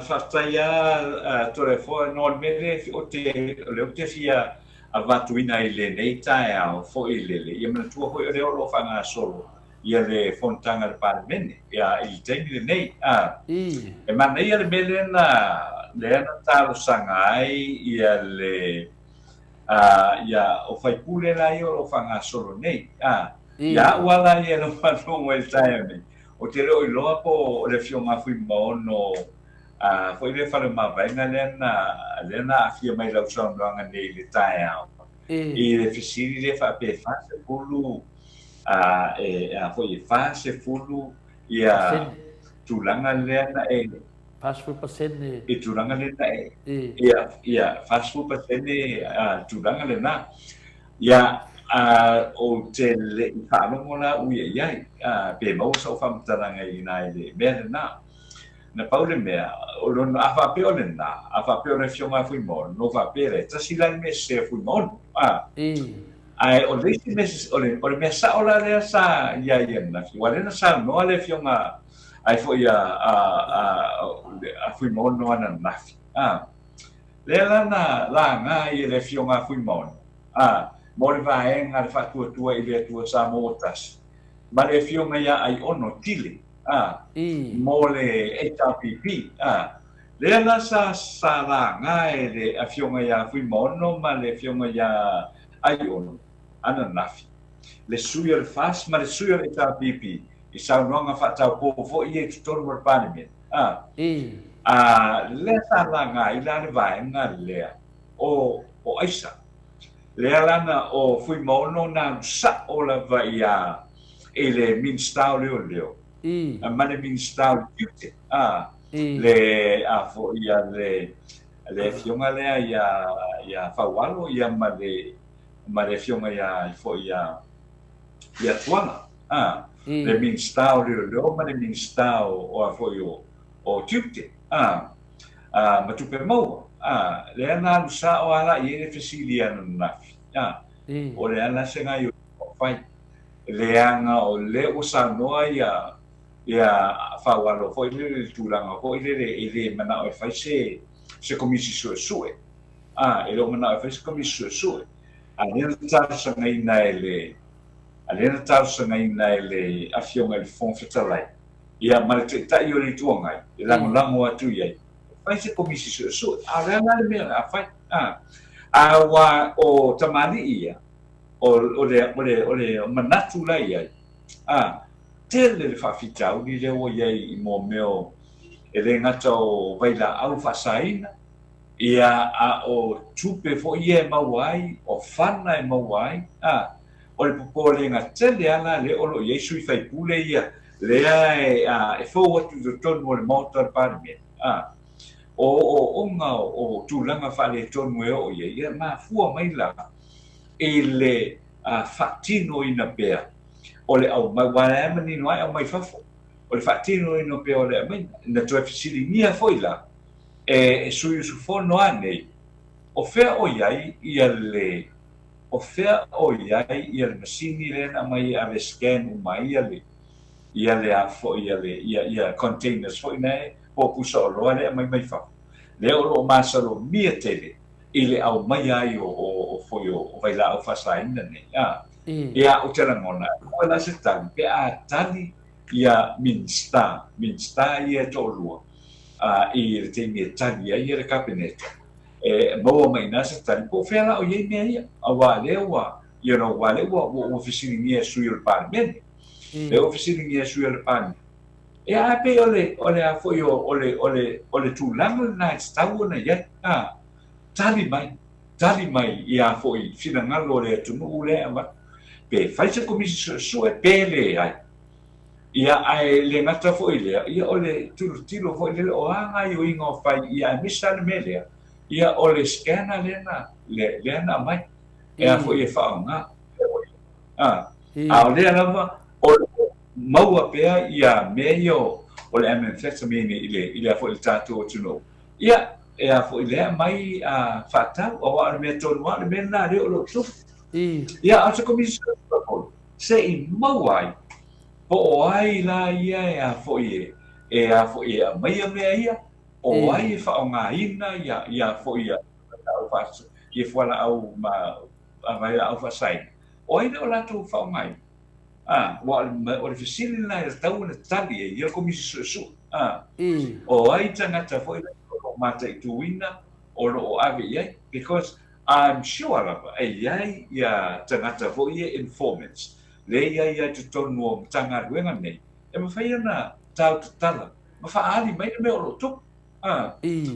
Faafetai lava Toleafoa, no le mea lea o lea ou te fia avatuina i lenei taeao foi lele, ia manatua foi o lea o lo o faagasolo ia le fonotaga a le Palemene i le taimi lenei. E manaia le mea lea na talosaga ai ia le Ia, o faipule la ia o lo o faagasolo nei. A, ia au lava la ia e lau faalogo i le taeao nei, ou te le o iloa po o le Afioga a Fuimaono a, foi lea Faleomavaega lea na, lea na aafia mai i lau saunoaga nei i le taeao, i le fesili lea faapea e 40, a, e, a foi e 40 ia tulaga lea na e, 40%. I tulaga lena e, ia, ia, 40% a tulaga lena. Ia, a, ou te le i faalogo la au ia i ai, a, pe maua sou faamatalaga i ina i le mea lena. Na pau le mea, o lona, a faapea o lena, a faapea o le Afioga a Fuimaono, na ou faapea lea, e tasi la le mea sese a Fuimaono, a. Ae o le isi mea, o le, o le mea sao la lea sa i ai ananafi, aua o lea na saunoa le Afioga ai foi a, a, a, a Fuimaono ananafi, a, lea la na laga ai e le Afioga a Fuimaono, a, mo le vaega le Faatuatua i le Atua Samoa ua Tasi, ma le Afioga ia Aiono Tile, a, mo le HRPP, a, lea la sa, sa laga e le Afioga ia Fuimaono ma le Afioga ia Aiono ananafi, le sui o le FAST ma le sui o le HRPP i saunoaga faataupou foi ia i totonu o le Palemene, a, a lea sa laga ai la le vaega lea o, o aisa. Lea la na o Fuimaono na alu sa'o lava ia i le Minisita o Leoleo ma le Minisita o le Tiute, a, le, a foi ia le, le afioga lea ia, ia Faualo ia ma le, ma le afioga ia, foi ia, ia Tuala, a, le Minisita o Leoleo ma le Minisita o, o a foi o, o Tiute, a, a, ma Tupe Maua, a, lea na alu sa'o a la i ai le fesili ananafi, a, o le a la se gaioiga o fai, leaga o lea ua saunoa ia, ia Faualo foi lele i le tulaga foi lele e le manao e fai se, se komisi suesue, a, e le o manao e fai se komisi suesue, a lea na talosagaina e le, a lea na talosagaina e le Afioga i le Fofoga Fetalai, ia ma le Taitai o le Itu Agai e lagolago atu i ai, e fai se komisi suesue. A o le a la le mea o le a fai? A, aua o tamalii ia, o, o le, o le, o le manatu la i ai, a, tele le faafitauli lea ua i ai i mea mea o, e le gata o vailaau faasaina, ia, a o tupe foi ia e maua ai, o fana e maua ai, a, o le popolega tele lava la lea o lo o i ai sui faipule ia, lea e, a, e fou atu i totonu o le Maota o le Palemene, a, o ooooga o tulaga faaletonu e oo i ai, ia mafua mai la i le faatinoina pea o le aumai, aua o lea e manino lava e aumai fafo, o le faatinoina pea o le aumaiga. Na toe fesiligia foi la e sui usufono a nei, o fea o i ai ia le, o fea o i ai ia le masini lea na aumai e ave e scan uma ai ia le, ia le a foi, ia le, ia, ia containers foi na e, po o pusa oloa lea e aumai mai fafo, lea o lo o masalomia tele i le aumaia ai o, o, o foi o, o vailaau faasaina nei. A, ia, ou te lagona, e la se tali, pe a tali ia Minista, Minista ia e toalua, a, i le taimi e tali ai ia le Kapeneta, e maua mai i ina se tali, po o fea la o i ai mea ia, aua lea ua, you know, aua lea ua, ua, ua fesiligia e sui o le Palemene. Lea ua fesiligia e sui o le Palemene. Ia, ae pei o le, o le a foi o, o le, o le, o le tulaga lena e tatau ona i ai, a, tali mai, tali mai i a foi finagalo o le atunuu lea e avatu, pe fai se komisi suesue pe leai. Ia, ae le gata foi i lea, ia o le tilotilo foi lele o a gaoioiga o fai, ia aemaise lava le mea lea, ia o le scanner lea na, lea na aumai, e a foi e faaaoga. A, a o lea lava, o lo o maua pea ia mea ia o, o le amphetamine i le, i le a foi i le tatou atunuu. Ia, e a foi lea aumai a faatau, aua o le mea tonu lava o le mea lena lea o lo o tupu. Ia, a o se Komisi Suesue foi, se i maua ai po o ai la ia e a foi e, e a foi e aumaia mea ia, o ai e faaaogaina ia, ia foi ia fualaau faa, ia fualaau ma vailaau faasaina, o ai lea o latou faaaogaina? A, aua o le fesili lena e tatau ona tali ai ia le Komisi Suesue. A, o ai tagata foi lea o lo o mataituina o lo o ave i ai? Because I'm sure lava e i ai ia tagata foi ia informants lea e i ai i totonu o Matagaluega nei e mafai ona tau tatala ma faaali mai le mea o lo o tupu. A,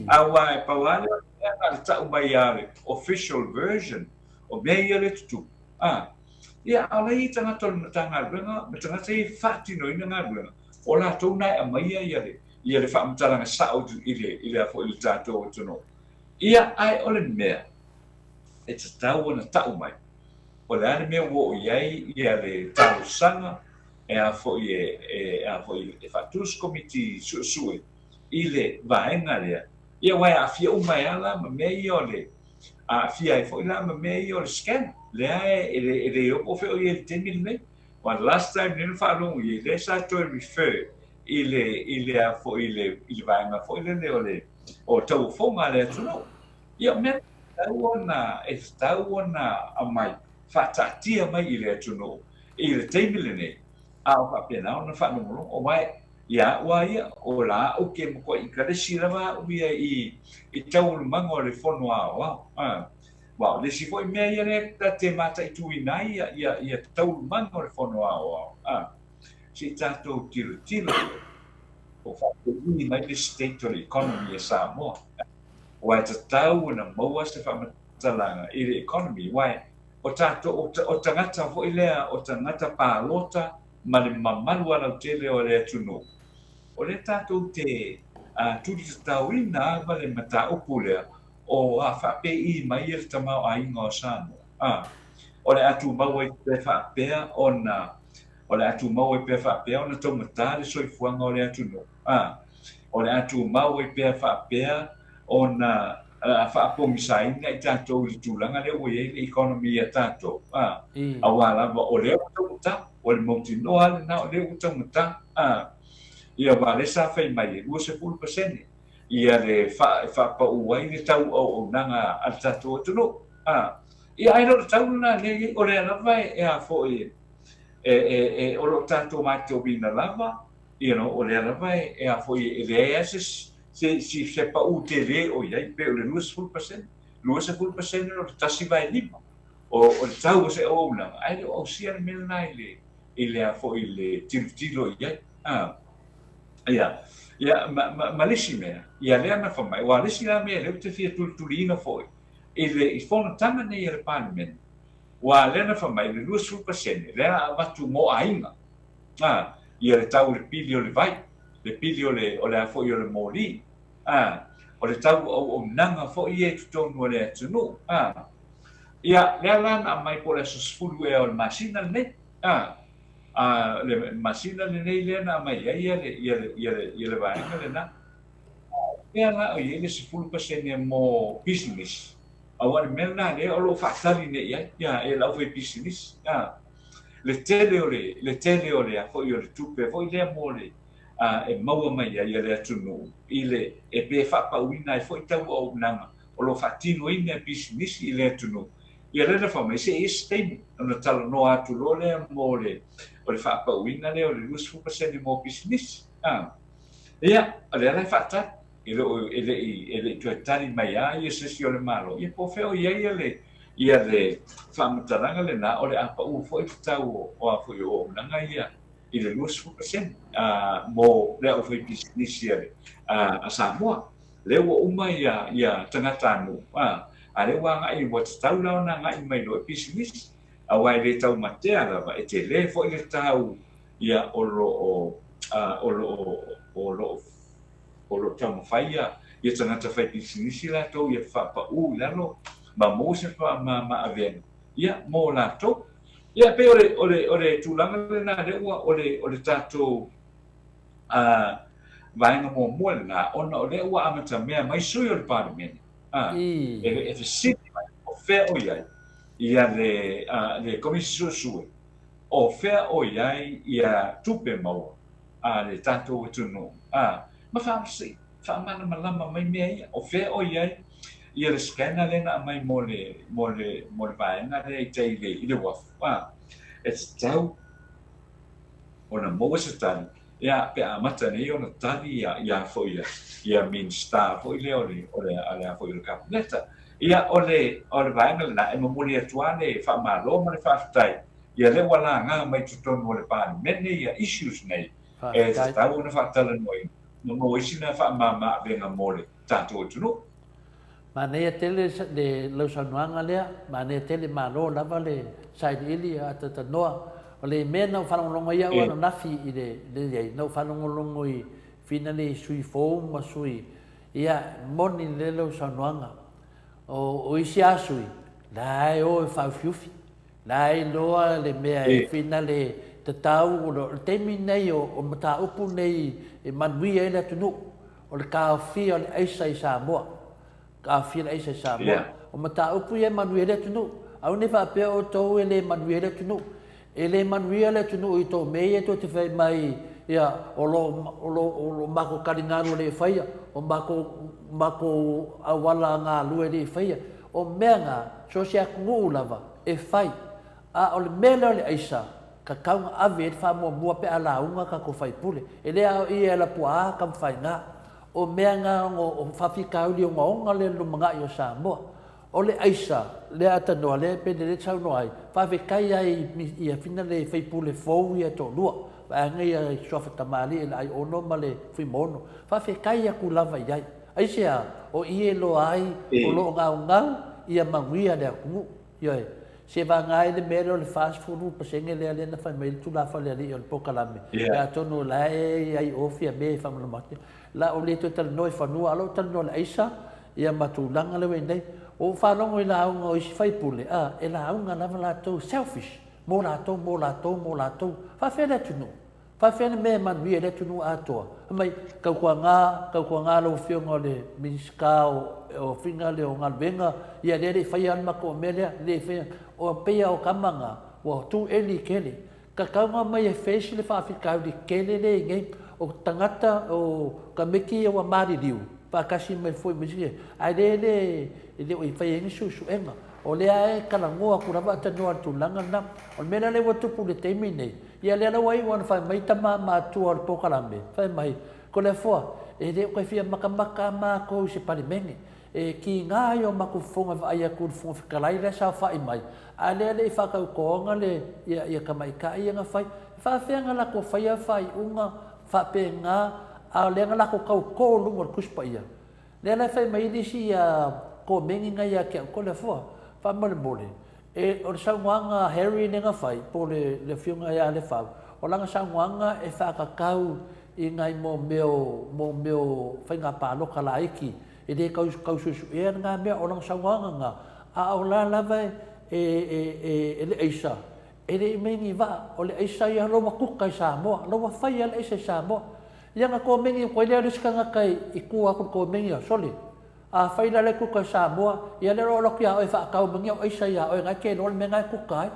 aua e pau lava lea o le mea na o le tau mai lava o le official version o mea ia lea e tutupu. A, ia a o la e i ai tagata o le Matagaluega ma tagata ia e faatinoina galuega, o latou na e aumaia ia le, ia le faamatalaga sao i le, i le, i le tatou atunuu. Ia, ae o le mea e tatau ona tau mai, o le a le mea ua oo i ai ia le talosaga e a foi e, e a foi e faatu se komiti suesue i le vaega lea, ia aua e aafia uma ai lava la ma mea ia o le, aafia ai foi la ma mea ia o le scanner, lea e le, e le iloa po o fea o i ai i le taimi lenei. Aua last time lea na faalogo i ai, lea sa toe refer i le, i le a foi i le, i le vaega foi lele o le, o tauofoga a le atunuu. Ia, o mea e tatau ona, e tatau ona aumai, faataatia mai i le atunuu i le taimi lenei, a o faapena ona faalogologo. Aua ia au lava ia, o la au ke matuai ikalesi lava au ia i, i taualumaga o le Fono Aoao. A, aua o le isi foi mea ia lea ta te mataituina ai ia, ia, ia taualumaga o le Fono Aoao. A, se i tatou tilotilo i ai. O faapelui mai le state o le economy a Samoa. Aua e tatau ona maua se faamatalaga i le economy aua o tatou, o tagata foi lea, o tagata palota ma le mamalu alautele o le atunuu, o lea tatou te tulitataoina lava le mataupu lea o a faapei mai le tamaoaiga o Samoa. O le a tumau ai pea faapea ona O le a tumau ai pea faapea ona taugata le soifuaga o le atunuu, ā, o le a tumau ai pea faapea ona faapogisaina i tatou i le tulaga lea ua i ai le economy ia tatou, ā, aua lava o lea ua taugata, o le mautinoa lava lena o lea ua taugata, ā, ia aua lea sa fai mai e 20% ia le faapau ai le tau auaunaga a le tatou atunuu, ā, ia ae le o le tau lena lea e i ai, o lea lava e a foi e, e, e, o lo o tatou matauina lava, you know, o lea lava e, e a foi, e leai lava se, se, se, se paʻū tele o i ai, pei o le 20%, 20% o le 1/5 o, o le tau o se auaunaga, ae le o ausia le mea lena i le, i le a foi, i le tilotilo i ai. Ah. Ia, ia, ma, ma, ma le isi mea, ia lea na fai mai, aua o le isi la mea lea ou te fia tulituliina foi, i le, i fonotaga nei a le Palemene, Ua lea na fai mai, le 20% lea a avatu mo aiga, a, ia le tau o le pili o le vai, le pili o le, o le a foi o le moli, a, o le tau o auaunaga foi ia i totonu o le atunuu, a. Ia, lea la na aumai po o le aso 10 ea o le masina lenei, a, a, le masina lenei lea na aumai ai ia le, ia le, ia le, ia le vaega lena. A o fea la o i ai le 10% mo pisinisi? Aua o le mea lena lea o lo o faatali nei i ai ia e le aufaipisinisi, a. Le tele o le, le tele o le a foi o le tupe foi lea mo le, a, e maua mai ai e le atunuu i le, e pe faapauina ai foi tau auaunaga o lo o faatinoina e pisinisi i le atunuu. Ia lea na fai mai, se i ai se taimi ona talanoa atu loa lea mo le, o le faapauina lea o le 20% mo pisinisi, a. Ia, o lea la e faatali. E le o, e le i, e le i toe tali mai lava ia se isi o le Malo, ia po o fea o i ai ia le, ia le faamatalaga lena o le a pau foi le tau o, o a foi o auaunaga ia i le 20% a, mo le aufaipisinisi a le, a, a Samoa. Lea ua uma ia, ia tagatanuu, a, a lea ua agai, ua tatau la ona agai mai loa i pisinisi, aua e le taumatea lava, e tele foi le tau. Ia, o lo o, o lo o, o lo o, o lo o taumafai ia, ia tagata faipisinisi latou ia faapaū i lalo ma maua se faamama-avega, ia, mo latou. Ia, pei o le, o le, o le tulaga lena lea ua, o le, o le tatou, a, vaega muamua lena, ona o lea ua amatamea mai sui o le Palemene, a, e, e fesili mai, o fea o i ai ia le, a, le Komisi Suesue, o fea o i ai ia tupe maua a le tatou atunuu, a, ma faamasii, faamalamalama mai mea ia, o fea o i ai ia le scanner lea na aumai mo le, mo le, mo le vaega lea i tai i le, i le uafu, a, e tatau ona maua se tali, ia, pe a amata nei ona tali ia, ia foi ia, ia Minisita foi lea o le, o le, o le a foi o le Kapeneta. Ia, o le, o le vaega lena e momoli atu lava le faamalo ma le faafetai, ia lea ua laga mai totonu o le Palemene ia issues nei e tatau ona faatalanoaina ma maua ai sina faamama-avega mo le tatou atunuu. Manaia tele le lau saunoaga lea, manaia tele, malo lava le sailiili a Tatanoa. O le mea na ou faalogologo ai au ananafi i le lelei, na ou faalogologo i fina nei sui fou ma sui, ia, moni lelei lau saunoaga. O isi a sui, la e o e faaufiufi, la e iloa le mea e fina le tatau, o le taimi nei o mataupu nei e manuia ai le atunuu. O le taofia o le aisa i Samoa. Taofia le aisa i Samoa. O mataupu ia e manuia ai le atunuu. Aua ne i faapea outou e le manuia ai le atunuu. E le manuia le atunuu i tou mea ia tou te fai mai, ia, o lo, o lo, o lo matou taligalu e le i faia, o matou, matou auala galue e le i faia. O mea na, so o se atunuu lava e fai. A o le mea lea o le aisa, tatau ona ave i ai le faamuamua pe a lauga tatou faipule. E le aoaia e Lapuaa Tamafaiga. O mea na o faafitauli ogaoga lea i le lumanai o Samoa. O le aisa lea a tanoa lea pei lea te saunoa ai, faafetai ai i afina le faipule fou ia e toalua, vaeane ia i Suafa Tamalii le Aiono ma le Fuimaono. Faafetai atu lava i ai. Aisea? O i e iloa ai o lo o gaugau ia manuia le atunuu. Ioe. Se vagana ai le mea lea o le 40% lea lea na fai mai ai le Tulafono a le Alii o le polokalame, ia atonu o la e i ai o Fiame e faamalama atu. La o le toe talanoa i fanua, a o lou talanoa i le aisa, ia ma tulaga lea ua i ai nei. Ua ou faalogo i lauga o isi faipule, a, e lauga lava latou, selfish, mo latou, mo latou, mo latou. Faafefea le atunuu? Faafefea le mea e manuia ai le atunuu atoa? Fai mai, tautuana, tautuana lau Afioga o le Minisita o Fina lea o Galuega, ia lea e le i faia lava le matou mea lea, le i faia. O pei lava o tama na, ua too early tele. Tatau ona omai e face le faafitauli tele lea e i nei. O tagata, o tamaiti ia ua maliliu, faatasi mai foi ma isi, ae lea e le o i faia ai ni suesuega. O lea e talanoa atu lava Tanoa i le tulaga lena. O le mea la lea ua tupu i le taimi lenei, ia lea la ua iu ona fai mai tama matua o le polokalame, fai mai, Toleafoa, e le o toe fia matamata matou i se Palemene. E tiga ai o matou fofoga e vaai atu i le Fofoga Fetalai la e saofai mai, a lea e le i faatautoaga le ia ia tamaitai ia na fai. E faafefea ona latou faia faaiuga faapena a o lea na latou tauto i luga o le Tusi Paia? Lea la e fai mai ai le isi komeni na ia te au, Toleafoa, faamolemole, e, o le saunoaga a Harry lea na fai, po o le, le afioga ia Lefau, o lana saunoaga e faatatau i nai mo mea o, mo mea o faiga palota laiti, e le tau, tau suesuea lena mea, o lana saunoaga na, a o la lava e, e, e, e le aisa, e le i mei ni vaa, o le aisa ia lo ua kuka i Samoa, lo ua fai lava le aisa i Samoa. Ia na komeni atu ai lea o le isi tagata i tua atu i le komeni a sole. Afai la le kuka i Samoa, ia lea o alu atu ia oe e faatau mai ni au aisa ia oe na e te iloa le mea na e kuka ai.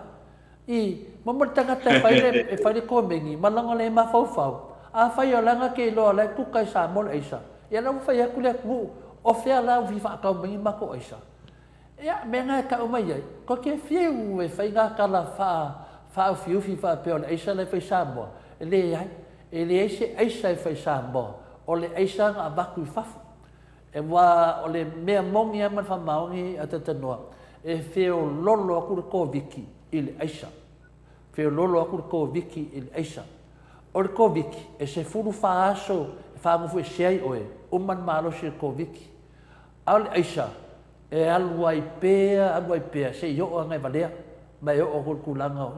I, momo le tagata e fai le, e fai le komeni, ma lana le mafaufau. Afai o la na te iloa la e kuka i Samoa le aisa, ia la ua fai atu le atunuu, o fea la ua fia faatau mai ni matou aisa. Ia, mea na e tau mai ai, ko te fiu e fai ngā tala wha, whaaufiufi faapea o le aisa la e fai Samoa. E leai, e leai se aisa e fai Samoa, o le aisa na avatu i fafo. E wā, o le mea moni lava ma le faamaoni a Tatanoa, e feololo atu le Koviti i le aisa. Feololo atu le Koviti i le aisa. O le Koviti, e 14 aso e faagofoesea ai oe, uma le malosi o le Koviti. A o le aisa, e alu ai pea, alu ai pea, se i oo lava e valea, ma e oo atu i le tulaga o,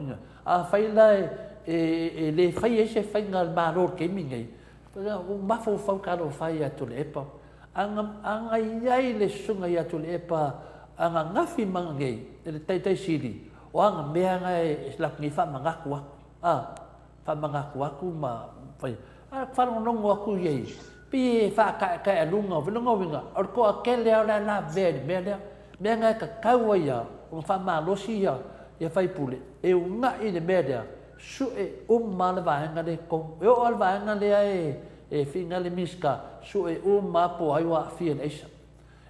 afai la e e le fai ai se faiga a le Malo i le taimi lenei, ua mafaufau talofa e ia Tuilaepa. A na i ai le susuga ia Tuilaepa ananafi ma ananei, le Taitai Sili, o ana mea na e latou nei faamanatu atu, a, faamanatu atu ma fai. A faalogologo atu i ai, pei e faataetaealuga, o lona uiga, o le toatele lava o le a lavea i le mea lea. Mea na e tatau ai lava ona faamalosi ia sui usufono e uunai le mea lea, sue uma lava le vaega lea i totonu. E oo lava i le vaega lea e finagalo le Minisita, sue uma lava po o ai ua aafia i le aisa.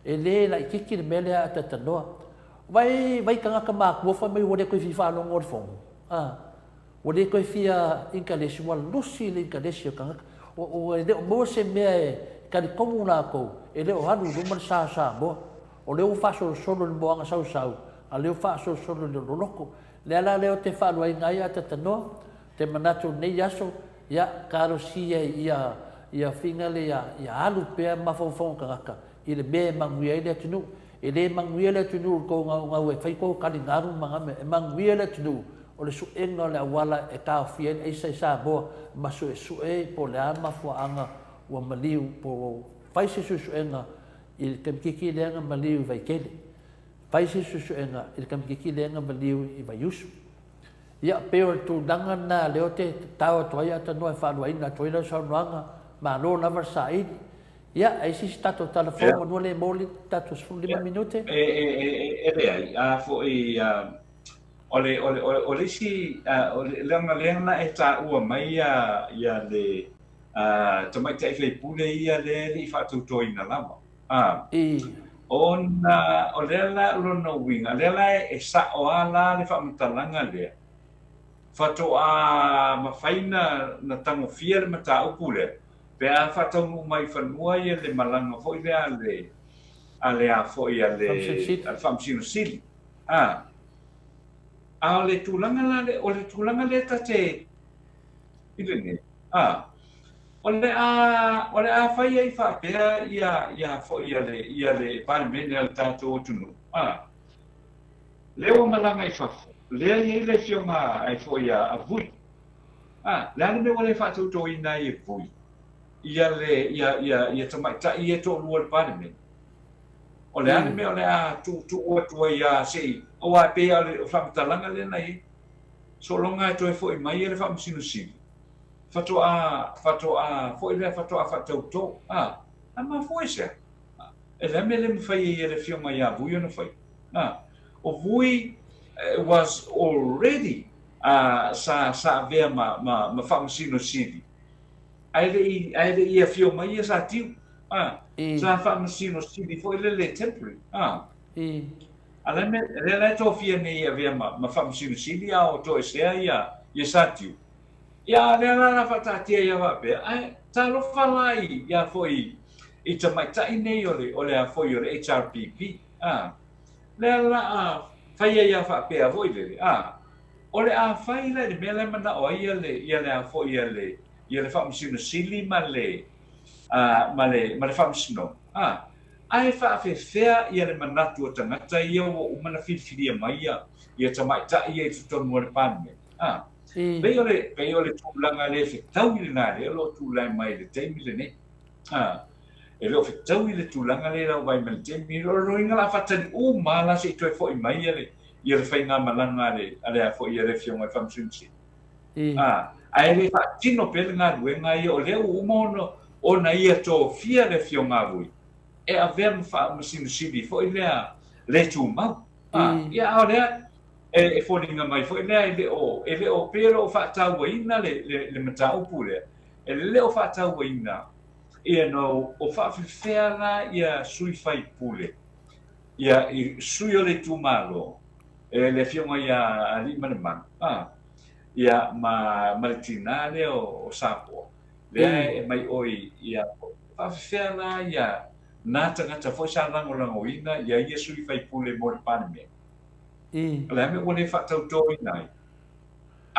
E le laitiiti le mea lea a talatalanoa. Vai, vai tagata matutua fai mai ua le toe fia faalogo i le fono. A, ua le toe fia inkalesi, ua losi le inkalesi o tagata. Ua, e le o maua se mea e talitonu latou, e le o alu i luma le sa o Samoa. O lea ua faasolosolo i le moana sausau, a o lea ua faasolosolo i le loloto. Le ala lea ou te faaluaina ai a talatalanoa, ou te manatu i lenei aso, ia, talosia ia, ia finagale ia, ia alu pea mafaufauga o tagata i le mea e manuia ai le atunuu. E le manuia le atunuu i le tou gaugau e fai tou taligalu ma na mea. E manuia le atunuu o le suega o le auala e taofia ai le aisa i Samoa ma suesue po o le a mafuaaga ua maliu po o fai se suesuega i le tamaitiiti lea na maliu i Vaitele. Fai se suesuega i le tamaitiiti lea na maliu i Vaiusu. Ia, pei o le tulaga lena lea ou te tatao atu ai Atanoa e faaluaina atu ai lau saunoaga, malo lava le saili. Ia, a i ai se isi tatou tala fou manu le maua le tatou 15 minute? E, e, e, e leai, a foi, o le, o le, o le isi, o le, leaga lea na e taua mai ia, ia le tamaitai faipule ia lea e le i faatautoina lava. A, ona o lea la o lona uiga, o lea la e sa'o a la le faamatalaga lea, faatoa mafai na na tagofia le mataupu lea pe a faataunuu mai i fanua ia le malaga foi lea a le a le a foi a le a le Faamasino Sili. A, a o le tulaga la le o le tulaga lea ta te i lenei, a O le a, o le a fai ai faapea ia, ia foi ia le, ia le Palemene a le tatou atunuu, a. Lea ua malaga i fafo, lea e i ai le afioga ai foi a, a Vui. A, le a le mea ua le faatautoina ai e Vui ia le, ia, ia, ia tamaitai ia e toalua o le Palemene? O le a le mea o le a tuutuu atu ai a se i, aua e pei lava o le faamatalaga lea na i ai, sologa e toe foi mai ia le Faamasino Sili. Faatoa, faatoa foi lea, faatoa faatauto. A, a mafua i se a? E le a mea le mafai ai e le Afioga ia Vui ona fai? A, o Vui was already uh, sa, sa avea ma, ma, ma Faamasino Sili. Ae le i, ae le i afio mai ia Satiu. A, mm. sa Faamasino Sili foi le le temporary. A, mm. A le mea, lea la e tofia nei e avea ma, ma Faamasino Sili a o toesea ia, ia Satiu. Ia, a lea la la faataatia ia faapea, ae talofa la i, ia foi i tamaitai nei o le, o le a foi o le HRPP, a, lea la a fai ai a faapea foi lele, a, o le a fai la i le mea la e manao ai ia le, ia le a foi ia le, ia le Faamasino Sili ma le, a, ma le, ma le Faamasinoga, a, ae faafefea ia le manatu o tagata ia ua uma ona filifilia mai ia, ia tamaitai ia i totonu o le Palemene, a. Pei o le, pei o le tulaga le fetaui lena lea o lo o tulai mai i le taimi lenei. A, e le o fetaui le tulaga lea lau vaai mai i le taimi, o le uiga o le a faatali uma lava la se i toe foi mai ia le, ia le faigamalaga a le, a le a foi a le Afioga i le Faamasino Sili. A, ae le faatino pea le galuega ia o lea ua uma ona, ona ia tofia le Afioga a Vui e avea ma Faamasino Sili foi lea le tumau. A, ia a o lea, E foliga mai foi lea e le o, e le o, pei e le o faatauaina le, le, le mataupu lea, e le o faatauaina, you know, o faafefea la ia sui faipule, ia i sui o le itumalo, e le afioga ia Aliimalemanu, a, ia ma, ma le tinā lea o, o Sapoa, lea e mai oi, ia, faafefea la ia nā tagata foi sa lagolagoina ia ia sui faipule mo le Palemene. O le a le mea ua le faatautoina ai?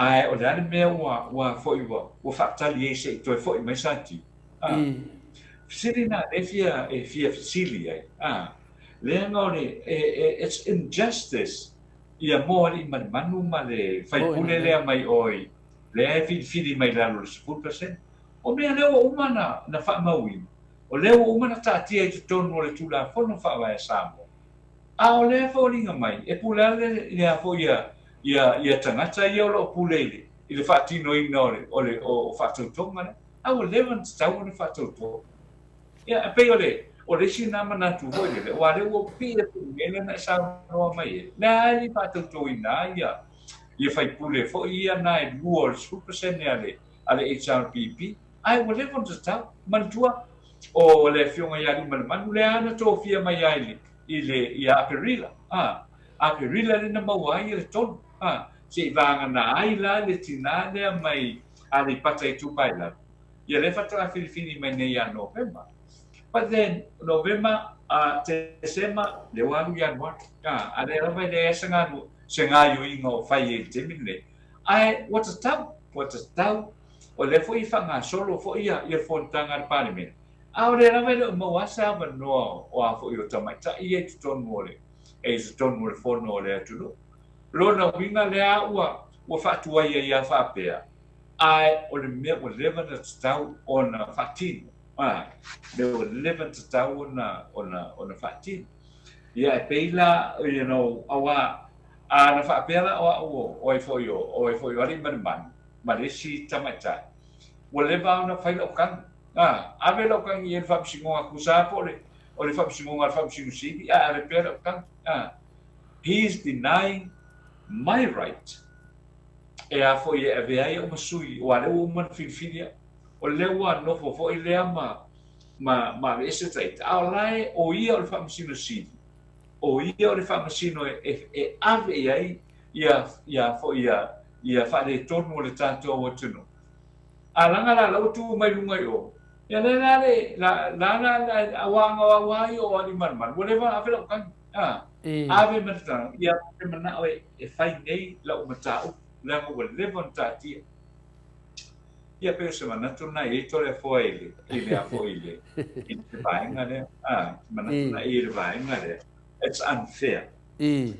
Ae o le a le mea ua, ua foi ua, ua faatali ai se i toe foi mai Satiu? A. Fesili na e fia, e fia fesili ai. A. Leaga o le, e, e, it's injustice ia Moaliimalemanu ma le faipule lea mai oi. lea e filifili mai lalo o le 10%. O mea lea ua uma ona na faamauina, o lea ua uma ona taatia i totonu o le Tulafono Faavae a Samoa, a o lea e foliga mai e pule lava le, le a foi ia, ia, ia tagata ia o lo o pule i le, i le faatinoina o le, o le, o, o faatautoga lea. A ua leva ona tatau ona faatauto. Ia, e pei o le, o le isi lena manatu foi lele, aua o lea ua pii atu i le mea lea na e saunoa mai ai, lea lava e le i faatautoina ai ia, ia faipule foi ia na e lua o le 10% a le, a le HRPP, ae ua leva ona tatau. Manatua, o le Afioga ia Aliimalemanu lea lava na tofia mai ai i le, i le, ia Aperila, a, Aperila lea na maua ai le tonu, a, se i vagana ai la le tinā lea mai Aleipata Itupa i Lalo. Ia lea faatoa filifili mai nei ia Novema. But then, Novema, Tesema, lea ua alu Ianuari. A lea lava e leai se galu, se gaioiga o fai ai i le taimi lenei. Ae ua tatau, ua tatau, o lea foi e faagasolo foi ia, ia le fonotaga a le Palemene. A o lea lava e le o maua lava se avanoa o a foi o tamaitai ia i totonu o le, e i totonu o le fono o le atunuu. Lona uiga lea ua, ua faatuai ai lava faapea, Ae o le mea ua leva ona tatau ona faatino, a, mea ua leva ona tatau ona, ona, ona faatino. Ia, e pei la, you know, auā, a na faapea la o au o, o ai foi o, o ai foi o Aliimalemanu ma le isi tamaitai, ua leva ona fai lau kagi, a, ave lau kagi i ai i le Faamasinoga, tusa lava po o le, o le Faamasinoga a le Faamasino Sili, ae ave pea lau kagi, a. He is denying my right E a foi e avea ai au ma sui, aua o lea ua uma ona filifili au. O lea ua nofo foi lea ma, ma, ma aveese ta ita, a o la e, o ia o le Faamasino Sili, o ia o le Faamasino e, e, e ave i ai ia, ia foi ia, ia faaletonu o le tatou atunuu. A laga la, la ua tu mai luga i o, ia lea la le, la, la, la, la, aua na o aua ia o Aliimalemanu, ua leva ona ave lau kagi. A, ave ma le tala, ia ou te manao e, e fai nei lau mataupu, leaga ua leva ona taatia. Ia pei o se manatu lena e i ai Toleafoa i le, i le a foi i le, i le vaega lea. A, manatu lena e i ai i le vaega lea. It's unfair.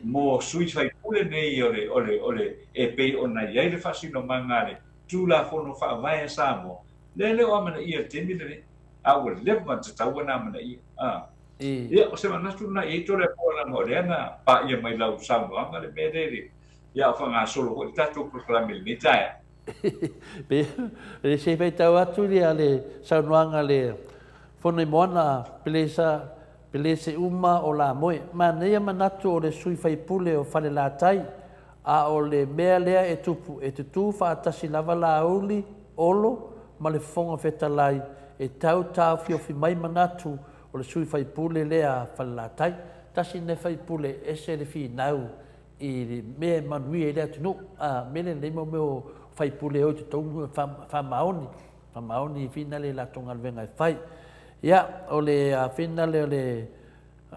Mo sui faipule nei o le, o le, o le, e pei ona i ai le faasinomaga a le Tulafono Faavae a Samoa, lea e le o amanaia i le taimi lenei. A ua leva ona tatau ona amanaia. A. Ia, o se manatu lena i ai Toleafoa leaga o lea na paia mai lau saunoaga le mea lea i le, ia o faagasolo foi le tatou polokalame i lenei taeao. Pei se i faitau atu ia le saunoaga a le Fonoimoana Pelesa, Pelese uma o Lamoe. Manaia manatu o le sui faipule o Falelatai, a o le mea lea e tupu, e tutū faatasi lava Laauli, Olo ma le Fofoga Fetalai e tau taofiofi mai manatu o le sui faipule lea a Falelatai. Tasi lenei faipule e ese le finau i le mea e manuia ai le atunuu. A mea lelei mo mea o faipule e o i totonu e faamaoni, faamaoni i finale i latou galuega e fai. Ia, o le finale o le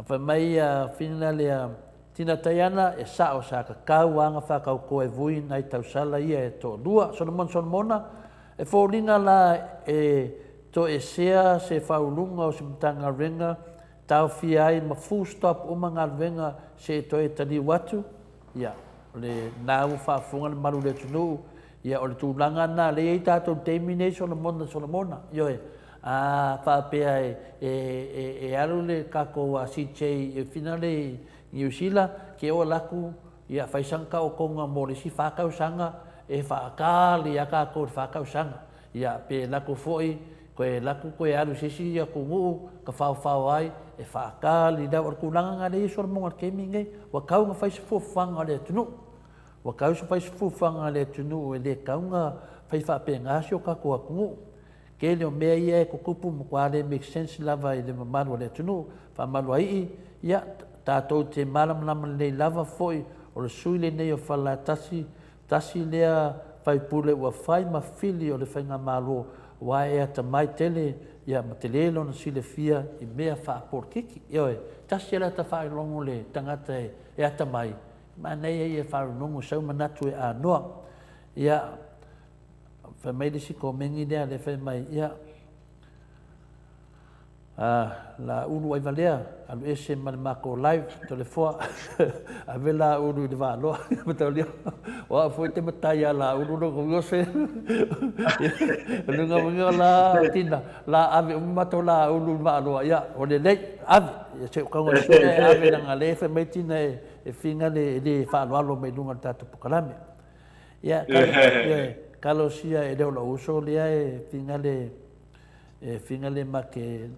fai mai ia finale a Tina Taiana e sao sa kakau aga whakaukoa e vui nai tausala ia e toalua. Solomon Solomona, e foliga la e toesea se faauluga o se Matagaluega taofia ai ma full stop uma galuega se e toe taliu atu, ia, o le na ua faafofoga le malu i le atunuu, ia, o le tulaga na lea e i ai tatou i le taimi nei Solomona Solomona, ioe, a faapea e, e, e, e alu le tatou CJ e finale i Niu Sila, ke o laku, ia, fai sana taotoga mo le isi fa tausaga, e faatali a tatou i le fa tausaga. Ia, pe laku foi, koe laku koe alu i se isi atunuu, ka faofao ai, e faatali lau. O le tulaga lena lea e i ai Solomona i le taimi lenei, ua tau ona fai se fuafuaga a le atunuu. Ua tau se fai se fuafuaga a le atunuu e le tau ona fai faapena si o tatou atunuu. Tele o mea ia e tutupu matua le make sense lava i le mamalu o le atunuu. Faamaluaii, ia, tatou te malamalama lelei lava foi o le sui lenei o Falelatasi, tasi lea faipule ua fai ma fili o le faigamalo aua e atamai tele ia ma tele lona silafia i mea faapolokiki. Ioe, tasi lava ta faalogo le tagata e atamai, manaia ia faalogo sau manatu e anoa. Ia, fai mai le isi komeni lea, lea fai mai, ia, La ulu ai valea, alu ese ma le makou live, Toleafoa, ave la ulu i le Vaaloa, Mataulia, o au foi te matai ia la ulu loko iose, luga uiga la tina, la ave uma matou la ulu i le Vaaloa, ia, o lelei, ave, ia se o kauga sue e ave langa le fai mai tina e finga le, e le faaaloalo mai luga o le tatou pokalame. Ia, kalosia e le o lou uso lea e finga le, E finga le make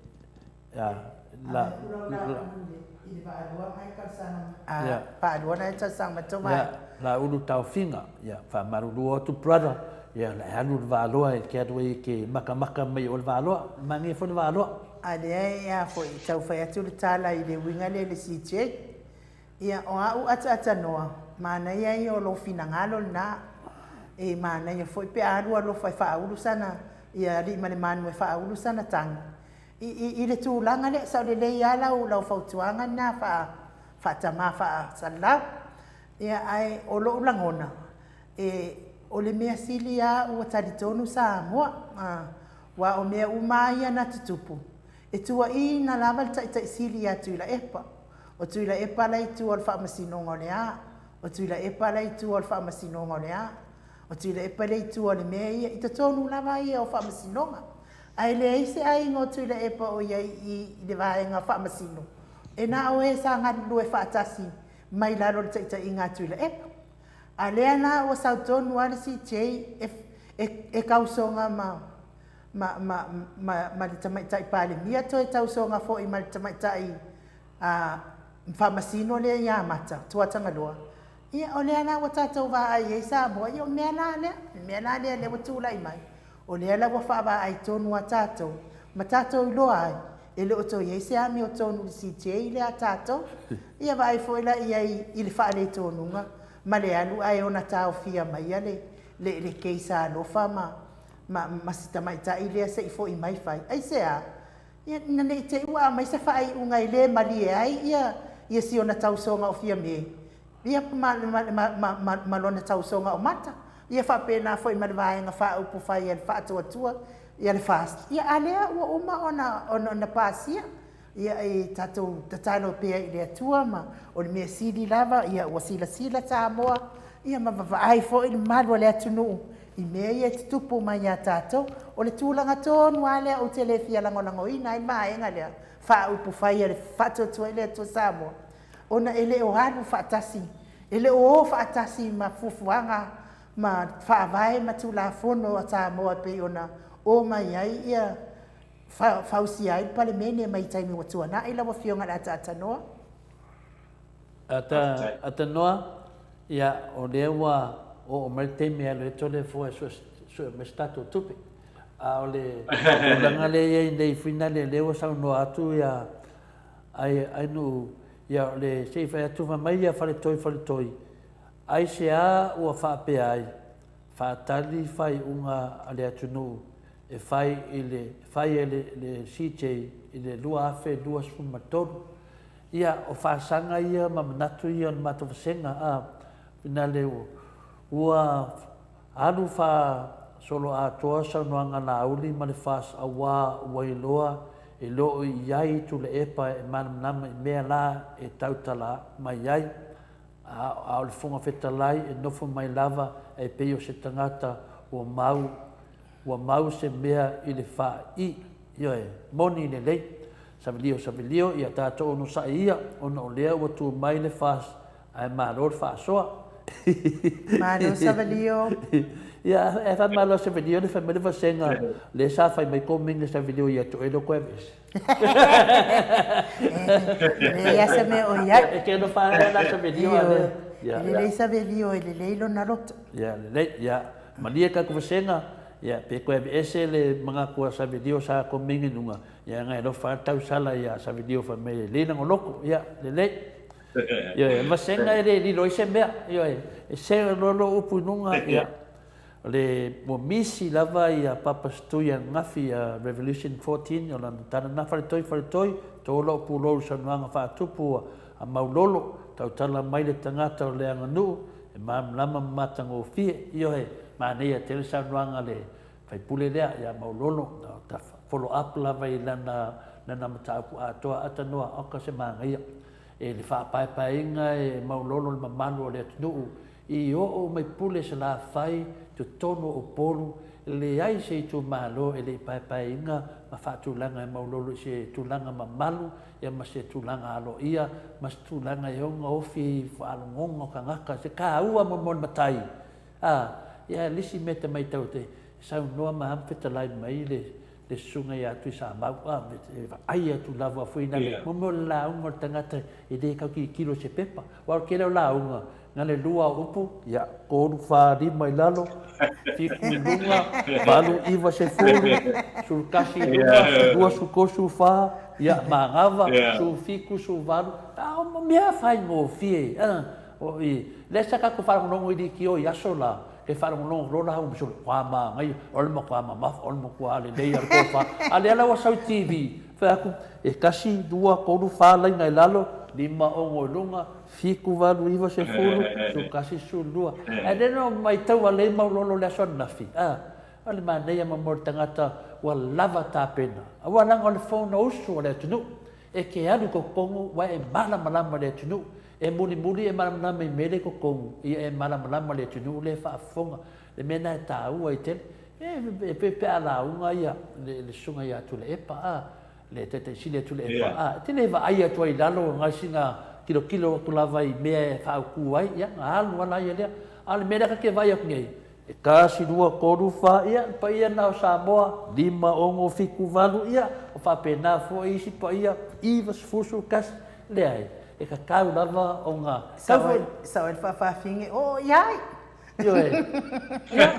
a la la ulu taofiga ia faamalulu atu brother ia la e alu le vaaloa e ke alu ai ke makamaka mai o le vaaloa mange foi le vaaloa. A lea e a foi tau fai atu le tala i le uiga lea i le CJ. Ia, o a'u ataatanoa, manaia ia o lou finagalo lena. E manaia foi pe a alu alofa e faaulu sana, ia alii ma le manu e faaulu sana tagi. I, i, i le tulaga lea, sao lelei lava lau, lau fautuaga lena faa, faatamā faasallau. Ia, ae o lo'u lagona, e, o le mea sili lava ua talitonu Samoa, a, aua o mea uma lava ia na tutupu, E tuuaiina lava le Taitai Sili ia Tuilaepa. O Tuilaepa la i tua o le Faamasinoga o le a? O Tuilaepa la i tua o le Faamasinoga o le a? O Tuilaepa lea i tua o le mea ia, i totonu lava ia o Faamasinoga. Ae leai se aiga o Tuilaepa o i ai i le vaega Faamasino, e na o e sa galulue faatasi mai lalo o le taitaiga a Tuilaepa. A lea la ua sau tonu lava le CJ e, e, e tausoga ma ma, ma, ma, ma le Tamaitai Palemia toe tausoga foi ma le Tamaitai a, Faamasino lea ia Mata, Tuatagaloa, ia o lea la ua tatou vaai i ai Samoa, ia o mea la lea, le mea la lea lea ua tulai mai, o lea la ua faavaai tonu a tatou, ma tatou iloa ai, e le o toe i ai se amiotonu i le CJ lea a tatou. Ia vaai foi la i ai i le faaletonuga ma le alu ae ona taofia maia le, le, le case a Alofa ma, ma, ma si tamaitai lea se i foi mai fai. Aisea? Ia, ina ne i te i ua aumai se faaiuga e le malie ai ia, ia si ona tausoga o Fiame, ia, ma, ma, ma, ma, ma, ma lona tausoga o Mata, ia faapena foi ma le vaega faaupufai a le Faatuatua, ia le FAST. Ia, a lea ua uma ona, ona, ona pasia. Ia e tatou tatalo pea i le Atua ma o le mea sili lava ia ua silasila Samoa ia ma vavaai foi le mamalu o le atunuu i mea ia e tutupu mai ia tatou. O le tulaga tonu lava lea ou te le fia lagolagoina ai le vaega lea faaupufai a le Faatuatua i le Atua Samoa ona e le o alu faatasi, e le o o faatasi ma fuafuaga ma faavae ma Tulafono a Samoa e pei ona o mai ai ia fausia ai le Palemene mai taimi ua tuanai lau Afioga i le Ataatanoa. Ata, Atanoa, ia, o lea ua oo mai le taimi e alu ai Toleafoa e sue mai se tatou tupe. A o le tulaga lea e i ai nei finale, lea ua saunoa atu ia ai, Ainuu, ia, o le, se i fai atu, fai mai ia Faletoi, Faletoi, aisea ua faapea ai, faatali faaiuga a le atunuu e fai i le fai e le le CJ i le 2023. Ia, o faasaga ia ma manatu ia o le matou vasega, a, finale ua alu faasoloatoa saunoaga Laauli ma le FAST auā ua iloa e le o i ai Tuilaepa e malamalama i mea la e tautala mai ai. A, a o le Fofoga Fetalai e nofo mai lava e pei o se tagata ua mau, ua mau se mea i le faaii. Ioe, moni lelei. Savilio, savilio, ia tatou onosai ia, ona o lea ua tu mai le FAST, ae malo le faasoa. Malo Savilio. Ia, e faamalo Savilio le fai mai le vasega, lea sa fai mai komeni a Savilio ia te oe lea koe aveese. Leai lava se mea o i ai. E ke alofa ane la Savelio a lea. E lelei Savelio, e lelei lona loto. Ia, lelei, ia. Malie tatou vasega, ia, pe toe aveese le manatu a Savelio sa komeni i luga, ia ngai alofa lava tausala ia Savelio fai mai e lelei lana loto, ia, lelei. Ioe, vasega e le lilo ai se mea, ioe, e se loa lou upu i luga, ia. O le, ua misi lava ia Papa Stui ananafi ia Revolution 14, o lana tala na faletoi faletoi, to lou pulou i saunoaga faatupu a Maulolo, tautala mai le tagata o le aganuu, e malamalama ma matagofie. Ioe, manaia tele saunoaga a le faipule lea ia Maulolo, ta follow up lava i lana lana mataupu atoa atanoa oka se manaia e le faapaepaeina e maulolo le mamalu o le atunuu i oo mai pule Salafai totonu o Upolu, leai se itumalo e le i paepaeina ma faatulaga e maulolo i se tulaga mamalu ia ma se tulaga aloaia ma se tulaga e ono ofi i faalogoga o tagata, se taua mo mo le matai. A, ia le isi mea e te maitau te saunoa ma fetalai mai le le susuga ia Tuisamau, a, e vaai atu lava foi na le, mo mea o le lauga o le tagata e le tau tilotilo i se pepa. Aua o le tele o lauga, na le lua o upu, ia, tolu, fa, lima i lalo, fitu i luga, valu, iva, sefulu, sefulutasi i luga, sefululua, sefulutolu, sefulufa, ia, manava, sefufitu, sefuluvalu, a o mea faigofie, a. O i, lea sa tatou faalogologo i leitio i aso la, ke faalogologo loa la au solo, matua manaia, o le matua mamafa, o le matua lelei lava le tofa. A lea la ua sau i TV, fai atu, e tasi, lua, tolu, fa laina i lalo, lima, ono i luga, fitu, valu, iva, sefulu, sefulutasi, sefululua. Ae lea na matau a lea mau lolo i le aso ananafi, a, o le manaia ma mo le tagata ua lava tapena. Aua leaga o le Fonousu a le atunuu, E te alu i totonu ua e malamalama i le atunuu. E mulimuli e malamalama i mea lea i totonu, ia e malamalama i le atunuu lea e faafofoga. Le mea lena e taua ai tele. E pei pe a lauga ia le susuga ia Tuilaepa, a, le Taitai Sili a Tuilaepa, a, e te le vaai atu ai i lalo na o sina tilotilo atu lava i mea e faaautu ai, ia ona alu lava laia lea. A o le mea lea ta te vaai atu nei, E tasi, lua, tolu, fa, ia, le paia lena o Samoa, lima, ono, fitu, valu, ia, o faapena foi isi paia, 90, 11, leai, e tatau lava ona tau foi. Sao ai le faafafine, oo i ai! Ioe. Ia,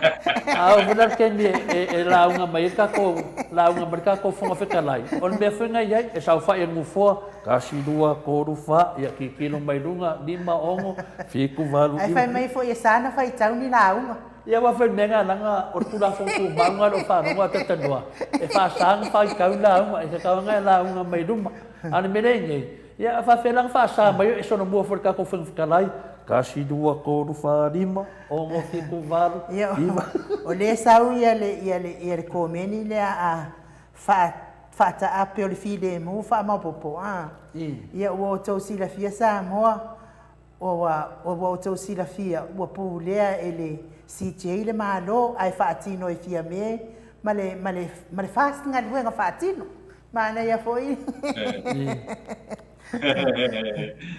a oo foi la le taimi e lauga mai ai le tatou, lauga mai le tatou Fofoga Fetalai, o le mea foi lena e i ai, e saofai i le nofoa, tasi, lua, tolu, fa, ia tilotilo mai luga, lima, ono, fitu, valu, Ae fai mai foi e sa ona faitau ni lauga. Ia aua foi le mea lena leaga o le Tulafono Tumau lena o lo o faalogo a talatalanoa, e faasa ona faitau lauga, e tatau lava ona e lauga mai luma. A o le mea lea e i ai nei, ia a faapefea la ona faasa mai e solomua foi i le tatou Fofoga Fetalai, tasi, lua, tolu, fa, lima, ono, fitu, valu, Ia iva. o lea e sau ia le, ia le, ia le komeni lea a faa, faataape o le filemu faamaopoopo a. Ia ua outou silafia Samoa, Ua outou silafia, ua pulea e le CJ le Malo ae faatino e Fiame ma le, ma le, ma le FAST galuega faatino. Manaia foi.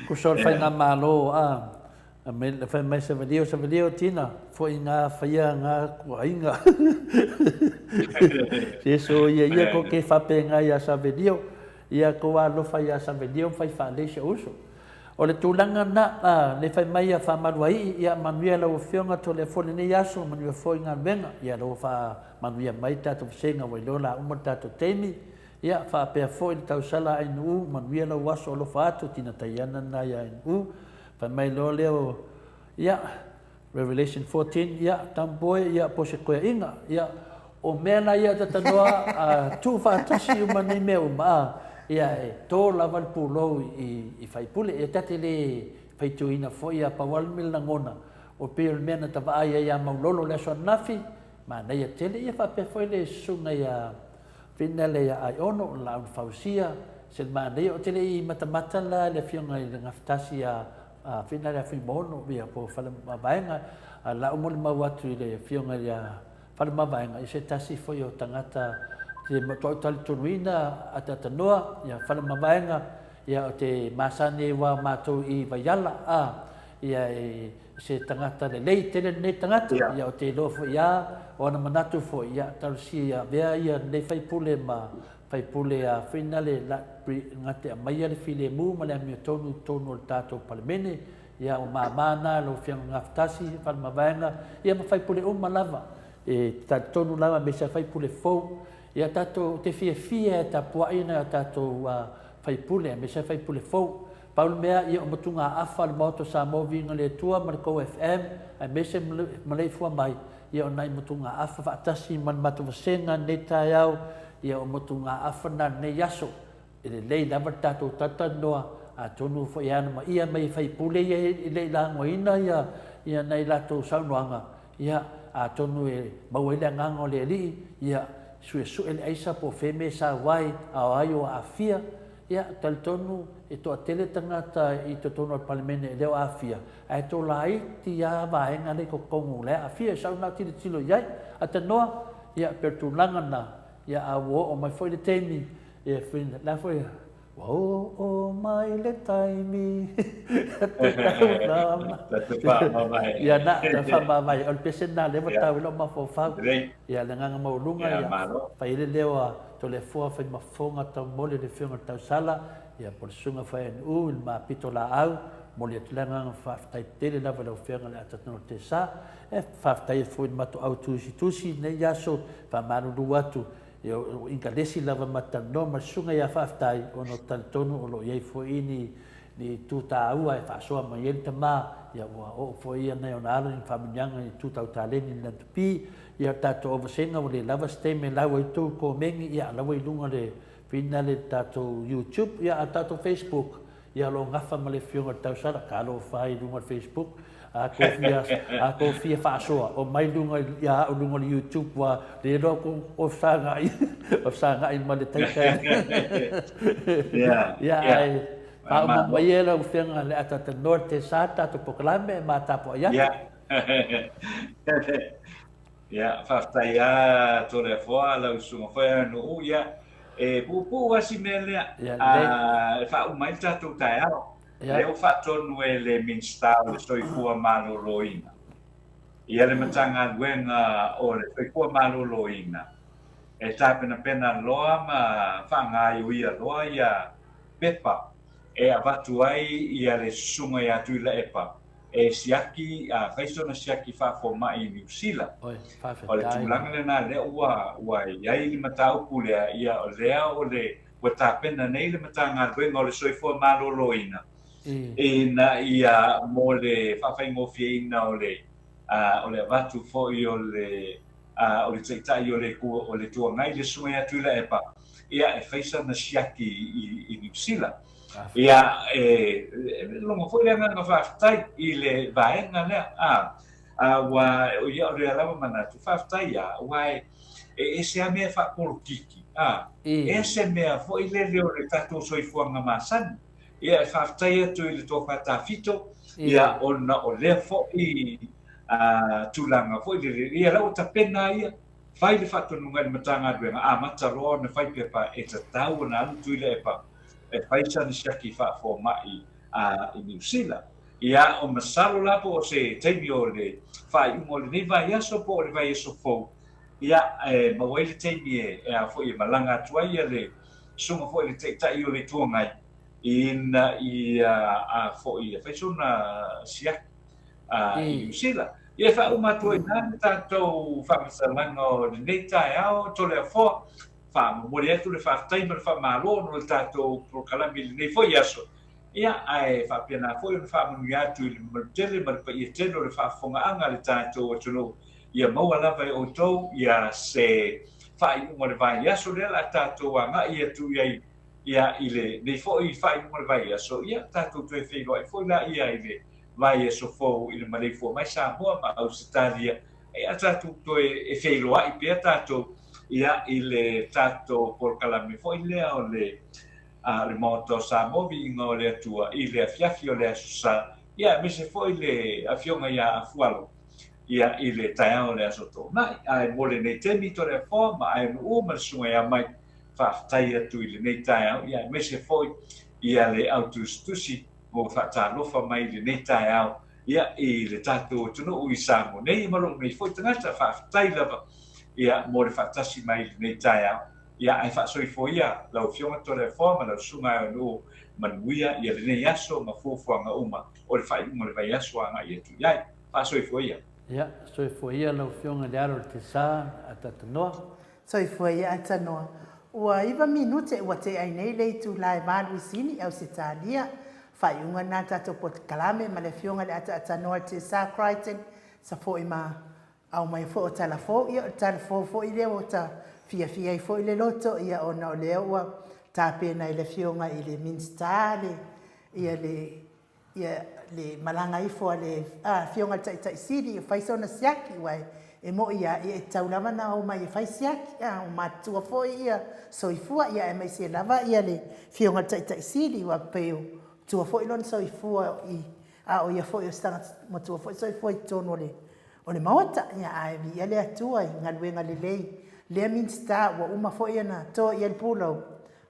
Tusa o le faigamalo a fai mai Savalio, Savalio Tina, foi nga faia nga kuaiga. Se so ia ia ko ke fapenga ia Savelio, ia ko alofa ia Savelio fai faalei si ou uso. O le tulaga lena, a, le fai mai ia Faamaluaii, ia manuia lau Afioga Toleafoa i lenei aso, manuia foi galuega, ia lau faamanuia mai le tatou vasega ua iloa la uma le tatou taimi, ia faapea foi le tausala a Ainuu, manuia lau aso alofa atu, Tina Taiana lena ia Ainuu. Fai mai loa lea o, ia, Revelation 14, ia, Tampoe, ia, po o se koeaiga, ia, o mea la ia tatanoa a tuufaatasi uma nei mea uma, a, ia, e tō lava le pulou i, i faipule. Ia, ta te le faitioina foi, ia, pau lava le mea lagona, o pei o le mea na ta vaai ai ia Maulolo i le aso ananafi, manaia tele, ia faapea foi le susuga ia Finale ia Aiono, o le Laau na Fausia, se le manaia, ou te le i matamata la i le afioga i le Gafatasi ia A whina le Fuimaono, ia po Falemavaega, a la u molimau atu i le afioga ia Falemavaega i se tasi foi o tagata te matuai talitonuina ataatanoa ia Falemavaega, ia o te masani ai wa matou i Vaiala, a ia e se tagata lelei tele lenei tagata, ia o te iloa foi a o ana manatu foi, ia talosia ia avea ia lenei faipule ma Faipule a Finale la na te aumaia le filemu ma le amiotonu i totonu o le tatou Palemene. Ia ua mama na lau Afioga Gafatasi, Falemavaega, ia ma faipule uma lava. E talitonu lava aemaise a faipule fou. Ia tatou te fiafia e tapuai nai o tatou faipule aemaise a faipule fou. Pau le mea, ia o motugaafa a le Maota o Samoa Viiga le Atua ma le tou FM aemaise maleifua mai. Ia o nai motugaafa faatasi ma le matou vasega i lenei taeao, ia o motugaafa na lenei aso. E lelei lava le tatou talatalanoa, atonu foi e anomaia mai e faipule ia e le i lagoina ia, ia nai latou saunoaga, ia atonu e maua ai le agaga o le Alii, ia suesue le aisa po o fea mea e sau ai, a o ai o aafia. Ia, talitonu e toatele tagata i totonu o le Palemene e le o aafia, ae tolaiti lava vaega lea i totonu o la e aafia. E sau na tilotilo i ai. Atanoa, ia, pei o le tulaga lena, ia, a ua oo mai foi le taimi, ia, la foi, Ua oo mai le taimi Ia na, ta faamavae. O le pese lena lea ua tau ai lou mafaufau. Ia le agaga maualuga ia fai ai le leo a Toleafoa Faimafofoga Taumoli le Afioga i le Tausala, ia po o le Susuga Faeanu'u i le ma pitolaau. Momoli atu le agaga faafetai tele lava i lau Afioga i le Atatonu Tesa. E faafetai atu foi i le matou au tusitusi i lenei aso, faamalulu atu Ia, o Ingalesi lava ma talanoa ma le susuga ia Faafetai ona ou te talitonu o lo o i ai foi ni ni itu taua e faasoa mai ai le tama, ia ua oo foi ia nai ona alo i ni faamanuiaga i itu tau taleni i le Lantupi. Ia o le tatou auvasega ua le lava se taimi e lau ai tou komeni, ia a o la ua i luga o le finale i le tatou YouTube, ia a o le tatou Facebook, Ia o lo o gafa ma le Afioga i le Tausala, talofa ai i luga o le Facebook, a tou fia, a tou fia faasoa, omai luga ia au luga o le YouTube, ua le iloa kou o fesagai, o fesagai ma le taitai. Yeah, Ia, yeah. ae faauma mai ia lau Afioga le atatanoa le tesa le tatou polokalame e matapuai atu. Yeah. Ia, faafetai lava Toleafoa, lau susuga foi Aganuu, ia, e puupuu lava si mea lea, Ia, lelei. e faauma ai le tatou taeao. Ia. Lea ua faatonu e le Minisita o le Soifua Maloloina, ia le Matagaluega o le Soifua Maloloina e tapenapena loa ma faagaioia loa ia pepa e avatu ai ia le susuga ia Tuilaepa e siaki, a fai sona siaki faafomai i Niu Sila. O le tulaga lena lea ua ua i ai le mataupu lea, ia o lea o le ua tapena nei le Matagaluega o le Soifua Maloloina ina ia mo le faafaigofieina o le o le avatu foi o le o le Taitai o le o le Itu Agai le Susuga ia Tuilaepa, ia e fai sana siaki i i Niu Sila. Ia, e logo foi le agaga faafetai i le vaega lea, a, aua, ia, o lea lava manatu, faafetai lava, aua e, e ese lava mea e faapolokiki, a, ese mea foi lele o le tatou soifuaga masani. Ia, e faafetai atu i le tofa tafito, ia, ona o lea foi a, tulaga foi lele, ia, la ua tapena ia, fai le faatonuga i le Matagaluega, amata loa ona fai pepa e tatau ona alu Tuilaepa e fai sana siaki faafomai i Niu Sila. Ia, o masalo la po o se taimi o le faaiuga o lenei vaiaso po o le vaiaso fou, ia, e maua ai le taimi e, e a foi e malaga atu ai ia le susuga foi i le Taitai o le Itu Agai ina ia a foi e fai sona siaki i Niu Sila. Ia, e faauma atu ai i ina le tatou faamatalaga o lenei taeao, Toleafoa. Faamomoli atu le faafetai ma le faamalo ona o le tatou polokalame i lenei foi aso, ia, ae faapena foi ona faamanuia atu i le mamalu tele ma le paia tele o le faafofogaaga a le tatou atunuu, ia maua lava e outou ia se faaiuga o le vaiaso lea o le a tatou agai atu i ai, ia, i lenei foi faaiuga o le vaiaso, ia, tatou toe feiloai foi laia i le vaiaso fou i le maleifua mai Samoa ma Ausetalia, Ia tatou toe e feiloai pea tatou ia i le tatou polokalame foi lea o le a le Maota o Samoa Viiga o le Atua i le afiafi o le Aso Sa, ia aemaise foi le Afioga ia Afualo ia i le taeao o le Aso Toonai. Ae mo lenei taimi Toleafoa ma Aenu'u ma le Susuga ia Mike, faafetai atu i lenei taeao ia aemaise foi ia le au tusitusi ua faatalofa mai i lenei taeao ia, i le tatou atunuu i Samoa nei ma lou nei foi tagata. Faafetai lava ia mo le faatasi mai i lenei taeao. Ia, ae faasoifua ia lau Afioga Toleafoa ma lau Susuga Aeonuu manuia ia lenei aso ma fuafuaga uma o le faaiuga o le vaiaso agai atu i ai. Faasoifua ia. Ia, soifua ia lau Afioga i le Alo o le Tesa, Atatanoa. Soifua ia Atanoa. Ua iva minute ua tea ai nei le itula e valu i Sini i Ausetalia. Faaiuga lena le tatou potikalame ma le Afioga i le Ata Atanoa Tessa Crichton sa foi ma aumai foi o tala fou. Ia o le tala fou foi lea ua ta fiafia ai foi le loto ia ona o lea ua tapena e le Afioga i le Minisita le ia le Ia, le malaga ifo a le Afioga i le Taitai Sili e fai sona siaki, aua E moʻi lava ia, e tatau lava ona omai e fai siaki, a o matutua foi ia soifua, ia aemaise lava ia le Afioga i le Taitai Sili, aua pei o matua foi lona soifua i, a o ia foi o se tagata matua foi soifua i totonu o le o le Maota. Ia ae viia le Atua i galuega lelei lea Minisita ua uma foi ona to i ai le pulou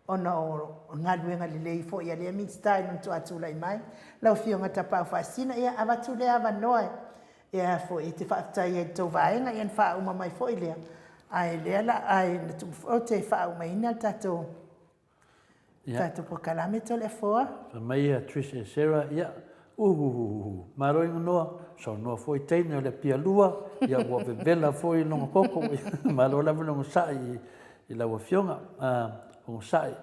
ona o galuega lelei foi a lea Minisita i lona toa tulai mai. Lau Afioga Tapaau Faasisina, ia avatu lea avanoa e foi e te faafetai ai i le tou vaega, ia ona faauma mai foi lea, ae lea la, ae ou te faaumaina le tatou tatou polokalame Toleafoa. Fai mai ia Trish e Sarah, ia, uhuhuhu, malo i noa, saunoa foi teine o le Apia 2, ia ua vevela foi lona koko, malo lava le onosai i lau afioga, onosai,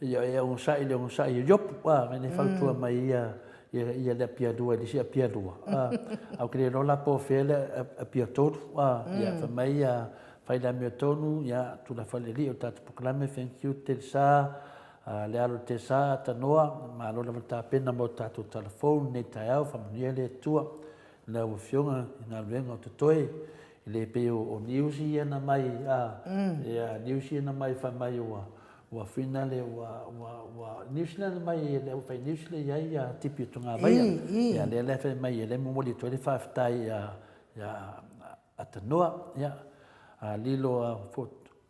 ia e onosai i le onosai o Iopu, a, e fautua mai ia ia le Apia 2 i le isi Apia 2, a, ae ou te le iloa la po o fea le Apia 3, a, ia, fai mai ia, fai le amiotonu, ia, tulafale alii o le tatou polokalame, thank you Telesa, le alo o Telesa, Tanoa, malo lava le tapena mo le tatou tala fou i lenei taeao, faamanuia le Atua i lau Afioga i galuega o totoe, e le pei o news ia na mai, a, ia, news ia na mai fai mai ua, ua finale ua, ua, ua, news lea na mai e le aufai news lea e i ai ia Tipi o Togavaia, ia lea la e fai mai, lea e momoli atu ai le faafetai ia, ia Atanoa, ia, a lilo a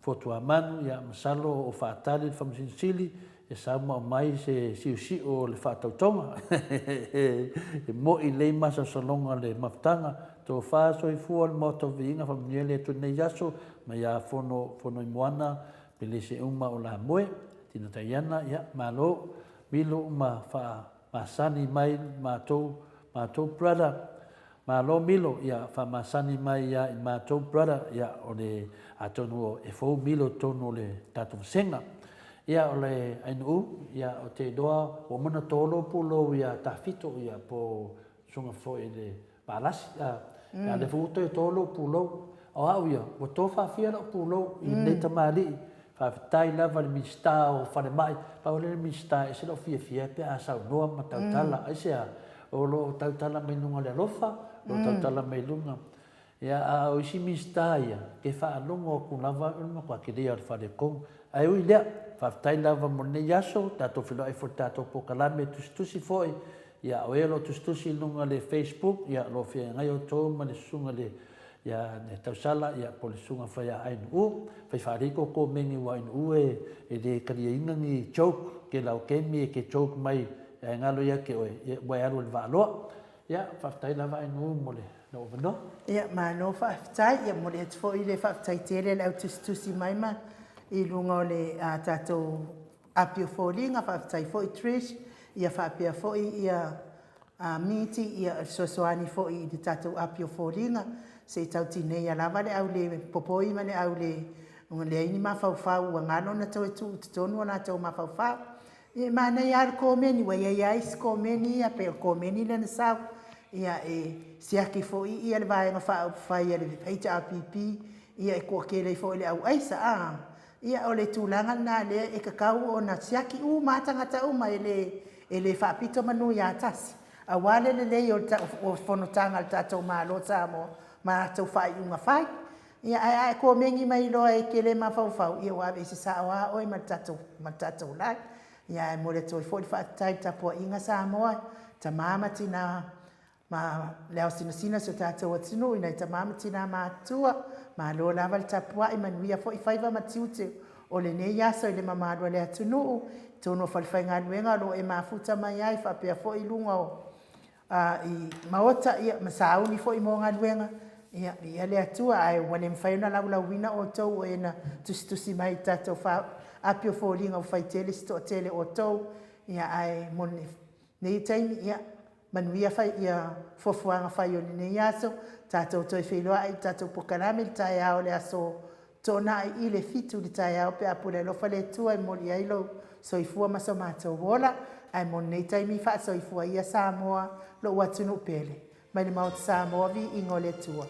Fotuamanu, ia, masalo o faatali le Faamasino Sili e sau ma aumai se siosio o le faatautoga. E moi lelei masalosaloga o le mafutaga, tofa soifua o le Maota o Viiga, faamanuia le Atua i lenei aso, mai a Fono, Fonoimoana, Pelese uma o Lamoe, Tina Taiana, ia, malo, Milo ma faamasani mai matou, matou brother, Malo Milo, ia faamasani mai ia i matou brother, ia o le atonu e fou Milo i totonu o le tatou vasega. Ia o le Ainuu, ia ou te iloa ua uma ona tolo pulou ia Tafito ia po susuga foi i le Valasi, a ia lea foi ua toe tolo pulou. O au ia, ua to faafia lau pulou i lenei tamalii. Faafetai lava i le Minisita o Falemai, pau lea le Minisita e ese lou fiafia ai pe a saunoa ma tautala, aisea? O lo o tautala mai luga o le alofa, o lo o tautala mai luga. Ia, a o isi Minisita ia, ke faalogo atu lava o le matua tele ia o le faaletonu. Ae ui i lea, faafetai lava mo lenei aso, tatou feiloai foi i le tatou polokalame tusitusi foi. Ia, o e o lo o tusitusi i luga o le Facebook, ia, o lo o feagai outou ma le susuga i le ia le tausala ia po o le susuga fai a Ainuu, fai faalei kou komeni ua Ainuu e e le taliaina ni joke ke lau kemi e ke joke mai ae galo ia te oe ia ua e alu i le vaaloa. Ia faafetai lava Ainuu mo le lou avanoa. Ia malo faafetai, ia momoli atu foi le faafetai tele i le au tusitusi mai ma i luga o le a tatou api o foliga, faafetai foi Trish, ia faapea foi ia a miti, ia e fesoasoani foi i le tatou api o foliga, se i tau tineia lava le au le popoi ma le au le leai ni mafaufau ua galo ona toe tuu i totonu o latou mafaufau. Ia e manaia lava le komeni, ua i ai lava isi komeni ia, pei o le komeni lea na sau, ia e siaki foi ia le Vaega Faaupufai a le HRPP, ia e toatele ai foi le au aisa, a. Ia, o le tulaga lena lea e tatau ona siaki uma lava tagata uma, e le, e le faapito manu ia tasi, aua le lelei o le o fonotaga a le tatou Malo o Samoa ma latou faaiuga fai. Ia, ae a e komeni mai loa e te le mafaufau, ia ua aveese sao lava oe ma le tatou, ma le tatou lae. Ia, ae momoli atu ai foi le faafetai i le tapuaiga Samoa, tama ma tina Ma le ao sinasina o si o tatou atunuu i nai tama ma tina matutua, malo lava le tapuai, manuia foi faiva ma tiute o lenei aso i le mamalu a le atunuu, i totonu o falefaigaluega o lo o e mafuta mai ai, faapea foi i luga o i maota ia ma sauni foi mo galuega, ia viia le Atua, ae ua le mafai ona laulauina outou o e na tusitusi mai i tatou api o foliga ua fai tele se toatele o outou, ia ae mo lenei taimi, ia Manuia fai ia fuafuaga fai o lenei aso, tatou toe feiloai i le tatou polokalame i le taeao o le aso Toonai i le 7 i le taeao pe a pule alofa le Atua e momoli ai lou soifua ma so matou ola. Ae mo lenei taimi faasoifua ia Samoa lou atunuu pele. Mai le Maota Samoa viiga o le Atua.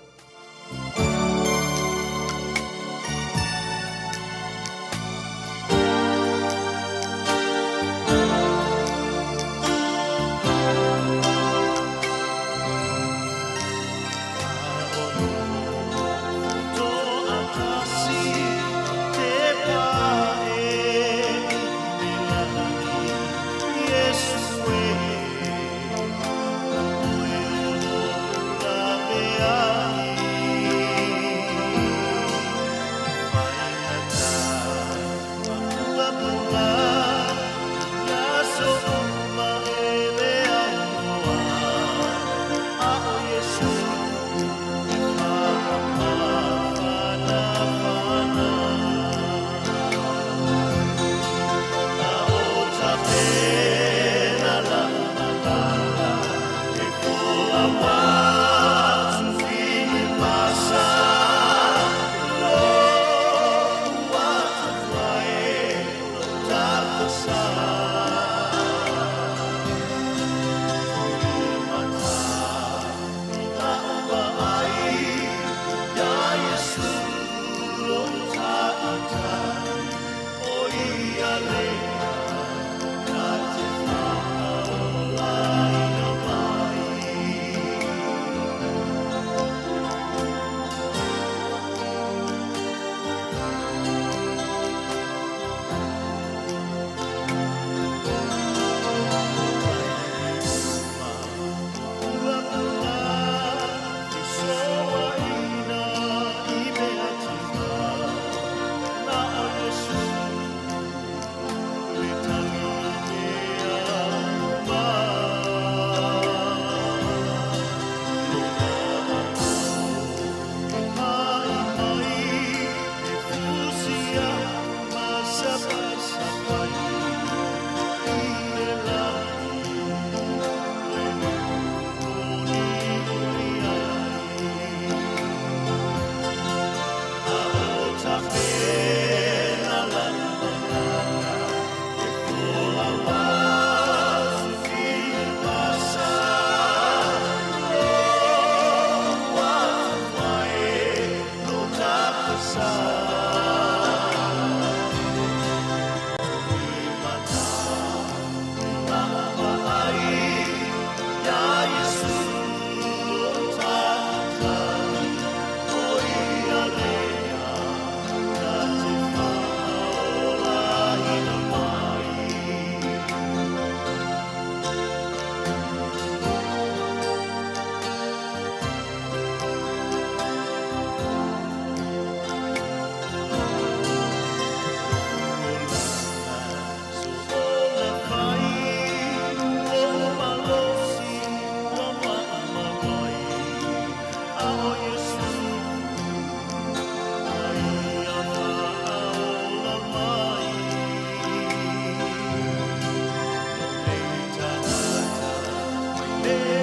e.